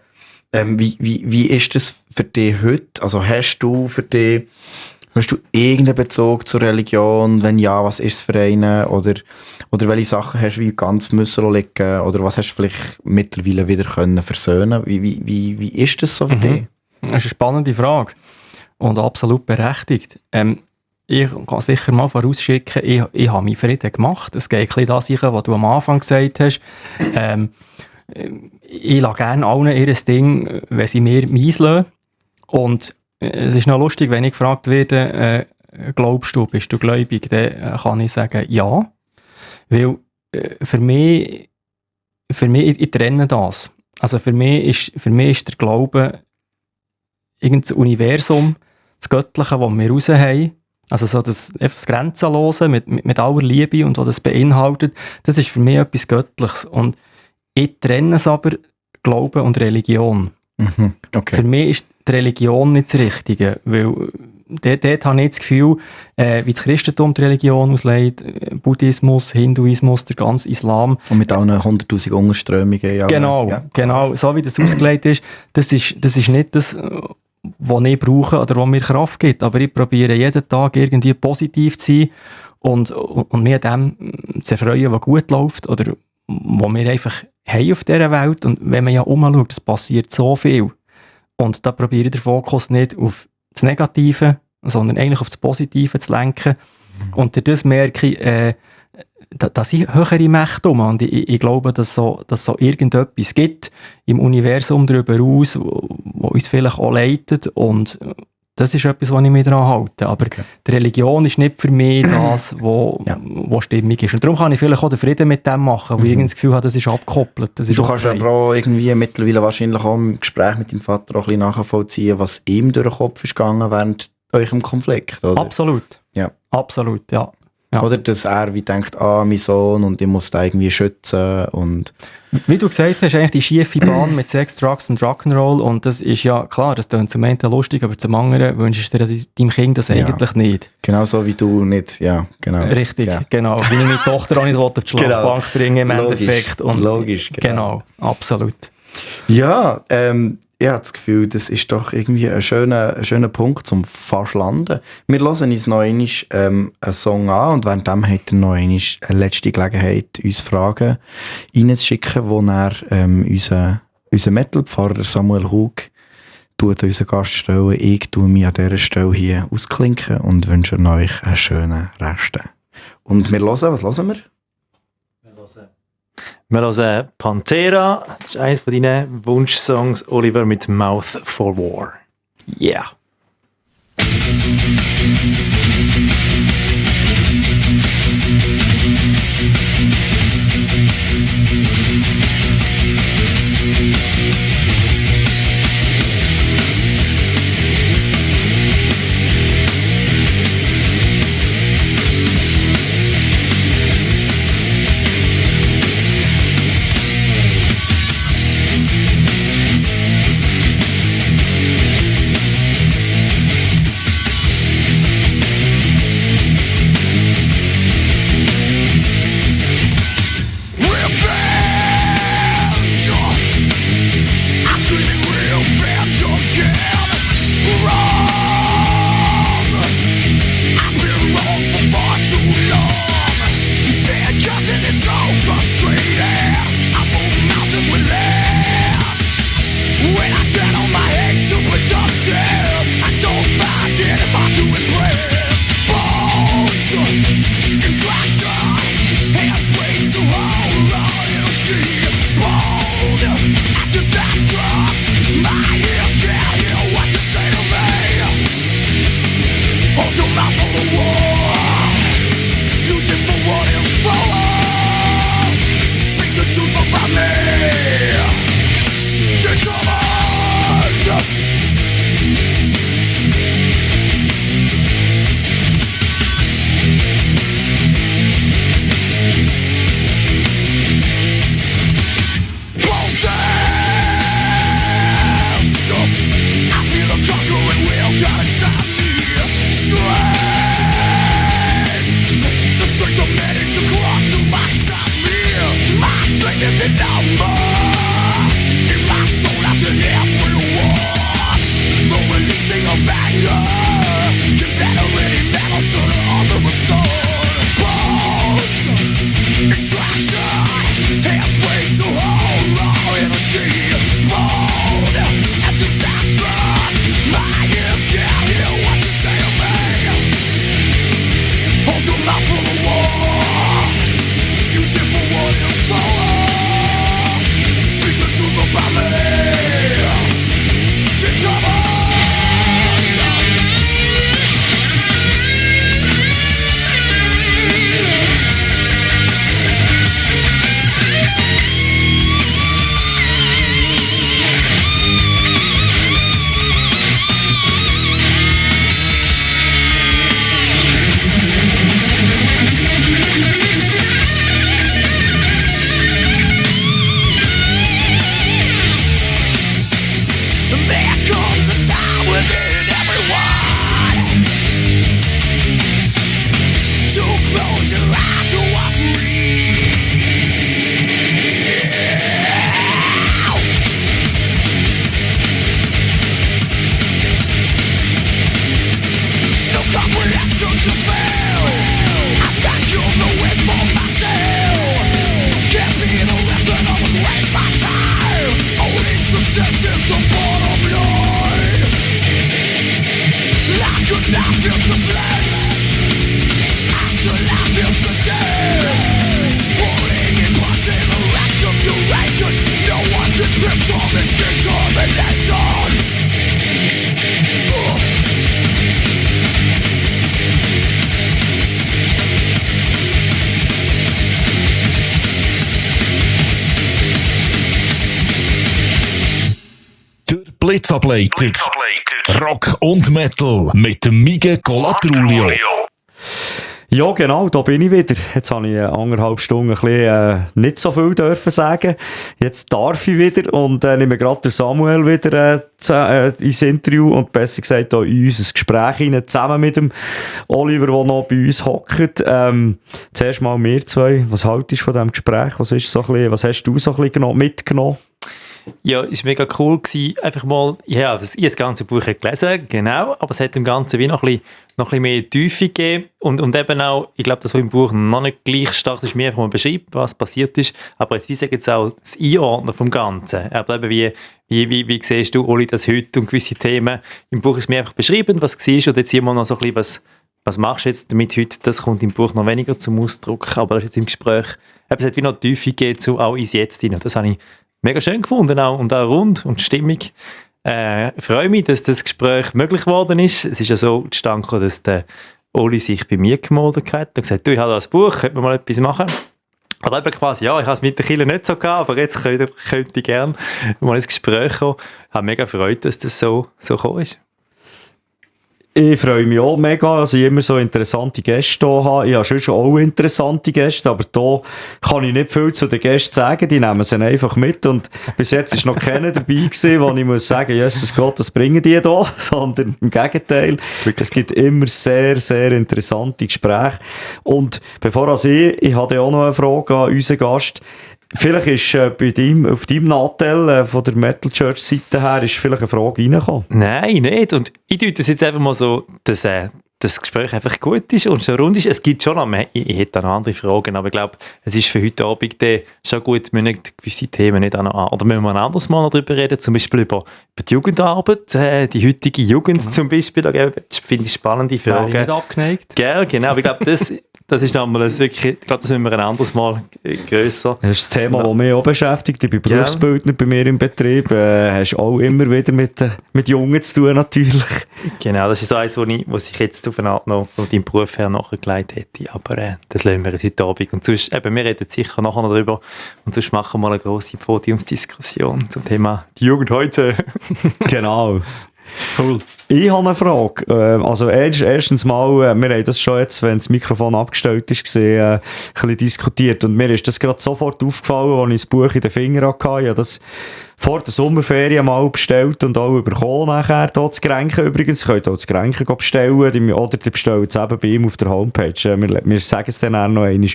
Wie ist das für dich heute? Also hast du irgendeinen Bezug zur Religion? Wenn ja, was ist es für eine? Oder welche Sachen hast du wie ganz müssen liegen? Oder was hast du vielleicht mittlerweile wieder können versöhnen? Wie ist das so für dich? Das ist eine spannende Frage und absolut berechtigt. Ich kann sicher mal vorausschicken, ich habe meinen Frieden gemacht. Es geht ein bisschen das, was du am Anfang gesagt hast. Ich lasse gerne allen ihr Ding, wenn sie mir meins lassen. Und es ist noch lustig, wenn ich gefragt werde, glaubst du, bist du gläubig? Dann kann ich sagen, ja. Weil für mich ich trenne das. Also für mich ist der Glaube irgendein Universum, das Göttliche, das wir raus haben, also so das Grenzenlose mit aller Liebe und was das beinhaltet, das ist für mich etwas Göttliches. Und ich trenne es aber, Glaube und Religion. Okay. Für mich ist die Religion nicht das Richtige, weil dort habe ich das Gefühl, wie das Christentum die Religion auslegt, Buddhismus, Hinduismus, der ganze Islam. Und mit allen 100'000 Unterströmungen. Ja. Genau, so wie das ausgelegt ist, das ist nicht das, was ich brauche oder was mir Kraft gibt, aber ich probiere jeden Tag irgendwie positiv zu sein und mir an dem zu erfreuen, was gut läuft oder was wir einfach haben auf dieser Welt. Und wenn man ja umschaut, es passiert so viel. Und da probiere ich den Fokus nicht auf das Negative, sondern eigentlich auf das Positive zu lenken. Und durch das merke ich, dass ich höhere Mächte um. Und ich glaube, dass so irgendetwas gibt im Universum darüber aus, wo uns vielleicht auch leitet. Und das ist etwas, was ich mir daran halte. Aber die Religion ist nicht für mich das, was stimmig ist. Und darum kann ich vielleicht auch den Frieden mit dem machen, wo ich irgendwie das Gefühl habe, das ist abgekoppelt. Das ist kannst aber auch irgendwie mittlerweile wahrscheinlich auch im Gespräch mit deinem Vater auch ein bisschen nachvollziehen, was ihm durch den Kopf ist gegangen während eurem Konflikt, oder? Absolut. Ja. Absolut, ja. Ja. Oder dass er wie denkt, mein Sohn und ich muss da irgendwie schützen und... Wie du gesagt hast, eigentlich die schiefe Bahn mit Sex, Drugs und Rock'n'Roll, und das ist ja klar, das klingt zum einen lustig, aber zum anderen wünschst du dir deinem Kind das eigentlich nicht. Genau so wie du nicht, ja, genau. Richtig, ja. Genau. Wie ich meine Tochter auch nicht auf die Schlafbank bringen im Endeffekt. Und logisch, genau. Absolut. Ja, ich habe das Gefühl, das ist doch irgendwie ein schöner Punkt zum fast landen. Wir hören uns noch einmal einen Song an und währenddem hat er noch einmal eine letzte Gelegenheit, uns Fragen reinzuschicken, wo er unser Metal-Pfarrer Samuel Hug tut unseren Gast stellen. Ich tue mich an dieser Stelle hier ausklinken und wünsche euch einen schönen Rest. Und wir hören, was hören wir? Wir hören Pantera, das ist einer von deinen Wunschsongs, Oliver, mit Mouth for War. Yeah. Blitzableiter. Rock und Metal mit dem Mige Colatrulio. Ja, genau, da bin ich wieder. Jetzt habe ich 1,5 Stunden ein bisschen, nicht so viel dürfen sagen. Jetzt darf ich wieder und nehme gerade den Samuel wieder ins Interview und besser gesagt auch in unser Gespräch rein, zusammen mit dem Oliver, der noch bei uns hockt. Zuerst mal wir zwei. Was haltest du von diesem Gespräch? Was hast du so ein bisschen mitgenommen? Ja, es war mega cool gewesen. Einfach mal, ja, ich habe das ganze Buch gelesen, genau, aber es hat dem Ganzen wie noch ein bisschen mehr Tiefe gegeben und eben auch, ich glaube, das, was im Buch noch nicht gleich stark ist, mir einfach mal beschreibt, was passiert ist, aber jetzt, wie sagen jetzt auch das Einordnen vom Ganzen, aber eben wie siehst du, Oli, das heute und gewisse Themen, im Buch ist mir einfach beschrieben, was war und jetzt hier mal noch so ein bisschen, was machst du jetzt damit heute, das kommt im Buch noch weniger zum Ausdruck, aber das ist jetzt im Gespräch, eben, es hat wie noch Tiefe gegeben, so auch ins Jetzt hinein, das habe ich mega schön gefunden auch, und auch rund und stimmig. Freue mich, dass das Gespräch möglich geworden ist. Es ist ja so zustande gekommen, dass der Oli sich bei mir gemeldet hat und gesagt, du, ich habe da ein Buch, könnte man mal etwas machen? Aber eben quasi, ja, ich habe es mit der Kirche nicht so gehabt, aber jetzt könnte ich gerne mal ins Gespräch kommen. Ich habe mega gefreut, dass das so gekommen ist. Ich freue mich auch mega, dass ich immer so interessante Gäste hier habe. Ich habe schon auch interessante Gäste, aber da kann ich nicht viel zu den Gästen sagen. Die nehmen sie einfach mit und bis jetzt ist noch keiner dabei gewesen, wo ich muss sagen, Jesus Gott, das bringen die da, sondern im Gegenteil. Es gibt immer sehr, sehr interessante Gespräche. Und bevor ich habe auch noch eine Frage an unseren Gast. Vielleicht ist auf deinem Nachteil von der Metal Church Seite her ist vielleicht eine Frage reingekommen. Nein, nicht. Und ich tue das jetzt einfach mal so, dass das Gespräch einfach gut ist und so rund ist. Es gibt schon noch mehr, ich hätte noch andere Fragen, aber ich glaube, es ist für heute Abend schon gut, wir müssen gewisse Themen nicht auch noch an. Oder müssen wir ein anderes Mal noch darüber reden, zum Beispiel über die Jugendarbeit, die heutige Jugend zum Beispiel. Da finde ich spannende Fragen. Wäre ich nicht abgeneigt. Gell, genau. Aber ich glaube, das ist nochmal wirklich, ich glaube, das müssen wir ein anderes Mal grösser. Das ist das Thema, das mich auch beschäftigt. Ich bin Berufsbildner bei mir im Betrieb. Hast auch immer wieder mit Jungen zu tun, natürlich. Genau, das ist so eines, was ich jetzt auf eine Art noch von deinem Beruf her nachgelegt hätte. Aber das lassen wir jetzt heute Abend. Und sonst, eben, wir reden sicher nachher noch darüber. Und sonst machen wir mal eine grosse Podiumsdiskussion zum Thema die Jugend heute. Genau. Cool. Ich habe eine Frage. Also erstens mal, wir haben das schon jetzt, wenn das Mikrofon abgestellt ist, gesehen, ein bisschen diskutiert. Und mir ist das gerade sofort aufgefallen, als ich das Buch in den Fingern hatte. Ich habe das vor der Sommerferien mal bestellt und auch bekommen nachher. Hier zu Grenchen übrigens. Ihr könnt auch zu Grenchen bestellen. Oder die bestellen es eben bei ihm auf der Homepage. Wir sagen es dann auch noch einmal.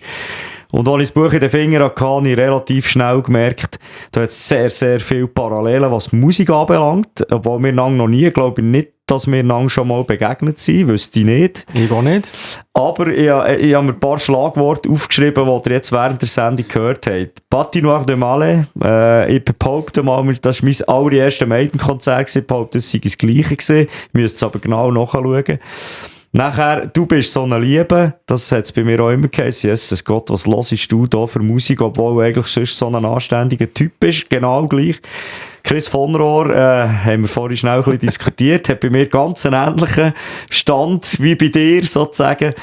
Und als ich das Buch in den Fingern hatte, habe ich relativ schnell gemerkt, da hat es sehr, sehr viele Parallelen, was die Musik anbelangt. Obwohl wir noch nie, glaube ich nicht, dass wir schon mal begegnet sind, wüsste ich nicht. Ich auch nicht. Aber ich habe mir ein paar Schlagworte aufgeschrieben, die ihr jetzt während der Sendung gehört habt. Patinoire de Malais, ich behaupte mal, das war mein allererstes Maiden-Konzert, ich behaupte, das sei das Gleiche gewesen. Ich müsste es aber genau nachschauen. Nachher, du bist so eine Liebe, das hat es bei mir auch immer geheißen, Jesus Gott, was hörst du da für Musik, obwohl du eigentlich sonst so ein anständiger Typ bist, genau gleich. Chris von Rohr, haben wir vorhin schnell ein bisschen diskutiert, hat bei mir ganz einen ähnlichen Stand wie bei dir sozusagen.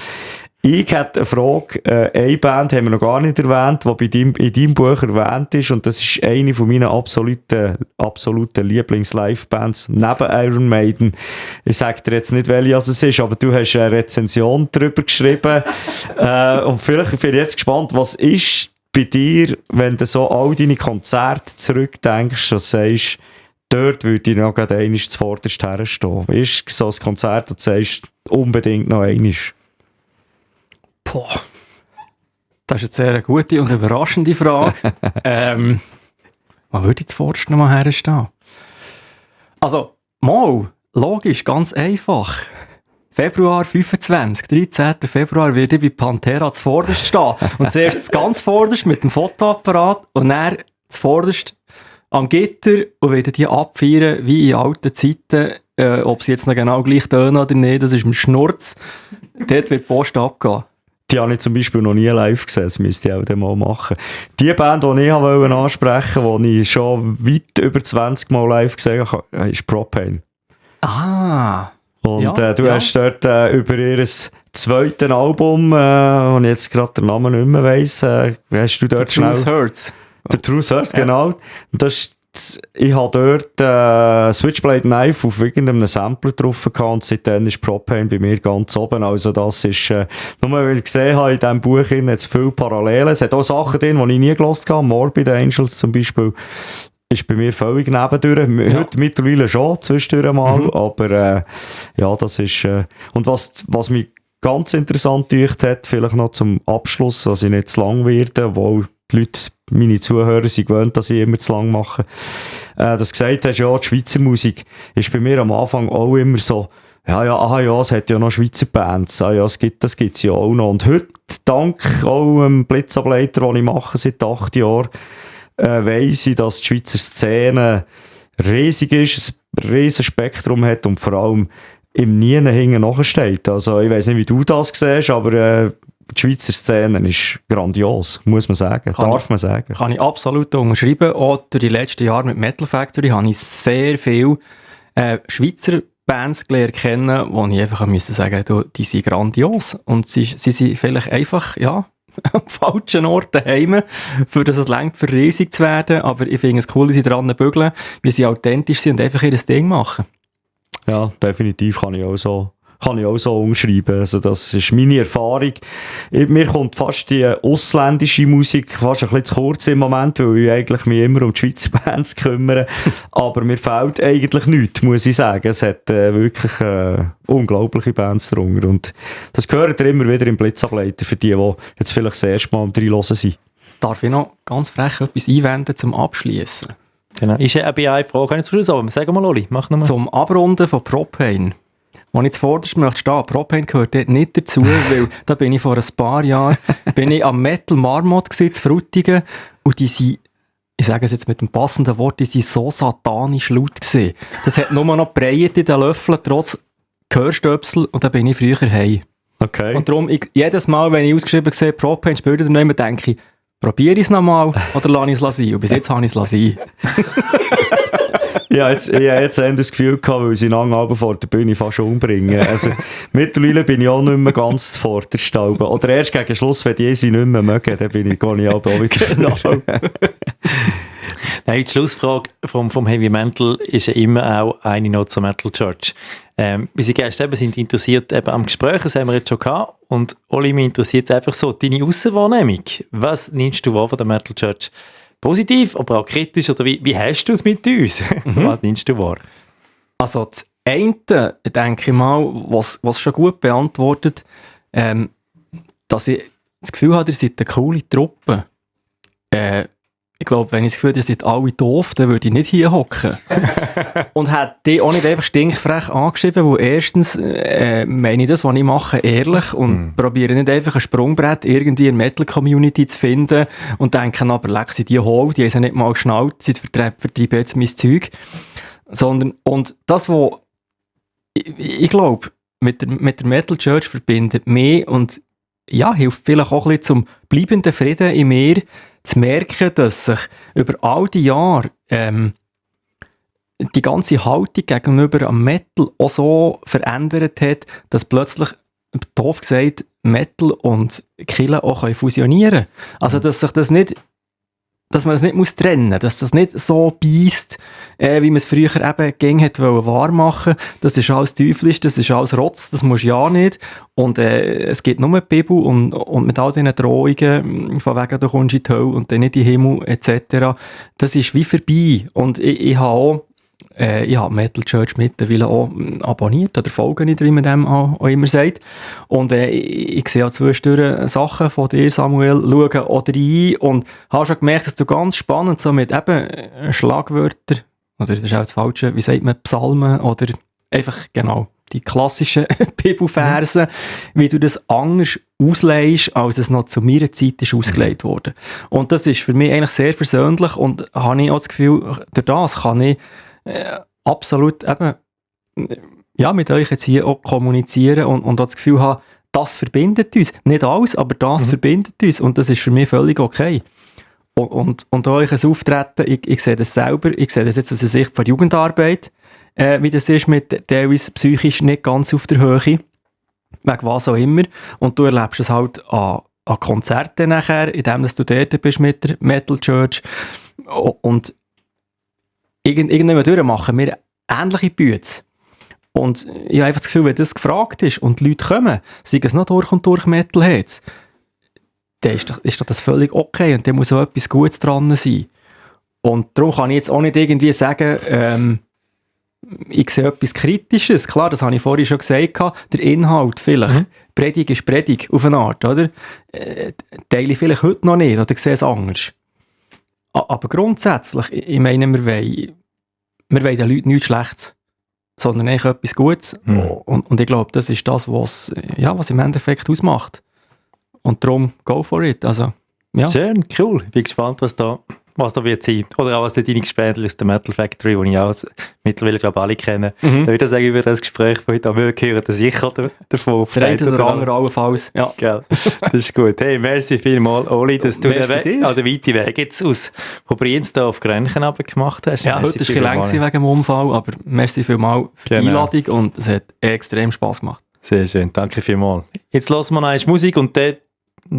Ich hätte eine Frage, eine Band haben wir noch gar nicht erwähnt, die in deinem Buch erwähnt ist, und das ist eine von meinen absoluten Lieblings-Live-Bands neben Iron Maiden. Ich sage dir jetzt nicht, welche es ist, aber du hast eine Rezension darüber geschrieben. Und vielleicht bin ich jetzt gespannt, was ist bei dir, wenn du so all deine Konzerte zurückdenkst und sagst, dort würde ich noch gerade einmal zuvorderst herstehen. Ist so ein Konzert, das du sagst, unbedingt noch einmal? Boah. Das ist jetzt sehr eine gute und überraschende Frage. Wo würde ich zuvorderst noch mal herstehen? Also, mal, logisch, ganz einfach. Februar 25, 13. Februar werde ich bei Pantera zuvorderst stehen. Und zuerst ganz vorderst mit dem Fotoapparat und dann zuvorderst am Gitter und werde die abfeiern wie in alten Zeiten. Ob sie jetzt noch genau gleich tönen oder nicht, das ist mir Schnurz. Dort wird die Post abgehen. Die habe ich zum Beispiel noch nie live gesehen, das müsste ich auch dann mal machen. Die Band, die ich ansprechen wollte, die ich schon weit über 20 Mal live gesehen habe, ist Propane. Ah! Und ja, du hast dort über ihr zweites Album, wo ich jetzt gerade den Namen nicht mehr weiss, hast du dort The Truth Hurts. The Truth Hurts, genau. Und ich habe dort Switchblade Knife auf irgendeinem Sampler drauf gehabt und seitdem ist Propane bei mir ganz oben. Also das ist, nur weil ich gesehen habe, in diesem Buch jetzt viele Parallelen. Es hat auch Sachen drin, die ich nie gehört habe. Morbid Angels zum Beispiel ist bei mir völlig nebendurch. Ja. Heute mittlerweile schon, zwischendurch mal. Aber ja, das ist... und was mich ganz interessant gemacht hat, vielleicht noch zum Abschluss, dass ich nicht zu lang werde, wo die Leute meine Zuhörer sind gewöhnt, dass ich immer zu lang mache. Das gesagt hast, ja, die Schweizer Musik ist bei mir am Anfang auch immer so, es hat ja noch Schweizer Bands, das gibt's ja auch noch. Und heute, dank auch dem Blitzableiter, den ich mache seit 8 Jahren, weiss ich, dass die Schweizer Szene riesig ist, ein riesiges Spektrum hat und vor allem im Nien hinten nachsteht. Also ich weiss nicht, wie du das siehst, aber die Schweizer Szene ist grandios, muss man sagen, darf man sagen. Kann ich absolut unterschreiben. Auch durch die letzten Jahre mit Metal Factory habe ich sehr viele Schweizer Bands gelernt kennen, wo ich einfach müssen sagen, die sind grandios. Und sie sind vielleicht einfach, am falschen Ort daheim, für das es reicht, für riesig zu werden. Aber ich finde es cool, dass sie dran bügeln, wie sie authentisch sind und einfach ihr Ding machen. Ja, definitiv kann ich auch so umschreiben. Also das ist meine Erfahrung. Mir kommt fast die ausländische Musik fast ein bisschen zu kurz im Moment, weil ich eigentlich mich immer um die Schweizer Bands kümmere. Aber mir fehlt eigentlich nichts, muss ich sagen. Es hat wirklich unglaubliche Bands drunter. Und das gehört ihr immer wieder im Blitzableiter für die jetzt vielleicht das erste Mal am Reinhören sind. Darf ich noch ganz frech etwas einwenden zum Abschließen? Genau. Ist ja eine Frage nicht zu Schluss, aber sag mal, Oli, mach nochmal. Zum Abrunden von Propane. Als ich zuvorderst möchte stehen, Propane gehört dort nicht dazu, weil da bin ich vor ein paar Jahren am Metal Marmot in Frutigen und die sind, ich sage es jetzt mit dem passenden Wort, die sind so satanisch laut gewesen. Das hat nur noch breiert in den Löffeln, trotz Gehörstöpsel, und da bin ich früher heim. Okay. Und darum, jedes Mal, wenn ich ausgeschrieben sehe, Propane spielt er nicht mehr, denke ich, probiere ich es nochmal oder lasse ich es sein? Und bis jetzt habe ich es sein. Ich hatte jetzt das Gefühl gehabt, weil sie lange vor der Bühne fast umbringen. Also, mittlerweile bin ich auch nicht mehr ganz zuvorderst. Oder erst gegen Schluss, wenn die sie nicht mehr mögen, dann gehe ich auch wieder. Genau. Nein, die Schlussfrage vom Heavy Metal ist ja immer auch eine noch zur Metal Church. Unsere Gäste sind interessiert am Gespräch, das haben wir jetzt schon gehabt. Und Oli, mich interessiert einfach so deine Aussenwahrnehmung. Was nimmst du wahr von der Metal Church? Positiv, aber auch kritisch? Oder wie hast du es mit uns? Was nimmst du wahr? Also das eine, denke ich mal, was schon gut beantwortet, dass ich das Gefühl habe, ihr seid eine coole Truppe. Ich glaube, wenn ich das Gefühl habe, ihr seid alle doof, dann würde ich nicht hier hocken. Und hätte die auch nicht einfach stinkfrech angeschrieben, weil erstens meine ich das, was ich mache, ehrlich und probiere nicht einfach ein Sprungbrett irgendwie in der Metal-Community zu finden und denken, aber leck sie die hohl, die haben sie nicht mal geschnallt, sie vertreiben jetzt mein Zeug. Sondern, und das, was ich glaube, mit der Metal Church verbindet mich und hilft vielleicht auch ein bisschen zum bleibenden Frieden in mir, zu merken, dass sich über all die Jahre die ganze Haltung gegenüber am Metal auch so verändert hat, dass plötzlich, doof gesagt, Metal und Kirche auch fusionieren können. Also, dass man das nicht trennen muss, dass das nicht so beisst, wie man es früher eben gegen hat wahr machen. Das ist alles teuflisch, das ist alles Rotz, das musst du ja nicht. Und es gibt nur die Bibel und mit all diesen Drohungen, von wegen du kommst in die Hölle und dann nicht in den Himmel etc., das ist wie vorbei. Und ich habe Metal Church mittlerweile auch abonniert oder folge nicht, wie man dem auch immer sagt. Und ich sehe auch zwischendurch Sachen von dir, Samuel, schauen oder rein und habe schon gemerkt, dass du ganz spannend so mit eben Schlagwörtern, oder das ist auch das Falsche, wie sagt man, Psalmen oder einfach genau die klassischen Bibelverse, wie du das anders auslegst, als es noch zu meiner Zeit ist ausgelegt wurde. Und das ist für mich eigentlich sehr versöhnlich und habe ich auch das Gefühl, durch das kann ich absolut eben, mit euch jetzt hier auch kommunizieren und das Gefühl haben, das verbindet uns. Nicht alles, aber das verbindet uns und das ist für mich völlig okay. Und euch ein Auftreten, ich sehe das selber, ich sehe das jetzt aus der Sicht von Jugendarbeit, wie das ist mit teilweise psychisch nicht ganz auf der Höhe, wegen was auch immer. Und du erlebst es halt an Konzerten nachher, indem du dort bist mit der Metal Church und irgendwann durch machen wir ähnliche Bühne. Und ich habe einfach das Gefühl, wenn das gefragt ist und die Leute kommen, sei es noch durch und durch Metalheads, dann ist das völlig okay und dann muss auch etwas Gutes dran sein. Und darum kann ich jetzt auch nicht irgendwie sagen, ich sehe etwas Kritisches. Klar, das habe ich vorhin schon gesagt, der Inhalt vielleicht. Predigt ist Predigt auf eine Art, oder? Teile ich vielleicht heute noch nicht oder sehe es anders. Aber grundsätzlich, ich meine, wir wollen den Leuten nichts Schlechtes, sondern eigentlich etwas Gutes. Und ich glaube, das ist das, was im Endeffekt ausmacht. Und darum, go for it. Also, ja. Schön, cool. Ich bin gespannt, was da wird sein. Oder auch was deine Gespendel aus der Metal Factory, die ich auch mittlerweile, glaube ich, alle kenne. Da würde ich sagen, über das Gespräch von heute Abend gehören, dass ich davon der eine oder andere allenfalls. Ja. Gell. Das ist gut. Hey, merci vielmals, Oli, dass du den weiten Weg jetzt von Brienz da auf Grenchen gemacht hast. Ja, heute war ein lang wegen dem Unfall, aber merci vielmals für die Einladung und es hat extrem Spass gemacht. Sehr schön, danke vielmals. Jetzt hören wir noch einmal Musik und dann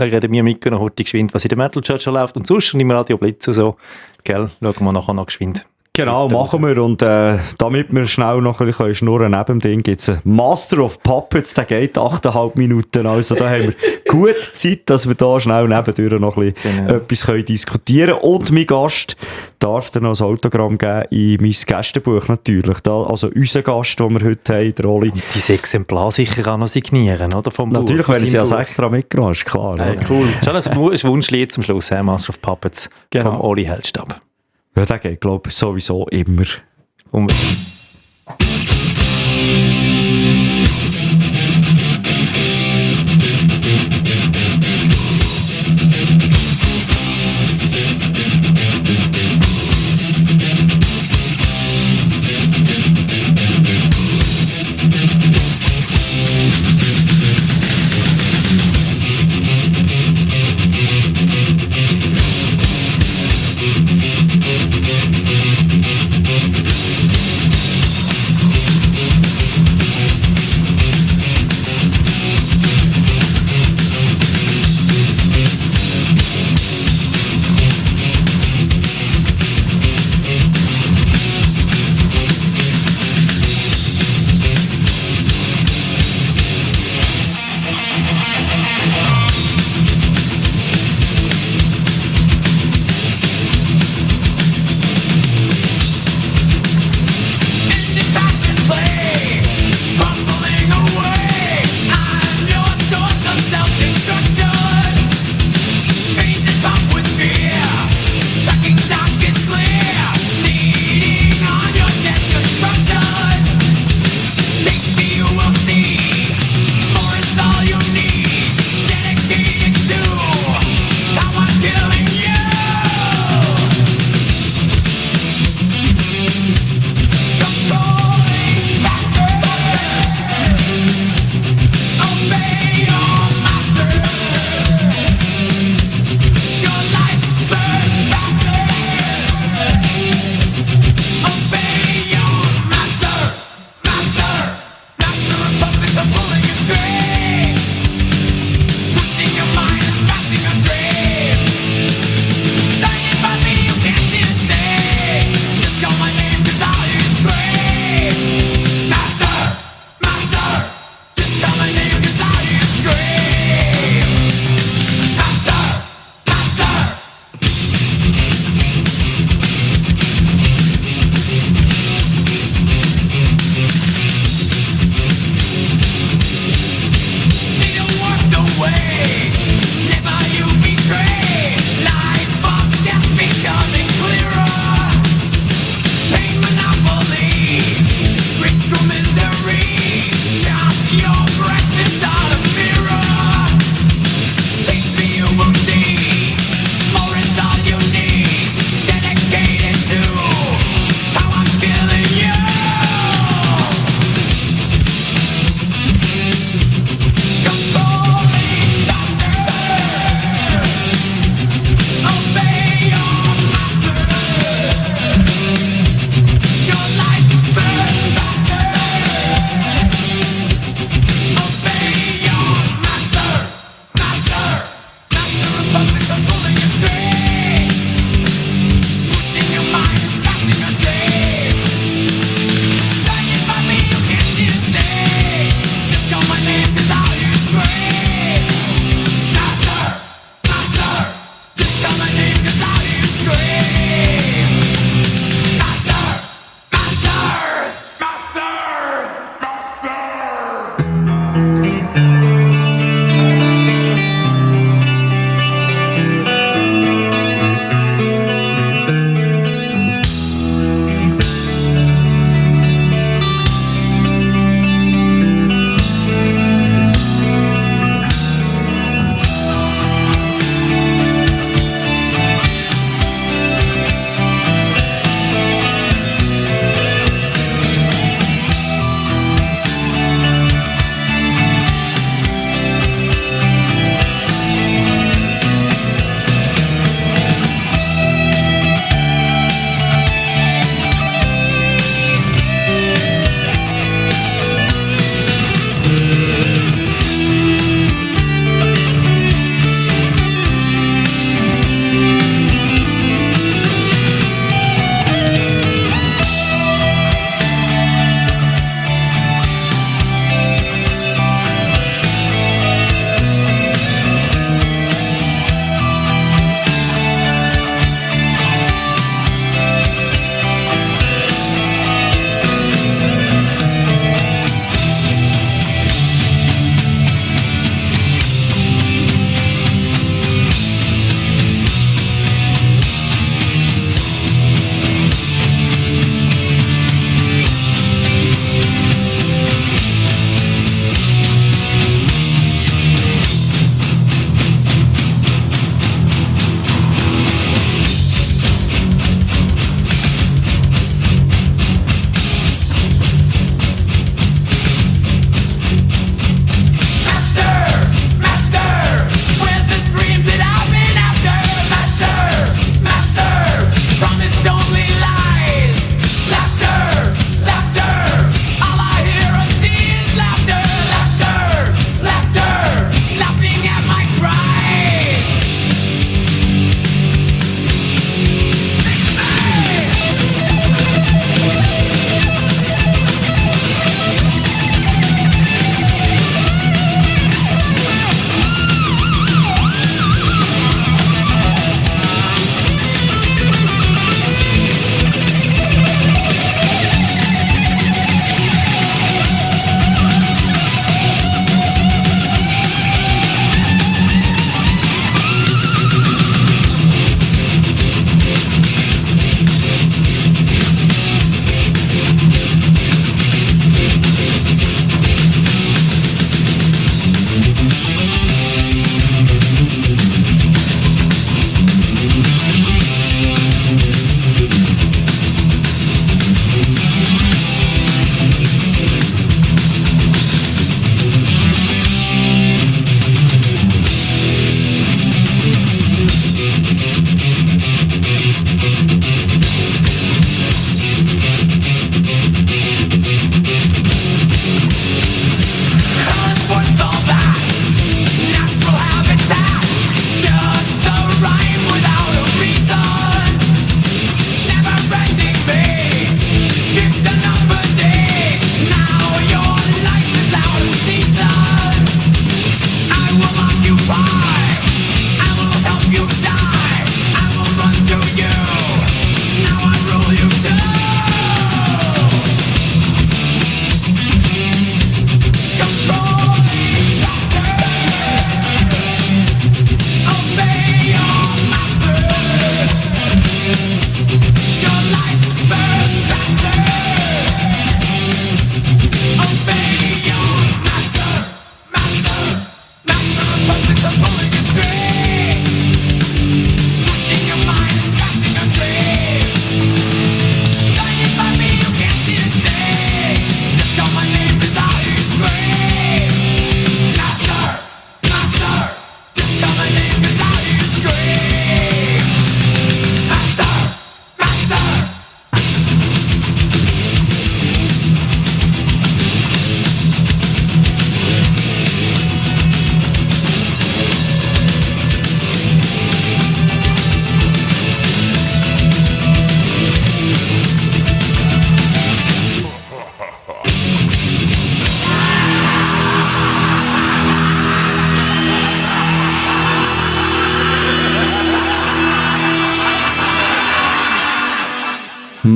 reden wir mit noch heute geschwind, was in der Metal Church läuft und sonst und im Radio Blitz und so. Gell, schauen wir nachher noch geschwind. Genau, machen wir. Und damit wir schnell noch ein bisschen schnurren neben dem Ding, gibt es einen Master of Puppets, der geht 8,5 Minuten. Also da haben wir gut Zeit, dass wir da schnell nebendurch noch ein bisschen etwas diskutieren können. Und mein Gast darf dir noch ein Autogramm geben in mein Gästebuch natürlich. Also unser Gast, den wir heute haben, der Oli. Und dein Exemplar sicher auch noch signieren, oder? Vom natürlich, Buch, wenn ich sie als extra mitgenommen ist klar. Hey, cool. Schon ein Wunschlied zum Schluss, Master of Puppets vom Oli Heldstab. Ja, der geht, glaube ich, sowieso immer.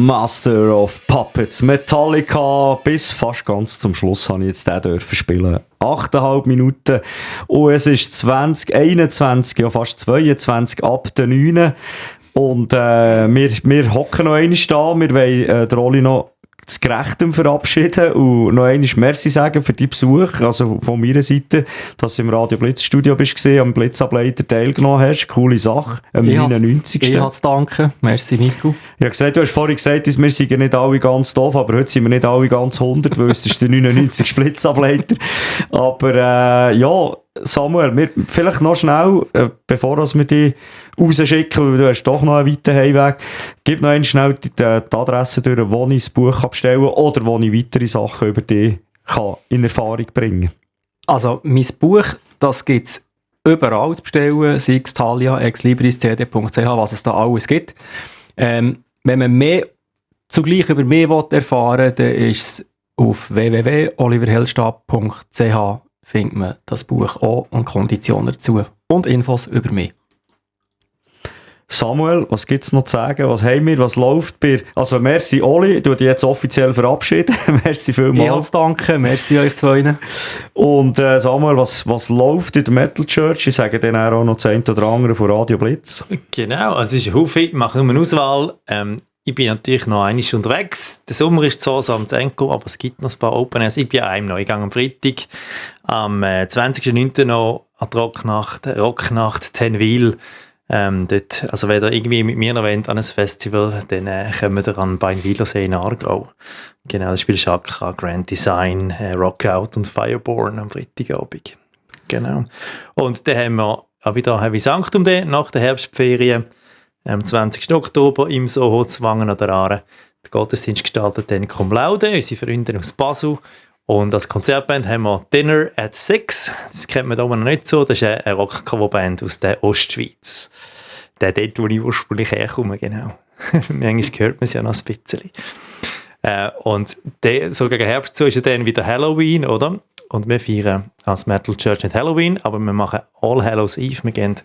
Master of Puppets, Metallica, bis fast ganz zum Schluss habe ich jetzt den dürfen spielen. 8,5 Minuten und es ist 2021, ja fast 22 ab der 9. Und wir hocken noch einmal da, wir wollen den Oli noch das Gerechtem verabschieden und noch einmal Merci sagen für deinen Besuch, also von meiner Seite, dass du im Radio Blitz Studio bist, am Blitzableiter teilgenommen hast, coole Sache, am 99. Ich habe zu danken, merci Nico. Ich habe gesagt, du hast vorhin gesagt, wir sind nicht alle ganz doof, aber heute sind wir nicht alle ganz 100, weil es ist der 99. Blitzableiter. Aber ja, Samuel, vielleicht noch schnell, bevor wir dich rausschicken, weil du hast doch noch einen weiten Heimweg, gib noch einmal schnell die Adresse durch, wo ich das Buch bestellen kann oder wo ich weitere Sachen über dich in Erfahrung bringen kann. Also, mein Buch, das gibt es überall zu bestellen, sei es Thalia, exlibris.cd.ch, was es da alles gibt. Wenn man mehr zugleich über mich erfahren will, dann ist es auf www.oliverhellstab.ch findet man das Buch auch und Konditionen dazu und Infos über mich. Samuel, was gibt es noch zu sagen? Was haben wir? Was läuft bei... Also merci Oli, ich tue dich jetzt offiziell verabschieden. Merci vielmals. Ich danke, merci euch zwei. Und Samuel, was läuft in der Metal Church? Ich sage dann auch noch das eine oder andere von Radio Blitz. Genau, also es ist ein Haufen, ich mache nur eine Auswahl. Ich bin natürlich noch einmal unterwegs. Der Sommer ist zwar so am Zenko, aber es gibt noch ein paar Open Airs. Ich bin an einem Neugang am Freitag. Am 20.09. noch an der Rocknacht Tenwil. Dort, also wenn ihr irgendwie mit mir noch wollt, an ein Festival, dann kommen wir an Beinwilersee in Aargau. Genau, das Spiel Chakra, Grand Design, Rockout und Fireborn am Freitagabend. Genau. Und dann haben wir auch wieder Heavy Sanctum nach der Herbstferien. Am 20. Oktober im Soho Zwangen an der Aare. Der Gottesdienst gestartet dann Cum Laude, unsere Freunde aus Basel. Und als Konzertband haben wir Dinner at 6. Das kennt man da oben noch nicht so. Das ist eine Rock-Cover-Band aus der Ostschweiz. Der dort, wo ich ursprünglich herkomme, genau. Manchmal hört man es ja noch ein bisschen. Und so gegen Herbst so ist ja dann wieder Halloween, oder? Und wir feiern als Metal Church nicht Halloween, aber wir machen All Hallows Eve. Wir geben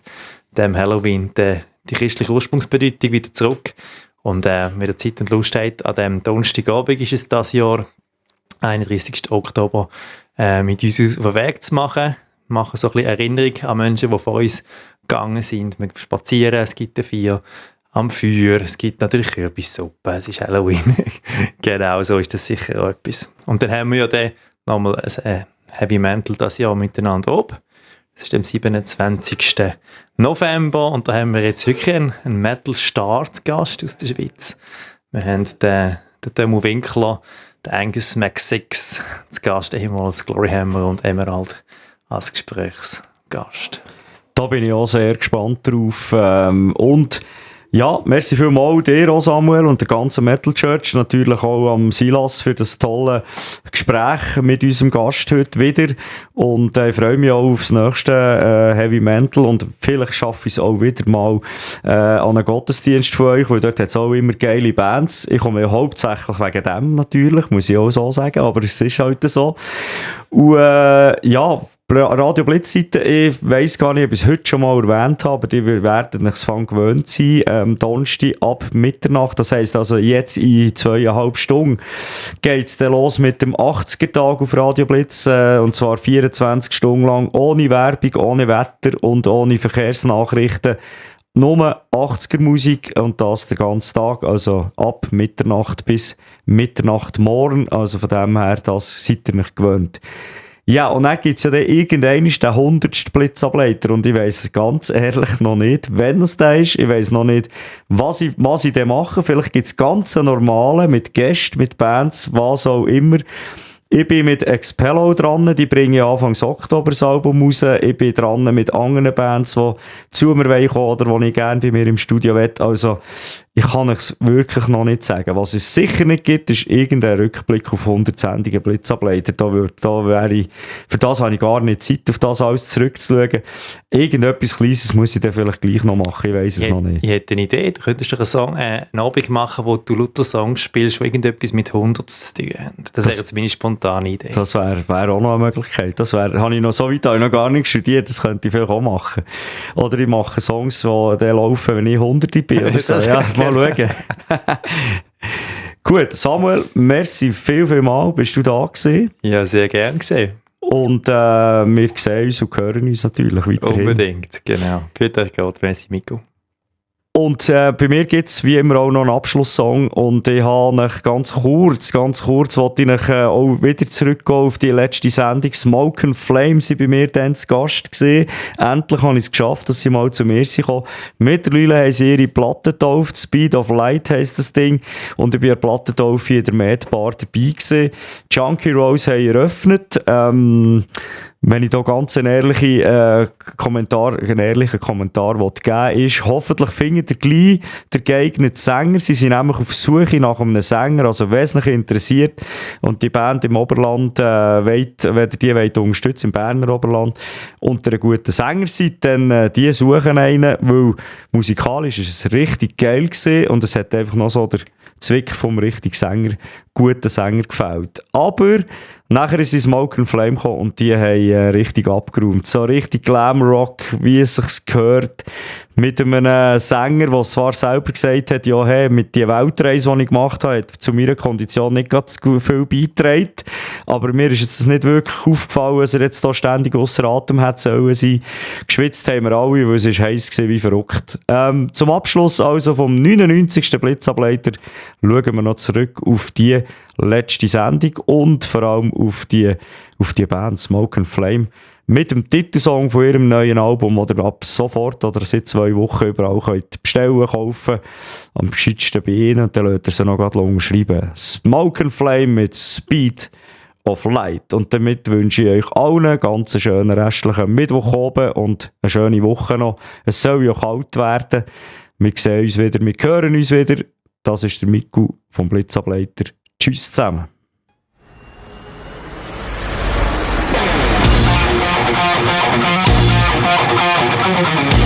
dem Halloween die christliche Ursprungsbedeutung wieder zurück. Und wer Zeit und Lust hat, an dem Donnerstagabend ist es das Jahr, 31. Oktober, mit uns auf den Weg zu machen. Wir machen so ein bisschen Erinnerung an Menschen, die vor uns gegangen sind. Wir spazieren, es gibt ein Feuer am Feuer, es gibt natürlich Kürbissuppe, es ist Halloween. Genau, so ist das sicher auch etwas. Und dann haben wir ja dann nochmal ein Heavy Mental das Jahr miteinander ab. Das ist am 27. November und da haben wir jetzt wirklich einen Metal-Star-Gast aus der Schweiz. Wir haben den Demo Winkler, den Angus Mac6 zu Gast, ehemals Gloryhammer und Emerald als Gesprächsgast. Da bin ich auch sehr gespannt drauf. Und ja, merci vielmals dir auch, Samuel, und der ganzen Metal Church. Natürlich auch am Silas für das tolle Gespräch mit unserem Gast heute wieder. Und ich freue mich auch aufs nächste Heavy Metal. Und vielleicht schaffe ich es auch wieder mal an einen Gottesdienst von euch, weil dort hat es auch immer geile Bands. Ich komme ja hauptsächlich wegen dem natürlich, muss ich auch so sagen, aber es ist halt so. Und ja, Radio Blitzseite, ich weiss gar nicht, ob ich es heute schon mal erwähnt habe, aber die werden es gewöhnt sein, Donnerstag ab Mitternacht, das heisst also jetzt in 2,5 Stunden geht es dann los mit dem 80er-Tag auf Radio Blitz, und zwar 24 Stunden lang, ohne Werbung, ohne Wetter und ohne Verkehrsnachrichten. Nur 80er-Musik und das den ganzen Tag, also ab Mitternacht bis Mitternacht morgen, also von dem her, das seid ihr nicht gewöhnt. Ja, und dann gibt es ja dann irgendwann den 100. Blitzableiter und ich weiss ganz ehrlich noch nicht, wenn es der ist. Ich weiss noch nicht, was ich dann mache. Vielleicht gibt es ganz normale mit Gästen, mit Bands, was auch immer. Ich bin mit Expello dran, die bringen Anfang Oktober das Album raus. Ich bin dran mit anderen Bands, die zu mir kommen oder die ich gerne bei mir im Studio will. Also, ich kann es wirklich noch nicht sagen. Was es sicher nicht gibt, ist irgendein Rückblick auf 100 Sendungen Blitzableiter. Für das habe ich gar nicht Zeit, auf das alles zurückzuschauen. Irgendetwas Kleines muss ich dann vielleicht gleich noch machen, ich weiss es noch nicht. Ich hätte eine Idee, du könntest doch einen Abend machen, wo du lauter Songs spielst, die irgendetwas mit 100 zu tun haben. Das wäre jetzt meine spontane Idee. Das wäre auch noch eine Möglichkeit. Habe ich noch so weit noch gar nicht studiert, das könnte ich vielleicht auch machen. Oder ich mache Songs, die dann laufen, wenn ich 100 bin. Oder so. Ja, mal schauen. Gut, Samuel, merci viel mal, bist du da gewesen. Ja, sehr gern gesehen. Und wir sehen uns und hören uns natürlich weiterhin. Unbedingt, genau. Für euch geht, merci Miko. Und bei mir gibt es wie immer auch noch einen Abschlusssong und ich habe euch ganz kurz wollte ich euch auch wieder zurückgehen auf die letzte Sendung. Smoke and Flame sind bei mir dann zu Gast gewesen. Endlich habe ich es geschafft, dass sie mal zu mir sind. Mittlerweile haben sie ihre Platte getauft, Speed of Light heisst das Ding, und ich bin an der Plattentaufe in der Mad Bar dabei gewesen. Junkie Rose haben eröffnet. Wenn ich da ganz einen ehrlichen Kommentar geben will, ist, hoffentlich findet ihr gleich den geeigneten Sänger. Sie sind nämlich auf Suche nach einem Sänger, also wesentlich interessiert. Und die Band im Oberland, wenn ihr die wollt unterstützen, im Berner Oberland, unter einem guten Sänger seid, dann die suchen einen, weil musikalisch ist es richtig geil gewesen und es hat einfach noch so der Zwick vom richtigen Sänger, guten Sänger gefällt. Aber nachher ist Smoke and Flame gekommen und die haben richtig abgeräumt. So richtig Glam-Rock, wie es sich gehört. Mit einem Sänger, der zwar selber gesagt hat, ja, hey, mit der Weltreise, die ich gemacht habe, hat zu meiner Kondition nicht ganz viel beigetragen. Aber mir ist jetzt nicht wirklich aufgefallen, dass er jetzt da ständig ausser Atem hat sollen sein. Geschwitzt haben wir alle, weil es ist heiß war wie verrückt. Zum Abschluss also vom 99. Blitzableiter schauen wir noch zurück auf die letzte Sendung und vor allem auf die Band Smoke and Flame mit dem Titelsong von ihrem neuen Album, oder ab sofort oder seit 2 Wochen überall könnt bestellen, kaufen, am gescheitsten bei ihnen, und dann lässt ihr sie noch gerade schreiben. Smoke and Flame mit Speed of Light. Und damit wünsche ich euch allen einen ganz schönen restlichen Mittwoch oben und eine schöne Woche noch. Es soll ja kalt werden. Wir sehen uns wieder, wir hören uns wieder. Das ist der Miku vom Blitzableiter. Tschüss zusammen. Thank you.